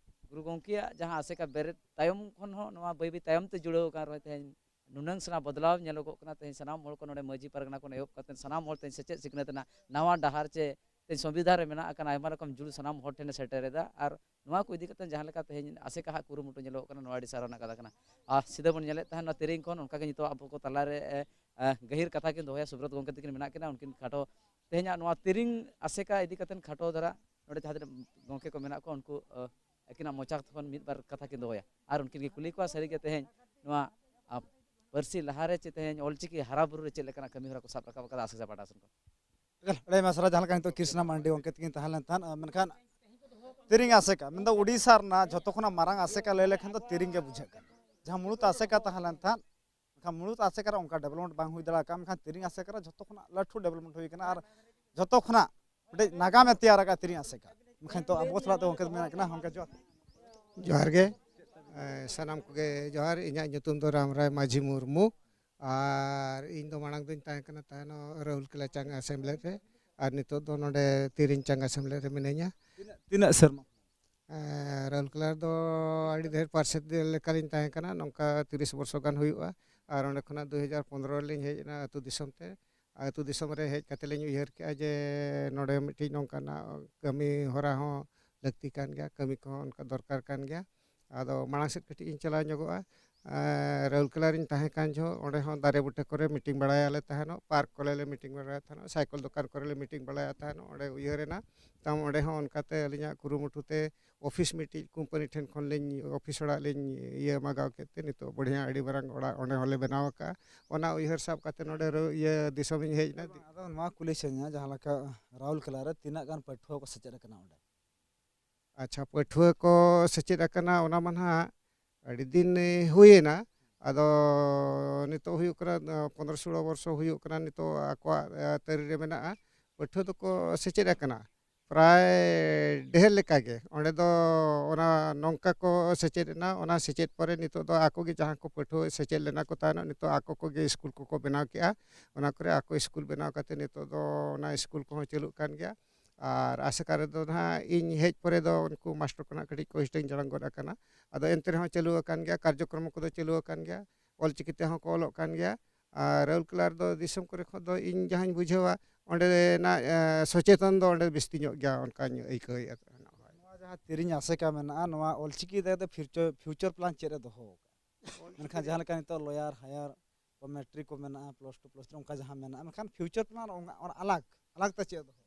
ᱜᱩᱨᱩ ᱜᱚᱢᱠᱮᱭᱟᱜ ᱡᱟᱦᱟᱸ ᱟᱥᱮᱠᱟ ᱵᱮᱨᱮᱫ ᱛᱟᱭᱚᱢ ᱠᱷᱚᱱ ᱦᱚᱸ ᱱᱚᱣᱟ ᱵᱟᱹᱭ ᱵᱟᱹᱭ ᱛᱟᱭᱚᱢ ᱛᱮ ᱡᱩᱲᱟᱹᱣ ᱟᱠᱟᱱ ᱨᱮᱦᱚᱸ ᱛᱮᱦᱮᱧ ᱱᱩᱱᱟᱹᱝ ᱥᱮᱬᱟ ᱵᱚᱫᱞᱟᱣ ᱧᱮᱞᱚᱜᱚᱜ ᱠᱟᱱᱟ᱾ ᱛᱮᱦᱮᱧ ᱥᱟᱱᱟᱢ ᱦᱚᱲ ᱠᱚ ᱱᱚᱰᱮ ᱢᱟᱹᱡᱷᱤ ᱯᱟᱨᱜᱟᱱᱟ ᱠᱷᱚᱱ ᱮᱦᱚᱵ ᱠᱟᱛᱮ ᱥᱟᱱᱟᱢ ᱦᱚᱲ ᱛᱮᱦᱮᱧ ᱥᱮᱪᱮᱫ ᱥᱤᱠᱷᱱᱟᱹᱛ ᱨᱮᱱᱟᱜ ᱱᱟᱣᱟ ᱰᱟᱦᱟᱨ ᱪᱮ ᱛᱮᱦᱮᱧ ᱥᱚᱝᱵᱤᱫᱷᱟᱱ ᱨᱮ ᱢᱮᱱᱟᱜ ᱟᱠᱟᱱ ᱟᱭᱢᱟ ᱨᱚᱠᱚᱢ ᱡᱩᱲᱩ ᱥᱟᱱᱟᱢ ᱦᱚᱲ ᱴᱷᱮᱱᱮ ᱥᱮᱴᱮᱨ ᱮᱫᱟ᱾ ᱟᱨ ᱱᱚᱣᱟ ᱠᱚ ᱤᱫᱤ ᱠᱟᱛᱮ ᱡᱟᱦᱟᱸ ᱞᱮᱠᱟ ᱛᱮᱦᱮᱧ ᱟᱥᱮᱠᱟ ᱦᱟᱜ ᱠᱩᱨᱩᱢᱩᱴᱩ ᱧᱮᱞᱚᱜ ᱠᱟᱱᱟ, ᱱᱚᱣᱟ ᱟᱹᱰᱤ ᱥᱟᱨᱦᱟᱣ ᱨᱮᱱᱟᱜ ᱠᱟᱛᱷᱟ ᱠᱟᱱᱟ᱾ ᱟᱨ ᱥᱤᱫᱷᱟᱹ ᱵᱚᱱ ᱧᱮᱞᱮᱫ ᱛᱟᱦᱮᱱ ᱱᱚᱣᱟ ᱛᱮᱨᱮᱧ ᱠᱷᱚᱱ ᱚᱱᱠᱟᱜᱮ ᱱᱤᱛᱚᱜ ᱟᱵᱚ ᱠᱚ ᱛᱟᱞᱟᱨᱮ ᱮ, ᱮ, ᱜᱟᱹᱦᱤᱨ ᱠᱟᱛᱷᱟ ᱠᱤᱱ ᱫᱚᱦᱚᱭᱟ᱾ ᱥᱩᱵᱨᱚᱛ ᱜᱚᱢᱠᱮ ᱛᱟᱹᱠᱤᱱ ᱢᱮᱱᱟᱜ ᱠᱤᱱᱟ, ᱩᱱᱠᱤᱱ ᱠᱷᱟᱴᱚ ᱛᱮᱦᱮᱧᱟᱜ ᱱᱚᱣᱟ ᱛᱮᱨᱮᱧ ᱟᱥᱮᱠᱟ ᱤᱫᱤ ᱠᱟᱛᱮ ᱠᱷᱟᱴᱚ ᱫᱷᱟᱨᱟ ᱱᱚᱰᱮ ᱡᱟᱦᱟᱸ ᱛᱤᱱᱟᱹᱜ ᱜᱚᱢᱠᱮ ᱠᱚ ᱢᱮᱱᱟᱜ ᱠᱚᱣᱟ, ᱩᱱᱠᱩ ᱮ, ᱟᱹᱠᱤᱱᱟᱜ ᱢᱚᱪᱟ ᱠᱷᱚᱱ ᱢᱤᱫ ᱵᱟᱨ ᱠᱟᱛᱷᱟ ᱠᱤᱱ ᱫᱚᱦᱚᱭᱟ᱾ ᱟᱨ ᱩᱱᱠᱤᱱ ᱜᱮ ᱠᱩᱞᱤ ᱠᱚᱣᱟ ᱥᱟᱹᱨᱤᱜᱮ ᱛᱮᱦᱮᱧ ᱱᱚᱣᱟ ᱟ, ᱯᱟᱹᱨᱥᱤ ᱞᱟᱦᱟᱨᱮ ᱪᱮ ᱛᱮᱦᱮᱧ ᱚᱞᱪᱤᱠᱤ ᱦᱟᱨᱟ ᱵᱩᱨᱩ ᱨᱮ ᱪᱮᱫ ᱞᱮᱠᱟᱱᱟᱜ ᱠᱟᱹᱢᱤ ᱦᱚᱨᱟ ᱠᱚ ᱥᱟᱵ ᱨᱟᱠᱟᱵ ᱟᱠᱟᱫᱟ ᱟᱥᱮᱠᱟ ᱯᱟᱦᱴᱟ ᱥᱮᱱ ᱠᱷᱚᱱ᱾ ᱮᱠᱟᱞ, ᱟᱹᱰᱤ ᱟᱭᱢᱟ ᱥᱟᱨᱦᱟᱣ᱾ ᱡᱟᱦᱟᱸ ᱞᱮᱠᱟ ᱱᱤᱛᱚᱜ ᱠᱨᱤᱥᱱᱟ ᱢᱟᱱᱰᱤ ᱜᱚᱢᱠᱮ ᱛᱟᱹᱠᱤᱱ ᱛᱟᱦᱮᱸ ᱞᱮᱱ ᱛᱟᱦᱮᱸᱫ, ᱟᱨ ᱢᱮᱱᱠᱷᱟᱱ ᱛᱮᱨᱮᱧ ᱟᱥᱮᱠᱟ ᱢᱮᱱᱫᱚ ᱩᱰᱤᱥᱟ ᱨᱮᱱᱟᱜ ᱡᱷᱚᱛᱚ ᱠᱷᱚᱱᱟᱜ ᱢᱟᱨᱟᱝ ᱟᱥᱮᱠᱟ ᱞᱟᱹᱭ ᱞᱮᱠᱷᱟᱱ ᱫᱚ ᱛᱮᱨᱮᱧ ᱜᱮ ᱵᱩᱡᱷᱟᱹᱜ ᱠᱟᱱᱟ᱾ ᱡᱟᱦᱟᱸ ᱢᱩᱲᱩᱫ ᱟᱥᱮᱠᱟ ᱛᱟᱦᱮᱸ ᱞᱮᱱ ᱛᱟᱦᱮᱸᱫ, ᱢᱮᱱᱠᱷᱟᱱ ᱢᱩᱲᱩᱫ ᱟᱥᱮᱠᱟ ᱨᱮ ᱚᱱᱠᱟ ᱰᱮᱵᱷᱞᱚᱯᱢᱮᱱᱴ ᱵᱟᱝ ᱦᱩᱭ ᱫᱟᱲᱮ ᱟᱠᱟᱫ, ᱢᱮᱱᱠᱷᱟᱱ ᱛᱮᱨᱮᱧ ᱟᱥᱮᱠᱟ ᱨᱮ ᱡᱷᱚᱛᱚ ᱠᱷᱚᱱᱟᱜ ᱞᱟᱹᱴᱩ ᱰᱮᱵᱷᱞᱚᱯᱢᱮᱱᱴ ᱦᱩᱭ ᱠᱟᱱᱟ ᱟᱨ ᱡᱷᱚᱛᱚ ᱠᱷᱚᱱᱟᱜ ᱢᱤᱫᱴᱮᱡ ᱱᱟᱜᱟᱢᱮ ᱛᱮᱭᱟᱨ ᱟᱠᱟᱫ ᱛᱮᱨᱮᱧ ᱟᱥᱮᱠᱟ᱾ ᱢᱮᱱᱠᱷᱟᱱ ᱱᱤᱛᱚᱜ ᱟᱵᱚ ᱥᱟᱞᱟᱜ ᱛᱮ ᱜᱚᱢᱠᱮ ᱢᱮᱱᱟᱜ ᱠᱤᱱᱟ᱾ ᱜᱚᱢᱠᱮ ᱡᱚᱦᱟᱨ᱾ ᱡᱚᱦᱟᱨ ᱜᱮ᱾ ᱮ, ᱥᱟᱱᱟᱢ ᱠᱚᱜᱮ ᱡᱚᱦᱟᱨ᱾ ᱤᱧᱟᱹᱜ ᱧᱩᱛᱩᱢ ᱫᱚ ᱨᱟᱢᱨᱟᱭ ᱢᱟᱹᱡᱷᱤ ᱢᱩᱨᱢᱩ᱾ ᱟᱨ ᱤᱧ ᱫᱚ ᱢᱟᱲᱟᱝ ᱫᱚᱧ ᱛᱟᱦᱮᱸ ᱠᱟᱱᱟ ᱛᱟᱦᱮᱱᱚᱜ ᱨᱟᱦᱩᱞ ᱠᱮᱞᱟ ᱪᱟᱝ ᱟᱥᱮᱢᱵᱞᱮ ᱨᱮ, ᱟᱨ ᱱᱤᱛᱚᱜ ᱫᱚ ᱱᱚᱰᱮ ᱛᱤᱨᱤᱧ ᱪᱟᱝ ᱟᱥᱮᱢᱵᱞᱮ ᱨᱮ ᱢᱤᱱᱟᱹᱧᱟ᱾ ᱛᱤᱱᱟᱹᱜ, ᱛᱤᱱᱟᱹᱜ ᱥᱮᱨᱢᱟ? ᱮ, ᱨᱟᱦᱩᱞ ᱠᱮᱞᱟ ᱨᱮᱫᱚ ᱟᱹᱰᱤ ᱰᱷᱮᱨ ᱯᱟᱨᱥᱮᱛ ᱞᱮᱠᱟᱞᱤᱧ ᱛᱟᱦᱮᱸ ᱠᱟᱱᱟ, ᱱᱚᱝᱠᱟ ᱛᱤᱨᱤᱥ ᱵᱚᱨᱥᱚ ᱜᱟᱱ ᱦᱩᱭᱩᱜᱼᱟ᱾ ᱟᱨ ᱚᱸᱰᱮ ᱠᱷᱚᱱᱟᱜ ᱫᱩ ᱦᱟᱡᱟᱨ ᱯᱚᱱᱨᱚ ᱨᱮᱞᱤᱧ ᱦᱮᱡ ᱮᱱᱟ ᱟᱹᱛᱩ ᱫᱤᱥᱚᱢ ᱛᱮ᱾ ᱟᱹᱛᱩ ᱫᱤᱥᱚᱢ ᱨᱮ ᱦᱮᱡ ᱠᱟᱛᱮ ᱞᱤᱧ ᱩᱭᱦᱟᱹᱨ ᱠᱮᱜᱼᱟ ᱡᱮ ᱱᱚᱰᱮ ᱢᱤᱫᱴᱤᱡ ᱱᱚᱝᱠᱟᱱᱟᱜ ᱠᱟᱹᱢᱤ ᱦᱚᱨᱟ ᱦᱚᱸ ᱞᱟᱹᱠᱛᱤ ᱠᱟᱱ ᱜᱮᱭᱟ, ᱠᱟᱹᱢᱤ ᱠᱚᱦᱚᱸ ᱚᱱᱠᱟ ᱫᱚᱨᱠᱟᱨ ᱠᱟᱱ ᱜᱮᱭᱟ᱾ ᱟᱫᱚ ᱢᱟᱲᱟᱝ ᱥᱮᱫ ᱠᱟᱹᱴᱤᱡ ᱤᱧ ᱪᱟᱞᱟᱣ ᱧᱚᱜᱚᱜᱼᱟ᱾ ᱨᱟᱹᱣᱩᱞᱠᱮᱞᱟ ᱨᱤᱧ ᱛᱟᱦᱮᱸ ᱠᱟᱱ ᱡᱚᱦᱚᱜ, ᱚᱸᱰᱮ ᱦᱚᱸ ᱫᱟᱨᱮ ᱵᱩᱴᱟᱹ ᱠᱚᱨᱮ ᱢᱤᱴᱤᱝ ᱵᱟᱲᱟᱭᱟᱞᱮ ᱛᱟᱦᱮᱱᱚᱜ, ᱯᱟᱨᱠ ᱠᱚᱨᱮ ᱞᱮ ᱢᱤᱴᱤᱝ ᱵᱟᱲᱟᱭᱟ ᱛᱟᱦᱮᱱᱚᱜ, ᱥᱟᱭᱠᱮᱞ ᱫᱚᱠᱟᱱ ᱠᱚᱨᱮ ᱞᱮ ᱢᱤᱴᱤᱝ ᱵᱟᱲᱟᱭᱟ ᱛᱟᱦᱮᱱᱚᱜ᱾ ᱚᱸᱰᱮ ᱩᱭᱦᱟᱹᱨ ᱮᱱᱟ, ᱛᱟᱢ ᱚᱸᱰᱮ ᱦᱚᱸ ᱚᱱᱠᱟᱛᱮ ᱟᱹᱞᱤᱧᱟᱜ ᱠᱩᱨᱩᱢᱩᱴᱩ ᱛᱮ ᱚᱯᱷᱤᱥ ᱢᱤᱫᱴᱤᱡ ᱠᱳᱢᱯᱟᱱᱤ ᱴᱷᱮᱱ ᱠᱷᱚᱱ ᱞᱤᱧ, ᱚᱯᱷᱤᱥ ᱚᱲᱟᱜ ᱞᱤᱧ ᱤᱭᱟᱹ ᱢᱟᱜᱟᱣ ᱠᱮᱫ ᱛᱮ ᱱᱤᱛᱚᱜ ᱵᱟᱹᱲᱦᱤᱭᱟ ᱟᱹᱰᱤ ᱢᱟᱨᱟᱝ ᱚᱲᱟᱜ ᱚᱸᱰᱮ ᱦᱚᱸᱞᱮ ᱵᱮᱱᱟᱣ ᱟᱠᱟᱫᱼᱟ᱾ ᱚᱱᱟ ᱩᱭᱦᱟᱹᱨ ᱥᱟᱵ ᱠᱟᱛᱮ ᱱᱚᱰᱮ ᱨᱟᱹ-, ᱤᱭᱟᱹ ᱫᱤᱥᱚᱢᱤᱧ ᱦᱮᱡ ᱮᱱᱟ᱾ ᱟᱫᱚ ᱱᱚᱣᱟ ᱠᱩᱞᱤ ᱥᱟᱱᱟᱧᱟ, ᱡᱟᱦᱟᱸ ᱞᱮᱠᱟ ᱨᱟᱣᱩᱞᱠᱮᱞᱟ ᱨᱮ ᱛᱤᱱᱟᱹᱜ ᱜᱟᱱ ᱯᱟᱹᱴᱷᱩᱣᱟᱹ ᱠᱚ ᱥᱮᱪᱮᱫ ᱟᱠᱟᱱᱟ ᱚᱸᱰᱮ? ᱟᱪᱪᱷᱟ, ᱯᱟᱹᱴᱷᱩᱣᱟᱹ ᱠᱚ ᱥᱮᱪᱮᱫ ᱟᱠᱟᱱᱟ, ᱚᱱᱟ ᱢᱟ ᱱᱟᱦᱟᱜ ᱟᱹᱰᱤ ᱫᱤᱱ, ᱮ, ᱦᱩᱭᱮᱱᱟ᱾ ᱟᱫᱚ ᱱᱤᱛᱚᱜ ᱦᱩᱭᱩᱜ ᱠᱟᱱᱟ, ᱮ, ᱯᱚᱱᱫᱽᱨᱚ ᱥᱳᱞᱳ ᱵᱚᱨᱥᱚ ᱦᱩᱭᱩᱜ ᱠᱟᱱᱟ, ᱱᱤᱛᱚᱜ ᱟᱠᱚᱣᱟᱜ, ᱮ, ᱛᱟᱹᱨᱤ ᱨᱮ ᱢᱮᱱᱟᱜᱼᱟ᱾ ᱯᱟᱹᱴᱷᱩᱣᱟᱹ ᱫᱚᱠᱚ ᱥᱮᱪᱮᱫ ᱟᱠᱟᱱᱟ ᱯᱨᱟᱭ ᱰᱷᱮᱨ ᱞᱮᱠᱟ ᱜᱮ᱾ ᱚᱸᱰᱮ ᱫᱚ ᱚᱱᱟ ᱱᱚᱝᱠᱟ ᱠᱚ ᱥᱮᱪᱮᱫ ᱮᱱᱟ, ᱚᱱᱟ ᱥᱮᱪᱮᱫ ᱯᱚᱨᱮ ᱱᱤᱛᱚᱜ ᱫᱚ ᱟᱠᱚ ᱜᱮ ᱡᱟᱦᱟᱸ ᱠᱚ ᱯᱟᱹᱴᱷᱩᱣᱟᱹ ᱥᱮᱪᱮᱫ ᱞᱮᱱᱟ ᱠᱚ ᱛᱟᱦᱮᱱᱚᱜ, ᱱᱤᱛᱚᱜ ᱟᱠᱚ ᱠᱚᱜᱮ ᱥᱠᱩᱞ ᱠᱚᱠᱚ ᱵᱮᱱᱟᱣ ᱠᱮᱜᱼᱟ᱾ ᱚᱱᱟ ᱠᱚᱨᱮ ᱟᱠᱚ ᱥᱠᱩᱞ ᱵᱮᱱᱟᱣ ᱠᱟᱛᱮ ᱱᱤᱛᱚᱜ ᱫᱚ ᱚᱱᱟ ᱥᱠᱩᱞ ᱠᱚᱦᱚᱸ ᱪᱟᱹᱞᱩᱜ ᱠᱟᱱ ᱜᱮᱭᱟ᱾ ᱟᱨ ᱟᱥᱮᱠᱟ ᱨᱮᱫᱚ ᱱᱟᱦᱟᱜ ᱤᱧ ᱦᱮᱡ ᱯᱚᱨᱮ ᱫᱚ ᱩᱱᱠᱩ ᱢᱟᱥᱴᱟᱨ ᱠᱚ ᱱᱟᱦᱟᱜ ᱠᱟᱹᱴᱤᱡ ᱠᱚ ᱦᱟᱹᱴᱤᱧ ᱡᱟᱲᱟᱝ ᱜᱚᱫ ᱟᱠᱟᱱᱟ᱾ ᱟᱫᱚ ᱮᱱᱛᱮ ᱨᱮᱦᱚᱸ ᱪᱟᱹᱞᱩ ᱟᱠᱟᱱ ᱜᱮᱭᱟ, ᱠᱟᱨᱡᱚᱠᱨᱚᱢ ᱠᱚᱫᱚ ᱪᱟᱹᱞᱩ ᱟᱠᱟᱱ ᱜᱮᱭᱟ, ᱚᱞᱪᱤᱠᱤ ᱛᱮᱦᱚᱸ ᱠᱚ ᱚᱞᱚᱜ ᱠᱟᱱ ᱜᱭᱟ᱾ ᱟᱨ ᱨᱟᱹᱣᱩᱞᱠᱮᱞᱟ ᱨᱮᱫᱚ ᱫᱤᱥᱚᱢ ᱠᱚᱨᱮ ᱠᱷᱚᱱ ᱫᱚ ᱤᱧ ᱡᱟᱦᱟᱸᱧ ᱵᱩᱡᱷᱟᱹᱣᱟ, ᱚᱸᱰᱮᱱᱟᱜ, ᱮ, ᱥᱚᱪᱮᱛᱚᱱ ᱫᱚ ᱚᱸᱰᱮ ᱵᱤᱥᱛᱤ ᱧᱚᱜ ᱜᱮᱭᱟ, ᱚᱱᱠᱟᱧ ᱟᱹᱭᱠᱟᱹᱣᱮᱫᱼᱟ᱾ ᱱᱚᱣᱟ ᱡᱟᱦᱟᱸ ᱛᱤᱨᱤᱧ ᱟᱥᱮᱠᱟ ᱢᱮᱱᱟᱜᱼᱟ, ᱱᱚᱣᱟ ᱚᱞᱪᱤᱠᱤ ᱤᱫᱤ ᱠᱟᱛᱮ ᱯᱷᱤᱭᱩᱪᱟᱨ, ᱯᱷᱤᱭᱩᱪᱟᱨ ᱯᱞᱟᱱ ᱪᱮᱫ ᱮ ᱫᱚᱦᱚ ᱟᱠᱟᱫᱼᱟ? ᱢᱮᱱᱠᱷᱟᱱ ᱡᱟᱦᱟᱸ ᱞᱮᱠᱟ ᱱᱤᱛᱚᱜ ᱞᱚᱭᱟᱨ, ᱦᱟᱭᱟᱨ, ᱢᱮᱴᱨᱤᱠ ᱠᱚ ᱢᱮᱱᱟᱜᱼᱟ, ᱯᱞᱟᱥ ᱴᱩ, ᱯᱞᱟᱥ ᱛᱷᱨᱤ, ᱚᱱᱠᱟ ᱡᱟᱦᱟᱸ ᱢᱮᱱᱟᱜᱼᱟ, ᱢᱮᱱᱠᱷᱟᱱ ᱯᱷᱤᱭᱩᱪᱟᱨ ᱯᱞᱟᱱ ᱚᱱᱟ ᱟᱞᱟᱜᱽ, ᱟᱞᱟᱜᱽ ᱛᱮ ᱪᱮᱫ ᱫᱚᱦᱚ?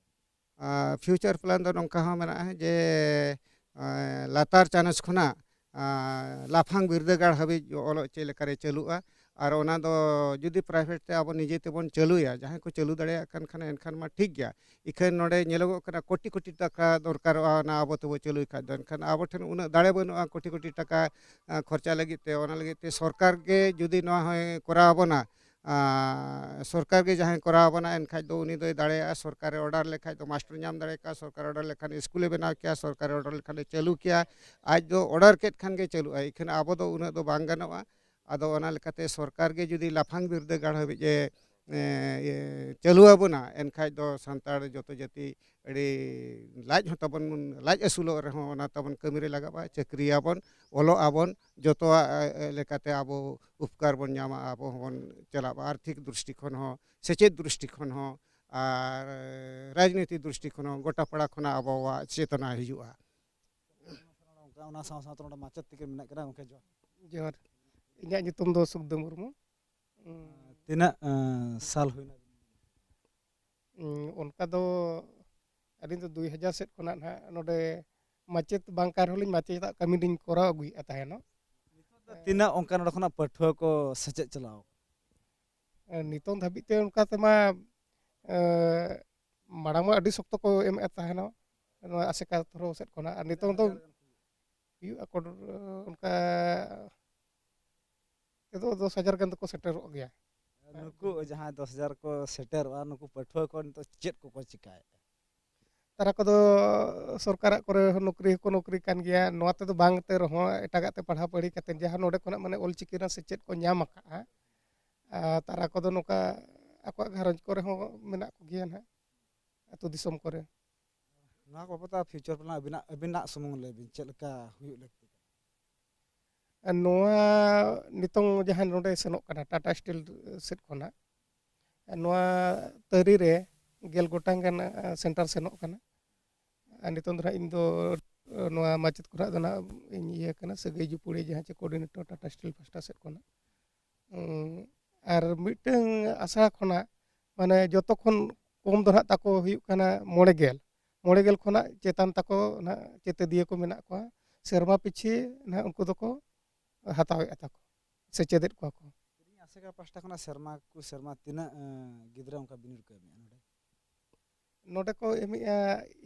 ᱟᱨ ᱯᱷᱤᱭᱩᱪᱟᱨ ᱯᱞᱟᱱ ᱫᱚ ᱱᱚᱝᱠᱟ ᱦᱚᱸ ᱢᱮᱱᱟᱜᱼᱟ ᱡᱮ, ᱟᱨ ᱞᱟᱛᱟᱨ ᱪᱟᱱᱟᱪ ᱠᱷᱚᱱᱟᱜ, ᱟᱨ ᱞᱟᱯᱷᱟᱝ ᱵᱤᱨᱫᱟᱹᱜᱟᱲ ᱦᱟᱹᱵᱤᱡ ᱚᱞᱚᱜ ᱪᱮᱫ ᱞᱮᱠᱟᱨᱮ ᱪᱟᱹᱞᱩᱜᱼᱟ᱾ ᱟᱨ ᱚᱱᱟ ᱫᱚ ᱡᱩᱫᱤ ᱯᱨᱟᱭᱵᱷᱮᱴ ᱛᱮ ᱟᱵᱚ ᱱᱤᱡᱮ ᱛᱮᱵᱚᱱ ᱪᱟᱹᱞᱩᱭᱟ, ᱡᱟᱦᱟᱸᱭ ᱠᱚ ᱪᱟᱹᱞᱩ ᱫᱟᱲᱮᱭᱟᱜ ᱠᱟᱱ ᱠᱷᱟᱱ, ᱮᱱᱠᱷᱟᱱ ᱢᱟ ᱴᱷᱤᱠ ᱜᱮᱭᱟ᱾ ᱤᱠᱷᱟᱹᱱ ᱱᱚᱰᱮ ᱧᱮᱞᱚᱜᱚᱜ ᱠᱟᱱᱟ, ᱠᱳᱴᱤ ᱠᱳᱴᱤ ᱴᱟᱠᱟ ᱫᱚᱨᱠᱟᱨᱚᱜᱼᱟ, ᱚᱱᱟ ᱟᱵᱚ ᱛᱮᱵᱚ ᱪᱟᱹᱞᱩᱭ ᱠᱷᱟᱡ ᱫᱚ᱾ ᱮᱱᱠᱷᱟᱱ ᱟᱵᱚ ᱴᱷᱮᱱ ᱩᱱᱟᱹᱜ ᱫᱟᱲᱮ ᱵᱟᱹᱱᱩᱜᱼᱟ ᱠᱳᱴᱤ ᱠᱳᱴᱤ ᱴᱟᱠᱟ, ᱟᱸ, ᱠᱷᱚᱨᱪᱟ ᱞᱟᱹᱜᱤᱫ ᱛᱮ᱾ ᱚᱱᱟ ᱞᱟᱹᱜᱤᱫ ᱛᱮ ᱥᱚᱨᱠᱟᱨ ᱜᱮ ᱡᱩᱫᱤ ᱱᱚᱣᱟ ᱦᱚᱸᱭ ᱠᱚᱨᱟᱣ ᱟᱵᱚᱱᱟ, ᱟᱨ ᱥᱚᱨᱠᱟᱨ ᱜᱮ ᱡᱟᱦᱟᱸᱭ ᱠᱚᱨᱟᱣ ᱟᱵᱚᱱᱟ, ᱮᱱᱠᱷᱟᱡ ᱫᱚ ᱩᱱᱤ ᱫᱚᱭ ᱫᱟᱲᱮᱭᱟᱜᱼᱟ᱾ ᱥᱚᱨᱠᱟᱨᱮ ᱚᱰᱟᱨ ᱞᱮᱠᱷᱟᱡ ᱫᱚ ᱢᱟᱥᱴᱟᱨ ᱧᱟᱢ ᱫᱟᱲᱮ ᱠᱟᱜᱼᱟ, ᱥᱚᱨᱠᱟᱨᱮ ᱚᱰᱟᱨ ᱞᱮᱠᱷᱟᱱ ᱥᱠᱩᱞᱮ ᱵᱮᱱᱟᱣ ᱠᱮᱭᱟ, ᱥᱚᱨᱠᱟᱨᱮ ᱚᱰᱟᱨ ᱞᱮᱠᱷᱟᱱ ᱮ ᱪᱟᱹᱞᱩ ᱠᱮᱭᱟ᱾ ᱟᱡ ᱫᱚ ᱚᱰᱟᱨ ᱠᱮᱫ ᱠᱷᱟᱱ ᱜᱮ ᱪᱟᱹᱞᱩᱜᱼᱟ᱾ ᱤᱠᱷᱟᱹᱱ ᱟᱵᱚ ᱫᱚ ᱩᱱᱟᱹᱜ ᱫᱚ ᱵᱟᱝ ᱜᱟᱱᱚᱜᱼᱟ᱾ ᱟᱫᱚ ᱚᱱᱟ ᱞᱮᱠᱟᱛᱮ ᱥᱚᱨᱠᱟᱨ ᱜᱮ ᱡᱩᱫᱤ ᱞᱟᱯᱷᱟᱝ ᱵᱤᱨᱫᱟᱹᱜᱟᱲ ᱦᱟᱹᱵᱤᱡ ᱮ, ᱮ, ᱤᱭᱟᱹ, ᱪᱟᱹᱞᱩ ᱟᱵᱚᱱᱟ, ᱮᱱᱠᱷᱟᱡ ᱫᱚ ᱥᱟᱱᱛᱟᱲ ᱡᱚᱛᱚ ᱡᱟᱹᱛᱤ ᱟᱹᱰᱤ ᱞᱟᱡ ᱦᱚᱸ ᱛᱟᱵᱚᱱ, ᱞᱟᱡ ᱟᱹᱥᱩᱞᱚᱜ ᱨᱮᱦᱚᱸ ᱚᱱᱟ ᱛᱟᱵᱚᱱ ᱠᱟᱹᱢᱤᱨᱮ ᱞᱟᱜᱟᱜᱼᱟ, ᱪᱟᱹᱠᱨᱤᱭᱟᱵᱚᱱ, ᱚᱞᱚᱜ ᱟᱵᱚᱱ, ᱡᱚᱛᱚᱣᱟᱜ, ᱮ, ᱞᱮᱠᱟᱛᱮ ᱟᱵᱚ ᱩᱯᱠᱟᱨ ᱵᱚᱱ ᱧᱟᱢᱟ, ᱟᱵᱚ ᱦᱚᱸᱵᱚᱱ ᱪᱟᱞᱟᱜᱼᱟ᱾ ᱟᱨᱛᱷᱤᱠ ᱫᱨᱤᱥᱴᱤ ᱠᱷᱚᱱ ᱦᱚᱸ, ᱥᱮᱪᱮᱫ ᱫᱨᱤᱥᱴᱤ ᱠᱷᱚᱱ ᱦᱚᱸ, ᱟᱨ ᱨᱟᱡᱽᱱᱤᱛᱤ ᱫᱨᱤᱥᱴᱤ ᱠᱷᱚᱱ ᱦᱚᱸ ᱜᱚᱴᱟ ᱯᱟᱲᱟ ᱠᱷᱚᱱᱟᱜ ᱟᱵᱚᱣᱟᱜ ᱪᱮᱛᱚᱱᱟ ᱦᱤᱡᱩᱜᱼᱟ᱾ ᱚᱱᱟ ᱥᱟᱶ ᱥᱟᱶᱛᱮ ᱱᱚᱰᱮ ᱢᱟᱪᱮᱫ ᱛᱤᱠᱤᱱ ᱢᱮᱱᱟᱜ ᱠᱤᱱᱟ, ᱜᱚᱢᱠᱮ ᱡᱚᱦᱟᱨ᱾ ᱡᱚᱦᱟᱨ᱾ ᱤᱧᱟᱹᱜ ᱧᱩᱛᱩᱢ ᱫᱚ ᱥᱩᱠᱫᱟᱹ ᱢᱩᱨᱢᱩ᱾ ᱩᱸ, ᱛᱤᱱᱟᱹᱜ, ᱮᱸ, ᱥᱟᱞ ᱦᱩᱭᱱᱟ? ᱩᱸ, ᱚᱱᱠᱟ ᱫᱚ ᱟᱹᱞᱤᱧ ᱫᱚ ᱫᱩᱭ ᱦᱟᱡᱟᱨ ᱥᱮᱫ ᱠᱷᱚᱱᱟᱜ ᱱᱟᱦᱟᱜ ᱱᱚᱰᱮ ᱢᱟᱪᱮᱫ ᱵᱟᱝ ᱠᱟᱱ ᱨᱮᱦᱚᱸ ᱞᱤᱧ ᱢᱟᱪᱮᱫᱟᱜ ᱠᱟᱹᱢᱤ ᱞᱤᱧ ᱠᱚᱨᱟᱣ ᱟᱹᱜᱩᱭᱮᱫᱼᱟ ᱛᱟᱦᱮᱱᱚᱜ᱾ ᱱᱤᱛᱚᱜ ᱫᱚ ᱛᱤᱱᱟᱹᱜ ᱚᱱᱠᱟ ᱱᱚᱰᱮ ᱠᱷᱚᱱᱟᱜ ᱯᱟᱹᱴᱷᱩᱣᱟᱹ ᱠᱚ ᱥᱮᱪᱮᱫ ᱪᱟᱞᱟᱣ? ᱮᱸ, ᱱᱤᱛᱚᱝ ᱫᱷᱟᱹᱵᱤᱡ ᱛᱮ ᱚᱱᱠᱟ ᱛᱮᱢᱟ, ᱮᱸ, ᱢᱟᱲᱟᱝ ᱢᱟ ᱟᱹᱰᱤ ᱥᱚᱠᱛᱚ ᱠᱚ ᱮᱢᱮᱫ ᱛᱟᱦᱮᱱᱚᱜ, ᱱᱚᱣᱟ ᱟᱥᱮᱠᱟ ᱛᱚᱨᱚᱯ ᱥᱮᱫ ᱠᱷᱚᱱᱟᱜ, ᱟᱨ ᱱᱤᱛᱚᱝ ᱫᱚ ᱦᱩᱭᱩᱜ ᱟᱠᱚ, ᱚᱱᱠᱟ ᱛᱮᱫᱚ ᱫᱚᱥ ᱦᱟᱡᱟᱨ ᱜᱟᱱ ᱫᱚᱠᱚ ᱥᱮᱴᱮᱨᱚᱜ ᱜᱮᱭᱟ᱾ ᱱᱩᱠᱩ ᱡᱟᱦᱟᱸᱭ ᱫᱚᱥ ᱦᱟᱡᱟᱨ ᱠᱚ ᱥᱮᱴᱮᱨᱚᱜᱼᱟ, ᱱᱩᱠᱩ ᱯᱟᱹᱴᱷᱩᱣᱟᱹ ᱠᱚ ᱱᱤᱛᱚᱜ ᱪᱮᱫ ᱠᱚᱠᱚ ᱪᱤᱠᱟᱭᱮᱫᱼᱟ? ᱛᱟᱨᱟ ᱠᱚᱫᱚ ᱥᱚᱨᱠᱟᱨᱟᱜ ᱠᱚᱨᱮ ᱦᱚᱸ ᱱᱚᱠᱨᱤ ᱦᱚᱸᱠᱚ ᱱᱚᱠᱨᱤ ᱠᱟᱱ ᱜᱮᱭᱟ, ᱱᱚᱣᱟ ᱛᱮᱫᱚ ᱵᱟᱝ ᱛᱮ ᱨᱮᱦᱚᱸ ᱮᱴᱟᱜᱟᱜ ᱛᱮ ᱯᱟᱲᱦᱟᱣ ᱯᱟᱹᱲᱦᱤ ᱠᱟᱛᱮ ᱡᱟᱦᱟᱸ ᱱᱚᱰᱮ ᱠᱷᱚᱱᱟᱜ ᱢᱟᱱᱮ ᱚᱞᱪᱤᱠᱤ ᱨᱮᱱᱟᱜ ᱥᱮᱪᱮᱫ ᱠᱚ ᱧᱟᱢ ᱟᱠᱟᱫᱼᱟ, ᱟᱨ ᱛᱟᱨᱟ ᱠᱚᱫᱚ ᱱᱚᱝᱠᱟ ᱟᱠᱚᱣᱟᱜ ᱜᱷᱟᱨᱚᱸᱡᱽ ᱠᱚᱨᱮ ᱦᱚᱸ ᱢᱮᱱᱟᱜ ᱠᱚᱜᱮᱭᱟ ᱱᱟᱦᱟᱜ, ᱟᱹᱛᱩ ᱫᱤᱥᱚᱢ ᱠᱚᱨᱮ᱾ ᱱᱚᱣᱟ ᱠᱚ ᱵᱟᱵᱚᱛ ᱯᱷᱤᱭᱩᱪᱟᱨ ᱯᱞᱟᱱ ᱟᱹᱵᱤᱱᱟᱜ, ᱟᱹᱵᱤᱱᱟᱜ ᱥᱩᱢᱩᱝ ᱞᱟᱹᱭ ᱵᱤᱱ, ᱪᱮᱫ ᱞᱮᱠᱟ ᱦᱩᱭᱩᱜ ᱞᱟᱹᱠᱛᱤ ᱠᱟᱱᱟ? ᱟᱨ ᱱᱚᱣᱟ ᱱᱤᱛᱚᱝ ᱡᱟᱦᱟᱸ ᱱᱚᱰᱮ ᱥᱮᱱᱚᱜ ᱠᱟᱱᱟ ᱴᱟᱴᱟ ᱥᱴᱤᱞ ᱥᱮᱫ ᱠᱷᱚᱱᱟᱜ, ᱱᱚᱣᱟ ᱛᱟᱹᱨᱤ ᱨᱮ ᱜᱮᱞ ᱜᱚᱴᱟᱝ ᱜᱟᱱ, ᱟ, ᱥᱮᱱᱴᱟᱨ ᱥᱮᱱᱚᱜ ᱠᱟᱱᱟ᱾ ᱟᱨ ᱱᱤᱛᱚᱝ ᱫᱚ ᱱᱟᱦᱟᱜ ᱤᱧ ᱫᱚ, ᱟ, ᱱᱚᱣᱟ ᱢᱟᱪᱮᱫ ᱠᱷᱚᱱᱟᱜ ᱫᱚ ᱱᱟᱦᱟᱜ ᱤᱧ ᱤᱭᱟᱹ ᱠᱟᱱᱟ, ᱥᱟᱹᱜᱟᱹᱭ ᱡᱩᱯᱩᱲᱤ ᱡᱟᱦᱟᱸ ᱪᱮ ᱠᱳᱚᱨᱰᱤᱱᱮᱴᱚᱨ ᱴᱟᱴᱟ ᱥᱴᱤᱞ ᱯᱟᱥᱴᱟ ᱥᱮᱫ ᱠᱷᱚᱱᱟᱜ᱾ ᱩᱸ, ᱟᱨ ᱢᱤᱫᱴᱟᱝ ᱟᱥᱲᱟ ᱠᱷᱚᱱᱟᱜ ᱢᱟᱱᱮ ᱡᱚᱛᱚ ᱠᱷᱚᱱ ᱠᱚᱢ ᱫᱚ ᱱᱟᱦᱟᱜ ᱛᱟᱠᱚ ᱦᱩᱭᱩᱜ ᱠᱟᱱᱟ ᱢᱚᱬᱮ ᱜᱮᱞ᱾ ᱢᱚᱬᱮ ᱜᱮᱞ ᱠᱷᱚᱱᱟᱜ ᱪᱮᱛᱟᱱ ᱛᱟᱠᱚ ᱱᱟᱦᱟᱜ ᱪᱮᱛᱮᱫᱤᱭᱟᱹ ᱠᱚ ᱢᱮᱱᱟᱜ ᱠᱚᱣᱟ᱾ ᱥᱮᱨᱢᱟ ᱯᱤᱪᱷᱤ ᱱᱟᱦᱟᱜ ᱩᱱᱠᱩ ᱫᱚᱠᱚ ᱦᱟᱛᱟᱣᱮᱫᱼᱟ ᱛᱟᱠᱚ, ᱥᱮᱪᱮᱫᱮᱫ ᱠᱚᱣᱟ ᱠᱚ᱾ ᱛᱮᱦᱮᱧ ᱟᱥᱮᱠᱟ ᱯᱟᱥᱴᱟ ᱠᱷᱚᱱᱟᱜ ᱥᱮᱨᱢᱟ ᱠᱚ ᱥᱮᱨᱢᱟ ᱛᱤᱱᱟᱹᱜ, ᱮᱸ, ᱜᱤᱫᱽᱨᱟᱹ ᱚᱱᱠᱟ ᱵᱤᱱᱤᱰ ᱠᱚ ᱮᱢᱮᱫᱼᱟ ᱱᱚᱰᱮ? ᱱᱚᱰᱮ ᱠᱚ ᱮᱢᱮᱫᱼᱟ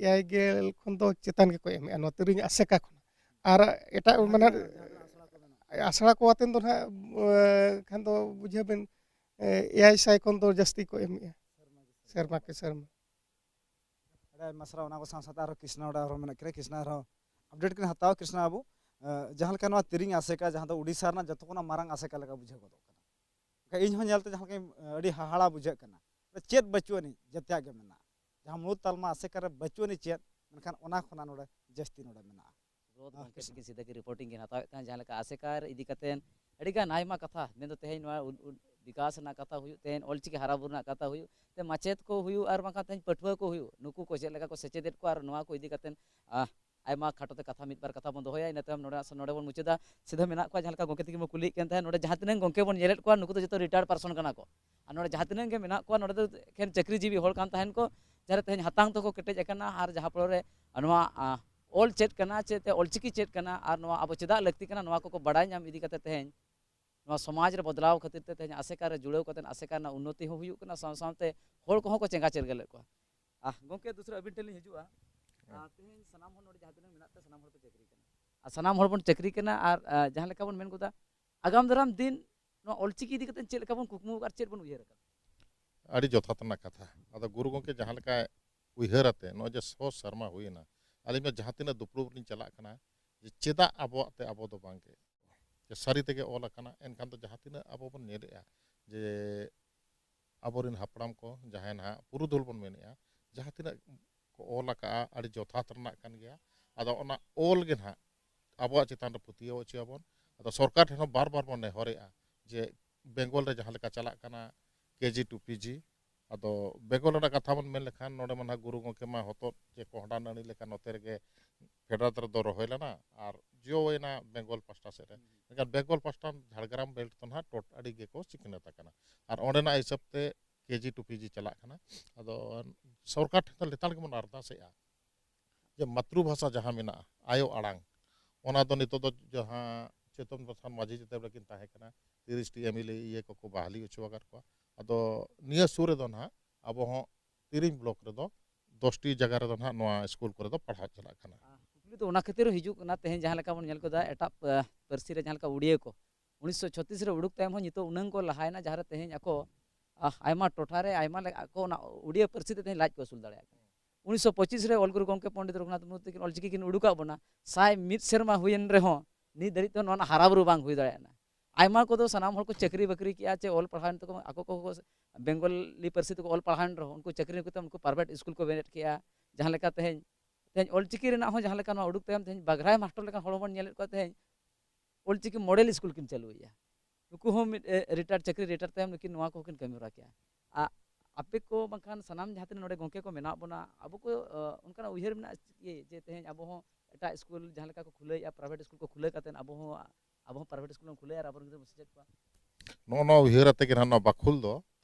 ᱮᱭᱟᱭ ᱜᱮᱞ ᱠᱷᱚᱱ ᱫᱚ ᱪᱮᱛᱟᱱ ᱜᱮᱠᱚ ᱮᱢᱮᱫᱼᱟ ᱱᱚᱣᱟ ᱛᱤᱨᱤᱧ ᱟᱥᱮᱠᱟ ᱠᱷᱚᱱᱟᱜ᱾ ᱟᱨ ᱮᱴᱟᱜ ᱡᱟᱦᱟᱸ ᱢᱟᱱᱮ ᱛᱤᱱᱟᱹᱜ, ᱡᱟᱦᱟᱸ ᱛᱤᱱᱟᱹᱜ ᱟᱥᱲᱟ ᱠᱚ ᱢᱮᱱᱟᱜᱼᱟ? ᱟᱥᱲᱟ ᱠᱚ ᱟᱛᱮᱱ ᱫᱚ ᱱᱟᱦᱟᱜ, ᱮᱸ, ᱠᱷᱟᱱ ᱫᱚ ᱵᱩᱡᱷᱟᱹᱣ ᱵᱮᱱ, ᱮᱸ, ᱮᱭᱟᱭ ᱥᱟᱭ ᱠᱷᱚᱱ ᱫᱚ ᱡᱟᱹᱥᱛᱤ ᱠᱚ ᱮᱢᱮᱫᱼᱟ᱾ ᱥᱮᱨᱢᱟ ᱠᱮ ᱥᱮᱨᱢᱟ᱾ ᱟᱹᱰᱤ ᱟᱭᱢᱟ ᱥᱟᱨᱦᱟᱣ᱾ ᱚᱱᱟ ᱠᱚ ᱥᱟᱶ ᱥᱟᱶᱛᱮ ᱟᱨᱦᱚᱸ ᱠᱨᱤᱥᱱᱟ ᱚᱲᱟᱜ ᱟᱨᱦᱚᱸ ᱢᱮᱱᱟᱜ ᱠᱤᱱᱟ, ᱠᱨᱤᱥᱱᱟ ᱟᱨᱦᱚᱸ ᱟᱯᱰᱮᱴ ᱠᱤᱱ ᱦᱟᱛᱟᱣᱟ᱾ ᱠᱨᱤᱥᱱᱟ ᱵᱟᱹᱵᱩ, ᱮᱸ, ᱡᱟᱦᱟᱸ ᱞᱮᱠᱟ ᱱᱚᱣᱟ ᱛᱤᱨᱤᱧ ᱟᱥᱮᱠᱟ, ᱡᱟᱦᱟᱸ ᱫᱚ ᱩᱰᱤᱥᱟ ᱨᱮᱱᱟᱜ ᱡᱚᱛᱚ ᱠᱷᱚᱱᱟᱜ ᱢᱟᱨᱟᱝ ᱟᱥᱮᱠᱟ ᱞᱮᱠᱟ ᱵᱩᱡᱷᱟᱹᱣ ᱜᱚᱫᱚᱜ ᱠᱟᱱᱟ, ᱢᱮᱱᱠᱷᱟᱱ ᱤᱧ ᱦᱚᱸ ᱧᱮᱞᱛᱮ ᱡᱟᱦᱟᱸ ᱞᱮᱠᱟᱧ, ᱟᱹᱰᱤ ᱦᱟᱦᱟᱲᱟ ᱵᱩᱡᱷᱟᱹᱜ ᱠᱟᱱᱟ᱾ ᱪᱮᱫ ᱵᱟᱹᱪᱩᱜ ᱟᱹᱱᱤᱡ, ᱡᱮᱛᱮᱭᱟᱜ ᱜᱮ ᱢᱮᱱᱟᱜᱼᱟ᱾ ᱡᱟᱦᱟᱸ ᱢᱩᱬᱩᱫ ᱛᱟᱞᱢᱟ ᱟᱥᱮᱠᱟ ᱨᱮ ᱵᱟᱹᱪᱩᱜ ᱟᱹᱱᱤᱡ ᱪᱮᱫ, ᱢᱮᱱᱠᱷᱟᱱ ᱚᱱᱟ ᱠᱷᱚᱱᱟᱜ ᱱᱚᱰᱮ ᱡᱟᱹᱥᱛᱤ ᱱᱚᱰᱮ ᱢᱮᱱᱟᱜᱼᱟ᱾ ᱥᱩᱵᱨᱚᱛ ᱦᱮᱸ, ᱜᱚᱢᱠᱮ ᱠᱨᱤᱥᱱᱟ᱾ ᱛᱤᱠᱤᱱ ᱥᱤᱫᱷᱟᱹ ᱜᱮ ᱨᱤᱯᱳᱨᱴᱤᱝ ᱠᱤᱱ ᱦᱟᱛᱟᱣᱮᱫ ᱠᱟᱱᱟ, ᱡᱟᱦᱟᱸ ᱞᱮᱠᱟ ᱟᱥᱮᱠᱟ ᱤᱫᱤ ᱠᱟᱛᱮ ᱟᱹᱰᱤ ᱜᱟᱱ ᱟᱭᱢᱟ ᱠᱟᱛᱷᱟ, ᱢᱮᱱᱫᱚ ᱛᱮᱦᱮᱧ ᱱᱚᱣᱟ ᱩᱫ-, ᱩᱫ-, ᱵᱤᱠᱟᱥ ᱨᱮᱱᱟᱜ ᱠᱟᱛᱷᱟ ᱦᱩᱭᱩᱜ, ᱛᱮᱦᱮᱧ ᱚᱞᱪᱤᱠᱤ ᱦᱟᱨᱟ ᱵᱩᱨᱩ ᱨᱮᱱᱟᱜ ᱠᱟᱛᱷᱟ ᱦᱩᱭᱩᱜ, ᱛᱮ ᱢᱟᱪᱮᱫ ᱠᱚ ᱦᱩᱭᱩᱜ, ᱟᱨ ᱵᱟᱝᱠᱷᱟᱱ ᱛᱮᱦᱮᱧ ᱯᱟᱹᱴᱷᱩᱣᱟᱹ ᱠᱚ ᱦᱩᱭᱩᱜ, ᱱᱩᱠᱩ ᱠᱚ ᱪᱮᱫ ᱞᱮᱠᱟ ᱠᱚ ᱥᱮᱪᱮᱫᱮᱫ ᱠᱚᱣᱟ, ᱟᱨ ᱱᱚᱣᱟ ᱠᱚ ᱤᱫᱤ ᱠᱟᱛᱮ, ᱟᱦ, ᱟᱭᱢᱟ ᱠᱷᱟᱴᱚ ᱛᱮ ᱠᱟᱛᱷᱟ, ᱢᱤᱫ ᱵᱟᱨ ᱠᱟᱛᱷᱟ ᱵᱚᱱ ᱫᱚᱦᱚᱭᱟ, ᱤᱱᱟᱹ ᱛᱟᱭᱚᱢ ᱱᱚᱰᱮ, ᱱᱚᱰᱮ ᱵᱚᱱ ᱢᱩᱪᱟᱹᱫᱟ᱾ ᱥᱤᱫᱷᱟᱹ ᱢᱮᱱᱟᱜ ᱠᱚᱣᱟ, ᱡᱟᱦᱟᱸ ᱞᱮᱠᱟ ᱜᱚᱢᱠᱮ ᱛᱟᱹᱠᱤᱱ ᱠᱚ ᱠᱩᱞᱤᱭᱮᱫ ᱠᱟᱱ ᱛᱟᱦᱮᱸᱫ, ᱱᱚᱰᱮ ᱡᱟᱦᱟᱸ ᱛᱤᱱᱟᱹᱜ ᱜᱚᱢᱠᱮ ᱵᱚᱱ ᱧᱮᱞᱮᱫ ᱠᱚᱣᱟ, ᱱᱩᱠᱩ ᱫᱚ ᱡᱚᱛᱚ retired person ᱠᱟᱱᱟ ᱠᱚ᱾ ᱟᱨ ᱱᱚᱰᱮ ᱡᱟᱦᱟᱸ ᱛᱤᱱᱟᱹᱜ ᱜᱮ ᱢᱮᱱᱟᱜ ᱠᱚᱣᱟ, ᱱᱚᱰᱮ ᱫᱚ ᱮᱠᱷᱮᱱ ᱪᱟᱹᱠᱨᱤᱡᱤᱵᱤ ᱦᱚᱲ ᱠᱟᱱ ᱛᱟᱦᱮᱱ ᱠᱚ, ᱡᱟᱦᱟᱸᱨᱮ ᱛᱮᱦᱮᱧ ᱦᱟᱛᱟᱝ ᱛᱮᱠᱚ ᱠᱮᱴᱮᱡ ᱟᱠᱟᱱᱟ, ᱟᱨ ᱡᱟᱦᱟᱸ ᱯᱚᱨᱮ ᱱᱚᱣᱟ, ᱟ, ᱚᱞ ᱪᱮᱫ ᱠᱟᱱᱟ, ᱪᱮᱫ ᱛᱮ ᱚᱞᱪᱤᱠᱤ ᱪᱮᱫ ᱠᱟᱱᱟ, ᱟᱨ ᱱᱚᱣᱟ ᱟᱵᱚ ᱪᱮᱫᱟᱜ ᱞᱟᱹᱠᱛᱤ ᱠᱟᱱᱟ, ᱱᱚᱣᱟ ᱠᱚᱠᱚ ᱵᱟᱲᱟᱭ ᱧᱟᱢ ᱤᱫᱤ ᱠᱟᱛᱮ ᱛᱮᱦᱮᱧ ᱱᱚᱣᱟ ᱥᱚᱢᱟᱡᱽ ᱨᱮ ᱵᱚᱫᱞᱟᱣ ᱠᱷᱟᱹᱛᱤᱨ ᱛᱮ ᱛᱮᱦᱮᱧ ᱟᱥᱮᱠᱟ ᱨᱮ ᱡᱩᱲᱟᱹᱣ ᱠᱟᱛᱮ ᱟᱥᱮᱠᱟ ᱨᱮᱱᱟᱜ ᱩᱱᱱᱚᱛᱤ ᱦᱚᱸ ᱦᱩᱭᱩᱜ ᱠᱟᱱᱟ, ᱥᱟᱶ ᱥᱟᱶᱛᱮ ᱦᱚᱲ ᱠᱚᱦᱚᱸ ᱠᱚ ᱪᱮᱸᱜᱷᱟ ᱪᱮᱨᱜᱮᱞᱮᱫ ᱠᱚᱣᱟ᱾ ᱟᱦ, ᱜᱚᱢᱠᱮ, ᱫᱩᱥᱨᱟ ᱟᱹᱵᱤᱱ ᱴᱷᱮᱱ ᱞᱤᱧ ᱦᱤᱡᱩᱜᱼᱟ᱾ ᱦᱮᱸ᱾ ᱟᱨ ᱛᱮᱦᱮᱧ ᱥᱟᱱᱟᱢ ᱦᱚᱲ ᱱᱚᱰᱮ ᱡᱟᱦᱟᱸ ᱛᱤᱱᱟᱹᱜ ᱢᱮᱱᱟᱜ ᱯᱮ, ᱥᱟᱱᱟᱢ ᱦᱚᱲ ᱯᱮ ᱪᱟᱹᱠᱨᱤ ᱠᱟᱱᱟ᱾ ᱟᱨ ᱥᱟᱱᱟᱢ ᱦᱚᱲ ᱵᱚᱱ ᱪᱟᱹᱠᱨᱤ ᱠᱟᱱᱟ, ᱟᱨ, ᱟ, ᱡᱟᱦᱟᱸ ᱞᱮᱠᱟ ᱵᱚᱱ ᱢᱮᱱ ᱜᱚᱫᱟ, ᱟᱜᱟᱢ ᱫᱟᱨᱟᱢ ᱫᱤᱱ ᱱᱚᱣᱟ ᱚᱞᱪᱤᱠᱤ ᱤᱫᱤ ᱠᱟᱛᱮ ᱪᱮᱫ ᱞᱮᱠᱟ ᱵᱚᱱ ᱠᱩᱠᱢᱩ ᱟᱨ ᱪᱮᱫ ᱵᱚᱱ ᱩᱭᱦᱟᱹᱨ ᱟᱠᱟᱫᱟ? ᱟᱹᱰᱤ ᱡᱚᱛᱷᱟᱛ ᱨᱮᱱᱟᱜ ᱠᱟᱛᱷᱟ᱾ ᱟᱫᱚ ᱜᱩᱨᱩ ᱜᱚᱢᱠᱮ ᱡᱟᱦᱟᱸ ᱞᱮᱠᱟ ᱩᱭᱦᱟᱹᱨ ᱟᱛᱮ ᱱᱚᱜᱼᱚᱭ ᱡᱮ ᱥᱚ ᱥᱮᱨᱢᱟ ᱦᱩᱭᱮᱱᱟ, ᱟᱹᱞᱤᱧ ᱢᱟ ᱡᱟᱦᱟᱸ ᱛᱤᱱᱟᱹᱜ ᱫᱩᱯᱲᱩᱵ ᱞᱤᱧ ᱪᱟᱞᱟᱜ ᱠᱟᱱᱟ, ᱡᱮ ᱪᱮᱫᱟᱜ ᱟᱵᱚᱣᱟᱜ ᱛᱮ ᱟᱵᱚ ᱫᱚ ᱵᱟᱝᱜᱮ, ᱡᱮ ᱥᱟᱹᱨᱤ ᱛᱮᱜᱮ ᱚᱞ ᱟᱠᱟᱱᱟ, ᱮᱱᱠᱷᱟᱱ ᱫᱚ ᱡᱟᱦᱟᱸ ᱛᱤᱱᱟᱹᱜ ᱟᱵᱚ ᱵᱚᱱ ᱧᱮᱞᱮᱜᱼᱟ ᱡᱮ ᱟᱵᱚᱨᱮᱱ ᱦᱟᱯᱲᱟᱢ ᱠᱚ, ᱡᱟᱦᱟᱸᱭ ᱱᱟᱦᱟᱜ ᱯᱩᱨᱩᱫᱷᱩᱞ ᱵᱚᱱ ᱢᱮᱱᱮᱜᱼᱟ, ᱡᱟᱦᱟᱸ ᱛᱤᱱᱟᱹᱜ ᱠᱚ ᱚᱞ ᱟᱠᱟᱜᱼᱟ, ᱟᱹᱰᱤ ᱡᱚᱛᱷᱟᱛ ᱨᱮᱱᱟᱜ ᱠᱟᱱ ᱜᱮᱭᱟ᱾ ᱟᱫᱚ ᱚᱱᱟ ᱚᱞ ᱜᱮ ᱱᱟᱦᱟᱜ ᱟᱵᱚᱣᱟᱜ ᱪᱮᱛᱟᱱ ᱨᱮ ᱯᱟᱹᱛᱭᱟᱹᱣ ᱦᱚᱪᱚᱭᱟᱵᱚᱱ᱾ ᱟᱫᱚ ᱥᱚᱨᱠᱟᱨ ᱴᱷᱮᱱ ᱦᱚᱸ ᱵᱟᱨ ᱵᱟᱨ ᱵᱚᱱ ᱱᱮᱦᱚᱨᱮᱜᱼᱟ ᱡᱮ ᱵᱮᱝᱜᱚᱞ ᱨᱮ ᱡᱟᱦᱟᱸ ᱞᱮᱠᱟ ᱪᱟᱞᱟᱜ ᱠᱟᱱᱟ, ᱠᱮ ᱡᱤ ᱴᱩ ᱯᱤ ᱡᱤ, ᱟᱫᱚ ᱵᱮᱝᱜᱚᱞ ᱨᱮᱱᱟᱜ ᱠᱟᱛᱷᱟ ᱵᱚᱱ ᱢᱮᱱ ᱞᱮᱠᱷᱟᱱ, ᱱᱚᱰᱮ ᱢᱟ ᱱᱟᱦᱟᱜ ᱜᱩᱨᱩ ᱜᱚᱢᱠᱮ ᱢᱟ ᱦᱚᱛᱚᱫ ᱪᱮ ᱠᱚᱸᱦᱰᱟ ᱱᱟᱹᱲᱤ ᱞᱮᱠᱟ ᱱᱚᱛᱮ ᱨᱮᱜᱮ ᱯᱷᱮᱰᱟᱛ ᱨᱮᱫᱚ ᱨᱚᱦᱚᱭ ᱞᱮᱱᱟ ᱟᱨ ᱡᱚᱭᱮᱱᱟ ᱵᱮᱝᱜᱚᱞ ᱯᱟᱥᱴᱟ ᱥᱮᱫ ᱨᱮ᱾ ᱢᱮᱱᱠᱷᱟᱱ ᱵᱮᱝᱜᱚᱞ ᱯᱟᱥᱴᱟ, ᱡᱷᱟᱲᱜᱨᱟᱢ belt ᱫᱚ ᱱᱟᱦᱟᱜ ᱴᱚᱴ ᱟᱹᱰᱤ ᱜᱮᱠᱚ ᱥᱤᱠᱷᱱᱟᱹᱛ ᱟᱠᱟᱱᱟ᱾ ᱟᱨ ᱚᱸᱰᱮᱱᱟᱜ ᱦᱤᱥᱟᱹᱵ ᱛᱮ ᱠᱮ ᱡᱤ ᱴᱩ ᱯᱤ ᱡᱤ ᱪᱟᱞᱟᱜ ᱠᱟᱱᱟ᱾ ᱟᱫᱚ ᱥᱚᱨᱠᱟᱨ ᱴᱷᱮᱱ ᱫᱚ ᱞᱮᱛᱟᱲ ᱜᱮᱵᱚᱱ ᱟᱨᱫᱟᱥᱮᱜᱼᱟ ᱡᱮ ᱢᱟᱛᱨᱩ ᱵᱷᱟᱥᱟ ᱡᱟᱦᱟᱸ ᱢᱮᱱᱟᱜᱼᱟ, ᱟᱭᱳ ᱟᱲᱟᱝ, ᱚᱱᱟ ᱫᱚ ᱱᱤᱛᱚᱜ ᱫᱚ ᱡᱟᱦᱟᱸ ᱪᱮᱛᱚᱱ ᱯᱨᱚᱥᱟᱫᱽ ᱢᱟᱹᱡᱷᱤ ᱡᱮᱛᱮ ᱵᱮᱲᱟ ᱠᱤᱱ ᱛᱟᱦᱮᱸ ᱠᱟᱱᱟ, ᱛᱤᱨᱤᱥ ᱴᱤ ᱮᱢ ᱮᱞ ᱮ ᱤᱭᱟᱹ ᱠᱚᱠᱚ ᱵᱟᱦᱟᱞᱤ ᱦᱚᱪᱚ ᱟᱠᱟᱫ ᱠᱚᱣᱟ᱾ ᱟᱫᱚ ᱱᱤᱭᱟᱹ ᱥᱩᱨ ᱨᱮᱫᱚ ᱱᱟᱦᱟᱜ ᱟᱵᱚ ᱦᱚᱸ ᱛᱤᱨᱤᱧ ᱵᱞᱚᱠ ᱨᱮᱫᱚ ᱫᱚᱥ ᱴᱤ ᱡᱟᱭᱜᱟ ᱨᱮᱫᱚ ᱱᱟᱦᱟᱜ ᱱᱚᱣᱟ ᱥᱠᱩᱞ ᱠᱚᱨᱮ ᱫᱚ ᱯᱟᱲᱦᱟᱣ ᱪᱟᱞᱟᱜ ᱠᱟᱱᱟ᱾ ᱟᱨ ᱠᱩᱠᱞᱤ ᱫᱚ ᱚᱱᱟ ᱠᱷᱟᱹᱛᱤᱨ ᱦᱤᱡᱩᱜ ᱠᱟᱱᱟ, ᱛᱮᱦᱮᱧ ᱡᱟᱦᱟᱸ ᱞᱮᱠᱟ ᱵᱚᱱ ᱧᱮᱞ ᱠᱮᱫᱟ, ᱮᱴᱟᱜ, ᱟ, ᱯᱟᱹᱨᱥᱤ ᱨᱮ ᱡᱟᱦᱟᱸ ᱞᱮᱠᱟ ᱩᱲᱤᱭᱟᱹ ᱠᱚ ᱩᱱᱤᱥᱥᱚ ᱪᱷᱚᱛᱤᱥ ᱨᱮ ᱩᱰᱩᱠ ᱛᱟᱭᱚᱢ ᱦᱚᱸ ᱱᱤᱛᱚᱜ ᱩᱱᱟᱹᱝ ᱠᱚ ᱞᱟᱦᱟᱭᱮᱱᱟ, ᱡᱟᱦᱟᱸ ᱨᱮ ᱛᱮᱦᱮᱧ ᱟᱠᱚ, ᱟ, ᱟᱭᱢᱟ ᱴᱚᱴᱷᱟ ᱨᱮ ᱟᱭᱢᱟ ᱞᱮᱠᱟ ᱟᱠᱚ ᱚᱱᱟ ᱩᱲᱤᱭᱟᱹ ᱯᱟᱹᱨᱥᱤ ᱛᱮ ᱛᱮᱦᱮᱧ ᱞᱟᱡ ᱠᱚ ᱟᱹᱥᱩᱞ ᱫᱟᱲᱮᱭᱟᱜ ᱠᱟᱱᱟ᱾ ᱩᱱᱤᱥᱥᱚ ᱯᱚᱸᱪᱤᱥ ᱨᱮ ᱚᱞ ᱜᱩᱨᱩ ᱜᱚᱢᱠᱮ ᱯᱚᱱᱰᱤᱛ ᱨᱚᱜᱷᱩᱱᱟᱛᱷ ᱢᱩᱨᱢᱩ ᱛᱟᱹᱠᱤᱱ ᱚᱞᱪᱤᱠᱤ ᱠᱤᱱ ᱩᱰᱩᱠᱟᱜ ᱵᱚᱱᱟ, ᱥᱟᱭ ᱢᱤᱫ ᱥᱮᱨᱢᱟ ᱦᱩᱭᱮᱱ ᱨᱮᱦᱚᱸ ᱱᱤᱛ ᱫᱷᱟᱹᱨᱤᱡ ᱛᱮ ᱱᱚᱣᱟ ᱨᱮᱱᱟᱜ ᱦᱟᱨᱟ ᱵᱩᱨᱩ ᱵᱟᱝ ᱦᱩᱭ ᱫᱟᱲᱮᱭᱟᱜ ᱠᱟᱱᱟ᱾ ᱟᱭᱢᱟ ᱠᱚᱫᱚ ᱥᱟᱱᱟᱢ ᱦᱚᱲ ᱠᱚ ᱪᱟᱹᱠᱨᱤ ᱵᱟᱹᱠᱨᱤ ᱠᱮᱜᱼᱟ, ᱪᱮ ᱚᱞ ᱯᱟᱲᱦᱟᱣᱮᱱ ᱛᱟᱠᱚ, ᱟᱠᱚ ᱠᱚ ᱵᱮᱝᱜᱚᱞᱤ ᱯᱟᱹᱨᱥᱤ ᱛᱮᱠᱚ ᱚᱞ ᱯᱟᱲᱦᱟᱣᱮᱱ ᱨᱮᱦᱚᱸ ᱩᱱᱠᱩ ᱪᱟᱹᱠᱨᱤ ᱠᱟᱛᱮ ᱩᱱᱠᱩ private ᱥᱠᱩᱞ ᱠᱚ ᱵᱮᱨᱮᱫ ᱠᱮᱜᱼᱟ᱾ ᱡᱟᱦᱟᱸ ᱞᱮᱠᱟ ᱛᱮᱦᱮᱧ, ᱛᱮᱦᱮᱧ ᱚᱞᱪᱤᱠᱤ ᱨᱮᱱᱟᱜ ᱦᱚᱸ ᱡᱟᱦᱟᱸ ᱞᱮᱠᱟ ᱱᱚᱣᱟ ᱩᱰᱩᱠ ᱛᱟᱭᱚᱢ ᱛᱮᱦᱮᱧ ᱵᱟᱜᱽᱨᱟᱭ ᱢᱟᱥᱴᱟᱨ ᱞᱮᱠᱟᱱ ᱦᱚᱲ ᱦᱚᱸᱵᱚᱱ ᱧᱮᱞᱮᱫ ᱠᱚᱣᱟ ᱛᱮᱦᱮᱧ ᱚᱞᱪᱤᱠᱤ model ᱥᱠᱩᱞ ᱠᱤᱱ ᱪᱟᱹᱞᱩᱭᱮᱫᱼᱟ᱾ ᱱᱩᱠᱩ ᱦᱚᱸ ᱢᱤᱫ, ᱮ, retired, ᱪᱟᱹᱠᱨᱤ retired ᱛᱟᱭᱚᱢ ᱱᱩᱠᱤᱱ ᱱᱚᱣᱟ ᱠᱚᱦᱚᱸ ᱠᱤᱱ ᱠᱟᱹᱢᱤ ᱦᱚᱨᱟ ᱠᱮᱜᱼᱟ᱾ ᱟ-, ᱟᱯᱮ ᱠᱚ ᱵᱟᱝᱠᱷᱟᱱ ᱥᱟᱱᱟᱢ ᱡᱟᱦᱟᱸ ᱛᱤᱱᱟᱹᱜ ᱱᱚᱰᱮ ᱜᱚᱢᱠᱮ ᱠᱚ ᱢᱮᱱᱟᱜ ᱵᱚᱱᱟ, ᱟᱵᱚ ᱠᱚ ᱚᱱᱠᱟᱱᱟᱜ ᱩᱭᱦᱟᱹᱨ ᱢᱮᱱᱟᱜᱼᱟ ᱡᱮ ᱛᱮᱦᱮᱧ ᱟᱵᱚ ᱦᱚᱸ ᱮᱴᱟᱜ ᱥᱠᱩᱞ ᱡᱟᱦᱟᱸ ᱞᱮᱠᱟ ᱠᱚ ᱠᱷᱩᱞᱟᱹᱣᱮᱫᱼᱟ, ᱯᱨᱟᱭᱵᱷᱮᱴ ᱥᱠᱩᱞ ᱠᱚ ᱠᱷᱩᱞᱟᱹᱣ ᱠᱟᱛᱮᱫ ᱟᱵᱚ ᱦᱚᱸ ᱟᱵᱚ ᱦᱚᱸ ᱯᱨᱟᱭᱵᱷᱮᱴ ᱥᱠᱩᱞ ᱵᱚᱱ ᱠᱷᱩᱞᱟᱹᱣᱮᱫᱼᱟ ᱟᱨ ᱟᱵᱚᱨᱮᱱ ᱜᱤᱫᱽᱨᱟᱹ ᱵᱚᱱ ᱥᱮᱪᱮᱫ ᱠᱚᱣᱟ᱾ ᱱᱚᱜᱼᱚ ᱱᱚᱣᱟ ᱩᱭᱦᱟᱹᱨ ᱟᱛᱮ ᱜᱮ ᱱᱟᱦᱟᱜ ᱱᱚᱣᱟ ᱵᱟᱠᱷᱩᱞ ᱫᱚ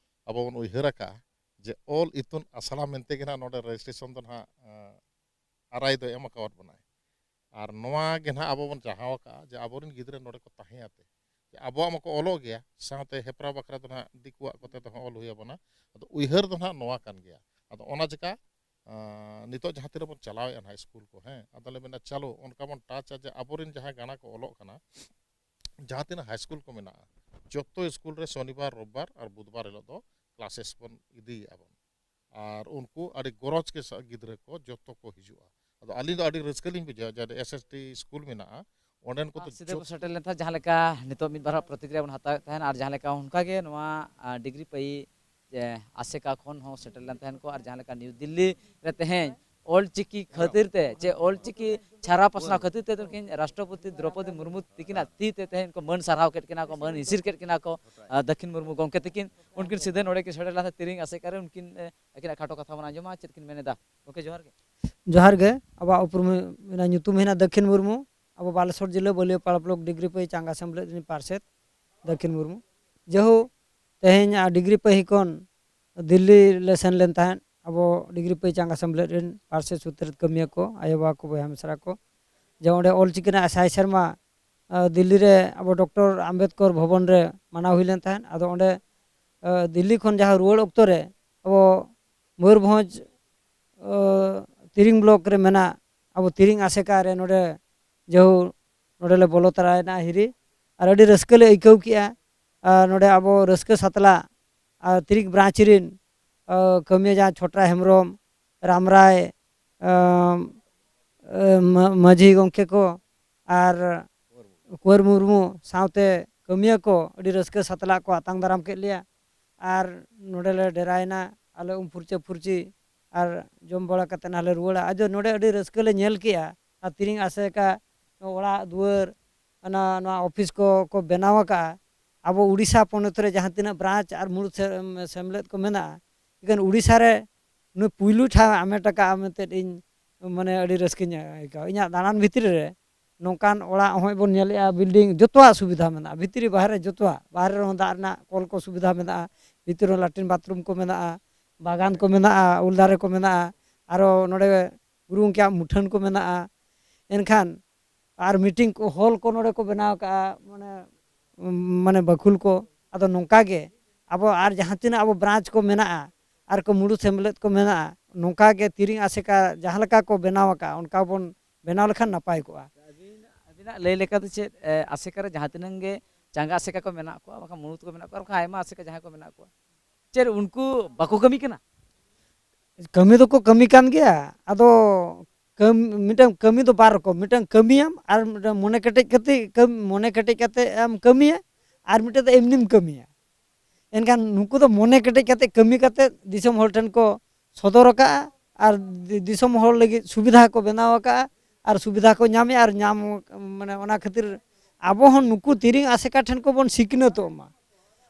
ᱟᱵᱚ ᱵᱚᱱ ᱩᱭᱦᱟᱹᱨ ᱟᱠᱟᱫᱼᱟ ᱡᱮ ᱚᱞ ᱤᱛᱩᱱ ᱟᱥᱲᱟ ᱢᱮᱱᱛᱮ ᱜᱮ ᱱᱟᱦᱟᱜ ᱱᱚᱰᱮ ᱨᱮᱡᱤᱥᱴᱨᱮᱥᱚᱱ ᱫᱚ ᱱᱟᱦᱟᱜ ᱟᱨᱟᱭ ᱫᱚ ᱮᱢ ᱟᱠᱟᱣᱟᱫ ᱵᱚᱱᱟᱭ᱾ ᱟᱨ ᱱᱚᱣᱟ ᱜᱮ ᱱᱟᱦᱟᱜ ᱟᱵᱚ ᱵᱚᱱ ᱪᱟᱦᱟᱣ ᱟᱠᱟᱫᱼᱟ ᱡᱮ ᱟᱵᱚᱨᱮᱱ ᱜᱤᱫᱽᱨᱟᱹ ᱱᱚᱰᱮ ᱠᱚ ᱛᱟᱦᱮᱸ ᱟᱛᱮ, ᱡᱮ ᱟᱵᱚᱣᱟᱜ ᱢᱟᱠᱚ ᱚᱞᱚᱜ ᱜᱮᱭᱟ, ᱥᱟᱶᱛᱮ ᱦᱮᱯᱨᱟᱣ ᱵᱟᱠᱷᱨᱟ ᱫᱚ ᱱᱟᱦᱟᱜ ᱫᱤᱠᱩᱣᱟᱜ ᱠᱚᱛᱮ ᱛᱮᱦᱚᱸ ᱚᱞ ᱦᱩᱭ ᱟᱵᱚᱱᱟ᱾ ᱟᱫᱚ ᱩᱭᱦᱟᱹᱨ ᱫᱚ ᱱᱟᱦᱟᱜ ᱱᱚᱣᱟ ᱠᱟᱱ ᱜᱮᱭᱟ᱾ ᱟᱫᱚ ᱚᱱᱟ ᱪᱮᱠᱟ ᱟᱸ, ᱱᱤᱛᱚᱜ ᱡᱟᱦᱟᱸ ᱛᱤᱱᱟᱹᱜ ᱵᱚᱱ ᱪᱟᱞᱟᱣᱮᱫᱼᱟ ᱱᱟᱦᱟᱜ ᱥᱠᱩᱞ ᱠᱚ, ᱦᱮᱸ, ᱟᱫᱚ ᱞᱮ ᱢᱮᱱᱟ ᱪᱟᱞᱳ ᱚᱱᱠᱟ ᱵᱚᱱ ᱴᱟᱪᱟ ᱡᱮ ᱟᱵᱚᱨᱮᱱ ᱡᱟᱦᱟᱸᱭ ᱜᱟᱬᱟ ᱠᱚ ᱚᱞᱚᱜ ᱠᱟᱱᱟ, ᱡᱟᱦᱟᱸ ᱛᱤᱱᱟᱹᱜ ᱦᱟᱭ ᱥᱠᱩᱞ ᱠᱚ ᱢᱮᱱᱟᱜᱼᱟ, ᱡᱚᱛᱚ ᱥᱠᱩᱞ ᱨᱮ ᱥᱚᱱᱤᱵᱟᱨ, ᱨᱳᱵᱵᱟᱨ ᱟᱨ ᱵᱩᱫᱷᱵᱟᱨ ᱦᱤᱞᱳᱜ ᱫᱚ ᱠᱞᱟᱥᱮᱥ ᱵᱚᱱ ᱤᱫᱤᱭᱮᱫᱼᱟ ᱵᱚᱱ᱾ ᱟᱨ ᱩᱱᱠᱩ ᱟᱹᱰᱤ ᱜᱚᱨᱚᱡᱽ ᱜᱮ ᱥᱟ-, ᱜᱤᱫᱽᱨᱟᱹ ᱠᱚ ᱡᱚᱛᱚ ᱠᱚ ᱦᱤᱡᱩᱜᱼᱟ᱾ ᱟᱫᱚ ᱟᱹᱞᱤᱧ ᱫᱚ ᱟᱹᱰᱤ ᱨᱟᱹᱥᱠᱟᱹ ᱞᱤᱧ ᱵᱩᱡᱷᱟᱹᱣᱟ ᱡᱮ ᱮᱥ ᱮᱥ ᱴᱤ ᱥᱠᱩᱞ ᱢᱮᱱᱟᱜᱼᱟ, ᱚᱸᱰᱮᱱ ᱠᱚᱫᱚ ᱥᱤᱫᱷᱟᱹ ᱠᱚ ᱡᱚᱛ- ᱥᱮᱴᱮᱨ ᱞᱮᱱ ᱛᱟᱦᱮᱸᱫ, ᱡᱟᱦᱟᱸ ᱞᱮᱠᱟ ᱱᱤᱛᱚᱜ ᱢᱤᱫ ᱵᱟᱨ ᱦᱚᱲᱟᱜ ᱯᱨᱚᱛᱤᱠᱨᱤᱭᱟ ᱵᱚᱱ ᱦᱟᱛᱟᱣᱮᱫ ᱛᱟᱦᱮᱸᱫ, ᱟᱨ ᱡᱟᱦᱟᱸ ᱞᱮᱠᱟ ᱚᱱᱠᱟᱜᱮ ᱱᱚᱣᱟ, ᱟ, ᱰᱤᱜᱽᱨᱤ ᱯᱟᱹᱭᱤ ᱡᱮ ᱟᱥᱮᱠᱟ ᱠᱷᱚᱱ ᱦᱚᱸ ᱥᱮᱴᱮᱨ ᱞᱮᱱ ᱛᱟᱦᱮᱸᱫ ᱠᱚ, ᱟᱨ ᱡᱟᱦᱟᱸ ᱞᱮᱠᱟ ᱱᱤᱭᱩ ᱫᱤᱞᱞᱤ ᱨᱮ ᱛᱮᱦᱮᱧ ᱚᱞ ᱪᱤᱠᱤ ᱠᱷᱟᱹᱛᱤᱨ ᱛᱮ, ᱪᱮ ᱚᱞ ᱪᱤᱠᱤ ᱪᱷᱟᱨᱟᱣ ᱯᱟᱥᱱᱟᱣ ᱠᱷᱟᱹᱛᱤᱨ ᱛᱮ ᱱᱩᱠᱤᱱ ᱨᱟᱥᱴᱨᱚᱯᱚᱛᱤ ᱫᱨᱚᱯᱚᱫᱤ ᱢᱩᱨᱢᱩ ᱛᱤᱠᱤᱱᱟᱜ ᱛᱤ ᱛᱮ ᱛᱮᱦᱮᱧ ᱠᱚ ᱢᱟᱹᱱ ᱥᱟᱨᱦᱟᱣ ᱠᱮᱫ ᱠᱤᱱᱟ ᱠᱚ, ᱢᱟᱹᱱ ᱦᱤᱥᱤᱨ ᱠᱮᱫ ᱠᱤᱱᱟ ᱠᱚ, ᱟ, ᱫᱟᱹᱠᱷᱤᱱ ᱢᱩᱨᱢᱩ ᱜᱚᱢᱠᱮ ᱛᱤᱠᱤᱱ᱾ ᱩᱱᱠᱤᱱ ᱥᱤᱫᱷᱟᱹ ᱱᱚᱰᱮ ᱠᱤᱱ ᱥᱮᱴᱮᱨ ᱞᱮᱱᱟ ᱛᱤᱨᱤᱝ ᱟᱥᱮᱠᱟ ᱨᱮ, ᱩᱱᱠᱤᱱ, ᱮ, ᱟᱹᱠᱤᱱᱟᱜ ᱠᱷᱟᱴᱚ ᱠᱟᱛᱷᱟ ᱵᱚᱱ ᱟᱸᱡᱚᱢᱟ, ᱪᱮᱫ ᱠᱤᱱ ᱢᱮᱱ ᱮᱫᱟ᱾ ᱜᱚᱢᱠᱮ, ᱡᱚᱦᱟᱨ ᱜᱮ᱾ ᱡᱚᱦᱟᱨ ᱜᱮ᱾ ᱟᱵᱚᱣᱟᱜ ᱩᱯᱨᱩᱢ ᱦᱩᱭᱱᱟ, ᱧᱩᱛᱩᱢ ᱦᱩᱭᱱᱟ ᱫᱟᱹᱠᱷᱤᱱ ᱢᱩᱨᱢᱩ᱾ ᱟᱵᱚ ᱵᱟᱞᱮᱥᱚᱨ ᱡᱤᱞᱟᱹ ᱵᱟᱹᱞᱤᱭᱟᱹᱯᱟᱲᱟ ᱵᱞᱚᱠ ᱰᱤᱜᱽᱨᱤ ᱯᱟᱹᱭ ᱪᱟᱸᱜᱟ ᱥᱮᱢᱞᱮᱫ ᱨᱤᱱᱤᱡ ᱯᱟᱨᱥᱮᱛ ᱫᱟᱹᱠᱷᱤᱱ ᱢᱩᱨᱢᱩ᱾ ᱡᱮᱦᱳ, ᱛᱮᱦᱮᱧ ᱰᱤᱜᱽᱨᱤ ᱯᱟᱹᱭ ᱠᱷᱚᱱ ᱫᱤᱞᱞᱤ ᱞᱮ ᱥᱮᱱ ᱞᱮᱱ ᱛᱟᱦᱮᱸᱫ, ᱟᱵᱚ ᱰᱤᱜᱽᱨᱤ ᱯᱟᱹᱭ ᱪᱟᱸᱜᱟ ᱥᱮᱢᱞᱮᱫ ᱨᱮᱱ ᱯᱟᱨᱥᱮᱛ ᱥᱩᱛᱨᱮᱛ ᱠᱟᱹᱢᱤᱭᱟᱹ ᱠᱚ, ᱟᱭᱳ ᱵᱟᱵᱟ ᱠᱚ, ᱵᱚᱭᱦᱟ ᱢᱤᱥᱨᱟ ᱠᱚ, ᱡᱮ ᱚᱸᱰᱮ ᱚᱞ ᱪᱤᱠᱤ ᱨᱮᱱᱟᱜ ᱥᱟᱭ ᱥᱮᱨᱢᱟ, ᱟ, ᱫᱤᱞᱞᱤ ᱨᱮ ᱟᱵᱚ ᱰᱚᱠᱴᱚᱨ ᱟᱢᱵᱮᱫᱠᱚᱨ ᱵᱷᱚᱵᱚᱱ ᱨᱮ ᱢᱟᱱᱟᱣ ᱦᱩᱭ ᱞᱮᱱ ᱛᱟᱦᱮᱸᱫ᱾ ᱟᱫᱚ ᱚᱸᱰᱮ, ᱟ, ᱫᱤᱞᱞᱤ ᱠᱷᱚᱱ ᱡᱟᱦᱟᱸ ᱨᱩᱣᱟᱹᱲ ᱚᱠᱛᱚ ᱨᱮ ᱟᱵᱚ ᱢᱚᱭᱩᱨᱵᱷᱚᱸᱡᱽ, ᱟ, ᱛᱤᱨᱤᱝ ᱵᱞᱚᱠ ᱨᱮ ᱢᱮᱱᱟᱜ ᱟᱵᱚ ᱛᱤᱨᱤᱝ ᱟᱥᱮᱠᱟ ᱨᱮ ᱱᱚᱰᱮ ᱡᱮᱦᱳ ᱱᱚᱰᱮ ᱞᱮ ᱵᱚᱞᱚ ᱛᱚᱨᱟᱭᱮᱱᱟ ᱦᱤᱨᱤ, ᱟᱨ ᱟᱹᱰᱤ ᱨᱟᱹᱥᱠᱟᱹ ᱞᱮ ᱟᱹᱭᱠᱟᱹᱣ ᱠᱮᱜᱼᱟ᱾ ᱟᱨ ᱱᱚᱰᱮ ᱟᱵᱚ ᱨᱟᱹᱥᱠᱟᱹ ᱥᱟᱛᱞᱟ ᱟᱨ ᱛᱤᱨᱤᱝ ᱵᱨᱟᱧᱪ ᱨᱮᱱ, ᱟ, ᱠᱟᱹᱢᱤᱭᱟᱹ ᱡᱟᱦᱟᱸ ᱪᱷᱚᱴᱨᱟ ᱦᱮᱢᱵᱨᱚᱢ, ᱨᱟᱢᱨᱟᱭ, ᱟᱢ, ᱮ, ᱢᱟ-, ᱢᱟᱹᱡᱷᱤ ᱜᱚᱢᱠᱮ ᱠᱚ ᱟᱨ ᱠᱩᱸᱣᱟᱨ ᱢᱩᱨᱢᱩ ᱥᱟᱶᱛᱮ ᱠᱟᱹᱢᱤᱭᱟᱹ ᱠᱚ ᱟᱹᱰᱤ ᱨᱟᱹᱥᱠᱟᱹ ᱥᱟᱛᱞᱟᱜ ᱠᱚ ᱟᱛᱟᱝ ᱫᱟᱨᱟᱢ ᱠᱮᱫ ᱞᱮᱭᱟ᱾ ᱟᱨ ᱱᱚᱰᱮ ᱞᱮ ᱰᱮᱨᱟᱭᱮᱱᱟ, ᱟᱞᱮ ᱩᱢ ᱯᱷᱩᱨᱪᱟᱹ ᱯᱷᱩᱨᱪᱤ ᱟᱨ ᱡᱚᱢ ᱵᱟᱲᱟ ᱠᱟᱛᱮ ᱱᱟᱦᱟᱜ ᱞᱮ ᱨᱩᱣᱟᱹᱲᱟ᱾ ᱟᱫᱚ ᱱᱚᱰᱮ ᱟᱹᱰᱤ ᱨᱟᱹᱥᱠᱟᱹ ᱞᱮ ᱧᱮᱞ ᱠᱮᱜᱼᱟ᱾ ᱟᱨ ᱛᱤᱨᱤᱝ ᱟᱥᱮᱠᱟ ᱚᱲᱟᱜ ᱫᱩᱣᱟᱹᱨ, ᱚᱱᱟ, ᱱᱚᱣᱟ ᱚᱯᱷᱤᱥ ᱠᱚ ᱠᱚ ᱵᱮᱱᱟᱣ ᱟᱠᱟᱫᱼᱟ᱾ ᱟᱵᱚ ᱩᱰᱤᱥᱟ ᱯᱚᱱᱚᱛ ᱨᱮ ᱡᱟᱦᱟᱸ ᱛᱤᱱᱟᱹᱜ ᱵᱨᱟᱧᱪ ᱟᱨ ᱢᱩᱬ ᱥᱮ-, ᱥᱮᱢᱞᱮᱫ ᱠᱚ ᱢᱮᱱᱟᱜᱼᱟ, ᱤᱠᱷᱟᱹᱱ ᱩᱲᱤᱥᱥᱟ ᱨᱮ ᱱᱩᱭ ᱯᱩᱭᱞᱩ ᱴᱷᱟᱶ ᱮ ᱦᱟᱢᱮᱴ ᱟᱠᱟᱫᱼᱟ ᱢᱮᱱᱛᱮ ᱤᱧ ᱢᱟᱱᱮ ᱟᱹᱰᱤ ᱨᱟᱹᱥᱠᱟᱹᱧ ᱟᱹᱭᱠᱟᱹᱣᱟ᱾ ᱤᱧᱟᱹᱜ ᱫᱟᱬᱟᱱ ᱵᱷᱤᱛᱨᱤ ᱨᱮ ᱱᱚᱝᱠᱟᱱ ᱚᱲᱟᱜ ᱦᱚᱸᱜᱼᱚᱭ ᱵᱚᱱ ᱧᱮᱞᱮᱜᱼᱟ, ᱵᱤᱞᱰᱤᱝ, ᱡᱚᱛᱚᱣᱟᱜ ᱥᱩᱵᱤᱫᱷᱟ ᱢᱮᱱᱟᱜᱼᱟ, ᱵᱷᱤᱛᱨᱤ ᱵᱟᱦᱨᱮ ᱡᱚᱛᱚᱣᱟᱜ, ᱵᱟᱦᱨᱮ ᱨᱮᱦᱚᱸ ᱫᱟᱜ ᱨᱮᱱᱟᱜ ᱠᱚᱞ ᱠᱚ ᱥᱩᱵᱤᱫᱷᱟ ᱢᱮᱱᱟᱜᱼᱟ, ᱵᱷᱤᱛᱨᱤ ᱨᱮᱦᱚᱸ ᱞᱟᱴᱨᱤᱱ ᱵᱟᱛᱷᱨᱩᱢ ᱠᱚ ᱢᱮᱱᱟᱜᱼᱟ, ᱵᱟᱜᱟᱱ ᱠᱚ ᱢᱮᱱᱟᱜᱼᱟ, ᱩᱞ ᱫᱟᱨᱮ ᱠᱚ ᱢᱮᱱᱟᱜᱼᱟ, ᱟᱨᱚ ᱱᱚᱰᱮ ᱜᱩᱨᱩ ᱜᱚᱢᱠᱮᱭᱟᱜ ᱢᱩᱴᱷᱟᱹᱱ ᱠᱚ ᱢᱮᱱᱟᱜᱼᱟ᱾ ᱮᱱᱠᱷᱟᱱ ᱟᱨ ᱢᱤᱴᱤᱝ ᱠᱚ ᱦᱚᱞ ᱠᱚ ᱱᱚᱰᱮ ᱠᱚ ᱵᱮᱱᱟᱣ ᱠᱟᱜᱼᱟ, ᱢᱟᱱᱮ, ᱢᱟᱱᱮ ᱵᱟᱹᱠᱷᱩᱞ ᱠᱚ᱾ ᱟᱫᱚ ᱱᱚᱝᱠᱟ ᱜᱮ ᱟᱵᱚ ᱟᱨ ᱡᱟᱦᱟᱸ ᱛᱤᱱᱟᱹᱜ ᱟᱵᱚ ᱵᱨᱟᱧᱪ ᱠᱚ ᱢᱮᱱᱟᱜᱼᱟ, ᱟᱨ ᱠᱚ ᱢᱩᱲᱩᱫ ᱥᱮᱢᱞᱮᱫ ᱠᱚ ᱢᱮᱱᱟᱜᱼᱟ, ᱱᱚᱝᱠᱟ ᱜᱮ ᱛᱤᱨᱤᱝ ᱟᱥᱮᱠᱟ ᱡᱟᱦᱟᱸ ᱞᱮᱠᱟ ᱠᱚ ᱵᱮᱱᱟᱣ ᱟᱠᱟᱫᱼᱟ, ᱚᱱᱠᱟ ᱵᱚᱱ ᱵᱮᱱᱟᱣ ᱞᱮᱠᱷᱟᱱ ᱱᱟᱯᱟᱭ ᱠᱚᱜᱼᱟ᱾ ᱟᱹᱵᱤᱱ, ᱟᱹᱵᱤᱱᱟᱜ ᱞᱟᱹᱭ ᱞᱮᱠᱟᱛᱮ ᱪᱮᱫ, ᱮ, ᱟᱥᱮᱠᱟ ᱨᱮ ᱡᱟᱦᱟᱸ ᱛᱤᱱᱟᱹᱜ ᱜᱮ ᱪᱟᱸᱜᱟ ᱟᱥᱮᱠᱟ ᱠᱚ ᱢᱮᱱᱟᱜ ᱠᱚᱣᱟ, ᱵᱟᱠᱷᱟᱱ ᱢᱩᱲᱩᱫ ᱠᱚ ᱢᱮᱱᱟᱜ ᱠᱚᱣᱟ, ᱟᱨ ᱵᱟᱠᱷᱟᱱ ᱟᱭᱢᱟ ᱟᱥᱮᱠᱟ ᱡᱟᱦᱟᱸᱭ ᱠᱚ ᱢᱮᱱᱟᱜ ᱠᱚᱣᱟ, ᱪᱮᱫ ᱩᱱᱠᱩ ᱵᱟᱠᱚ ᱠᱟᱹᱢᱤ ᱠᱟᱱᱟ? ᱠᱟᱹᱢᱤ ᱫᱚᱠᱚ ᱠᱟᱹᱢᱤ ᱠᱟᱱ ᱜᱮᱭᱟ᱾ ᱟᱫᱚ ᱠᱟᱹᱢ-, ᱢᱤᱫᱴᱟᱝ ᱠᱟᱹᱢᱤ ᱫᱚ ᱵᱟᱨ ᱨᱚᱠᱚᱢ, ᱢᱤᱫᱴᱟᱝ ᱠᱟᱹᱢᱤᱭᱟᱢ ᱟᱨ ᱢᱤᱫᱴᱟᱝ ᱢᱚᱱᱮ ᱠᱮᱴᱮᱡ ᱠᱟᱛᱮ ᱠᱟᱹᱢ-, ᱢᱚᱱᱮ ᱠᱮᱴᱮᱡ ᱠᱟᱛᱮ ᱮᱢ ᱠᱟᱹᱢᱤᱭᱟ, ᱟᱨ ᱢᱤᱫᱴᱟᱝ ᱫᱚ ᱮᱢᱱᱤᱢ ᱠᱟᱹᱢᱤᱭᱟ᱾ ᱮᱱᱠᱷᱟᱱ ᱱᱩᱠᱩ ᱫᱚ ᱢᱚᱱᱮ ᱠᱮᱴᱮᱡ ᱠᱟᱛᱮ ᱠᱟᱹᱢᱤ ᱠᱟᱛᱮ ᱫᱤᱥᱚᱢ ᱦᱚᱲ ᱴᱷᱮᱱ ᱠᱚ ᱥᱚᱫᱚᱨ ᱟᱠᱟᱫᱼᱟ, ᱟᱨ ᱫᱤ-, ᱫᱤᱥᱚᱢ ᱦᱚᱲ ᱞᱟᱹᱜᱤᱫ ᱥᱩᱵᱤᱫᱷᱟ ᱠᱚ ᱵᱮᱱᱟᱣ ᱟᱠᱟᱫᱼᱟ, ᱟᱨ ᱥᱩᱵᱤᱫᱷᱟ ᱠᱚ ᱧᱟᱢᱮᱫᱼᱟ, ᱟᱨ ᱧᱟᱢ, ᱢᱟᱱᱮ, ᱚᱱᱟ ᱠᱷᱟᱹᱛᱤᱨ ᱟᱵᱚ ᱦᱚᱸ ᱱᱩᱠᱩ ᱛᱤᱨᱤᱝ ᱟᱥᱮᱠᱟ ᱴᱷᱮᱱ ᱠᱚᱵᱚᱱ ᱥᱤᱠᱷᱱᱟᱹᱛᱚᱜ ᱢᱟ᱾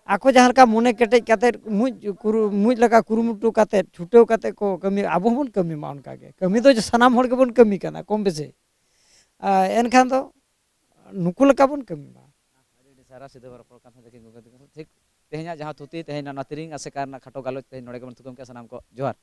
ᱟᱠᱚ ᱡᱟᱦᱟᱸ ᱞᱮᱠᱟ ᱢᱚᱱᱮ ᱠᱮᱴᱮᱡ ᱠᱟᱛᱮ, ᱢᱩᱡ ᱠᱩᱨᱩ-, ᱢᱩᱡ ᱞᱮᱠᱟ ᱠᱩᱨᱩᱢᱩᱴᱩ ᱠᱟᱛᱮ, ᱪᱷᱩᱴᱟᱹᱣ ᱠᱟᱛᱮ ᱠᱚ ᱠᱟᱹᱢᱤ, ᱟᱵᱚ ᱦᱚᱸᱵᱚᱱ ᱠᱟᱹᱢᱤ ᱢᱟ ᱚᱱᱠᱟ ᱜᱮ᱾ ᱠᱟᱹᱢᱤ ᱫᱚ ᱥᱟᱱᱟᱢ ᱦᱚᱲ ᱜᱮᱵᱚᱱ ᱠᱟᱹᱢᱤ ᱠᱟᱱᱟ ᱠᱚᱢ ᱵᱮᱥᱤ᱾ ᱟᱨ ᱮᱱᱠᱷᱟᱱ ᱫᱚ ᱱᱩᱠᱩ ᱞᱮᱠᱟ ᱵᱚᱱ ᱠᱟᱹᱢᱤ ᱢᱟ᱾ ᱟᱹᱰᱤ ᱟᱹᱰᱤ ᱥᱟᱨᱦᱟᱣ ᱥᱤᱫᱷᱟᱹ ᱵᱟᱨ ᱨᱚᱯᱚᱲ ᱠᱟᱱ ᱛᱟᱦᱮᱸ ᱫᱚ ᱴᱷᱤᱠ ᱛᱮᱦᱮᱧᱟᱜ ᱡᱟᱦᱟᱸ ᱛᱷᱩᱛᱤ, ᱛᱮᱦᱮᱧ ᱱᱚᱣᱟ ᱛᱤᱨᱤᱝ ᱟᱥᱮᱠᱟ ᱨᱮᱱᱟᱜ ᱠᱷᱟᱴᱚ ᱜᱟᱞᱚᱪ ᱛᱮᱦᱮᱧ ᱱᱚᱰᱮ ᱜᱮᱵᱚᱱ ᱛᱷᱩᱠᱟᱹᱢ ᱠᱮᱫᱼᱟ᱾ ᱥᱟᱱᱟᱢ ᱠᱚ ᱡᱚᱦᱟᱨ᱾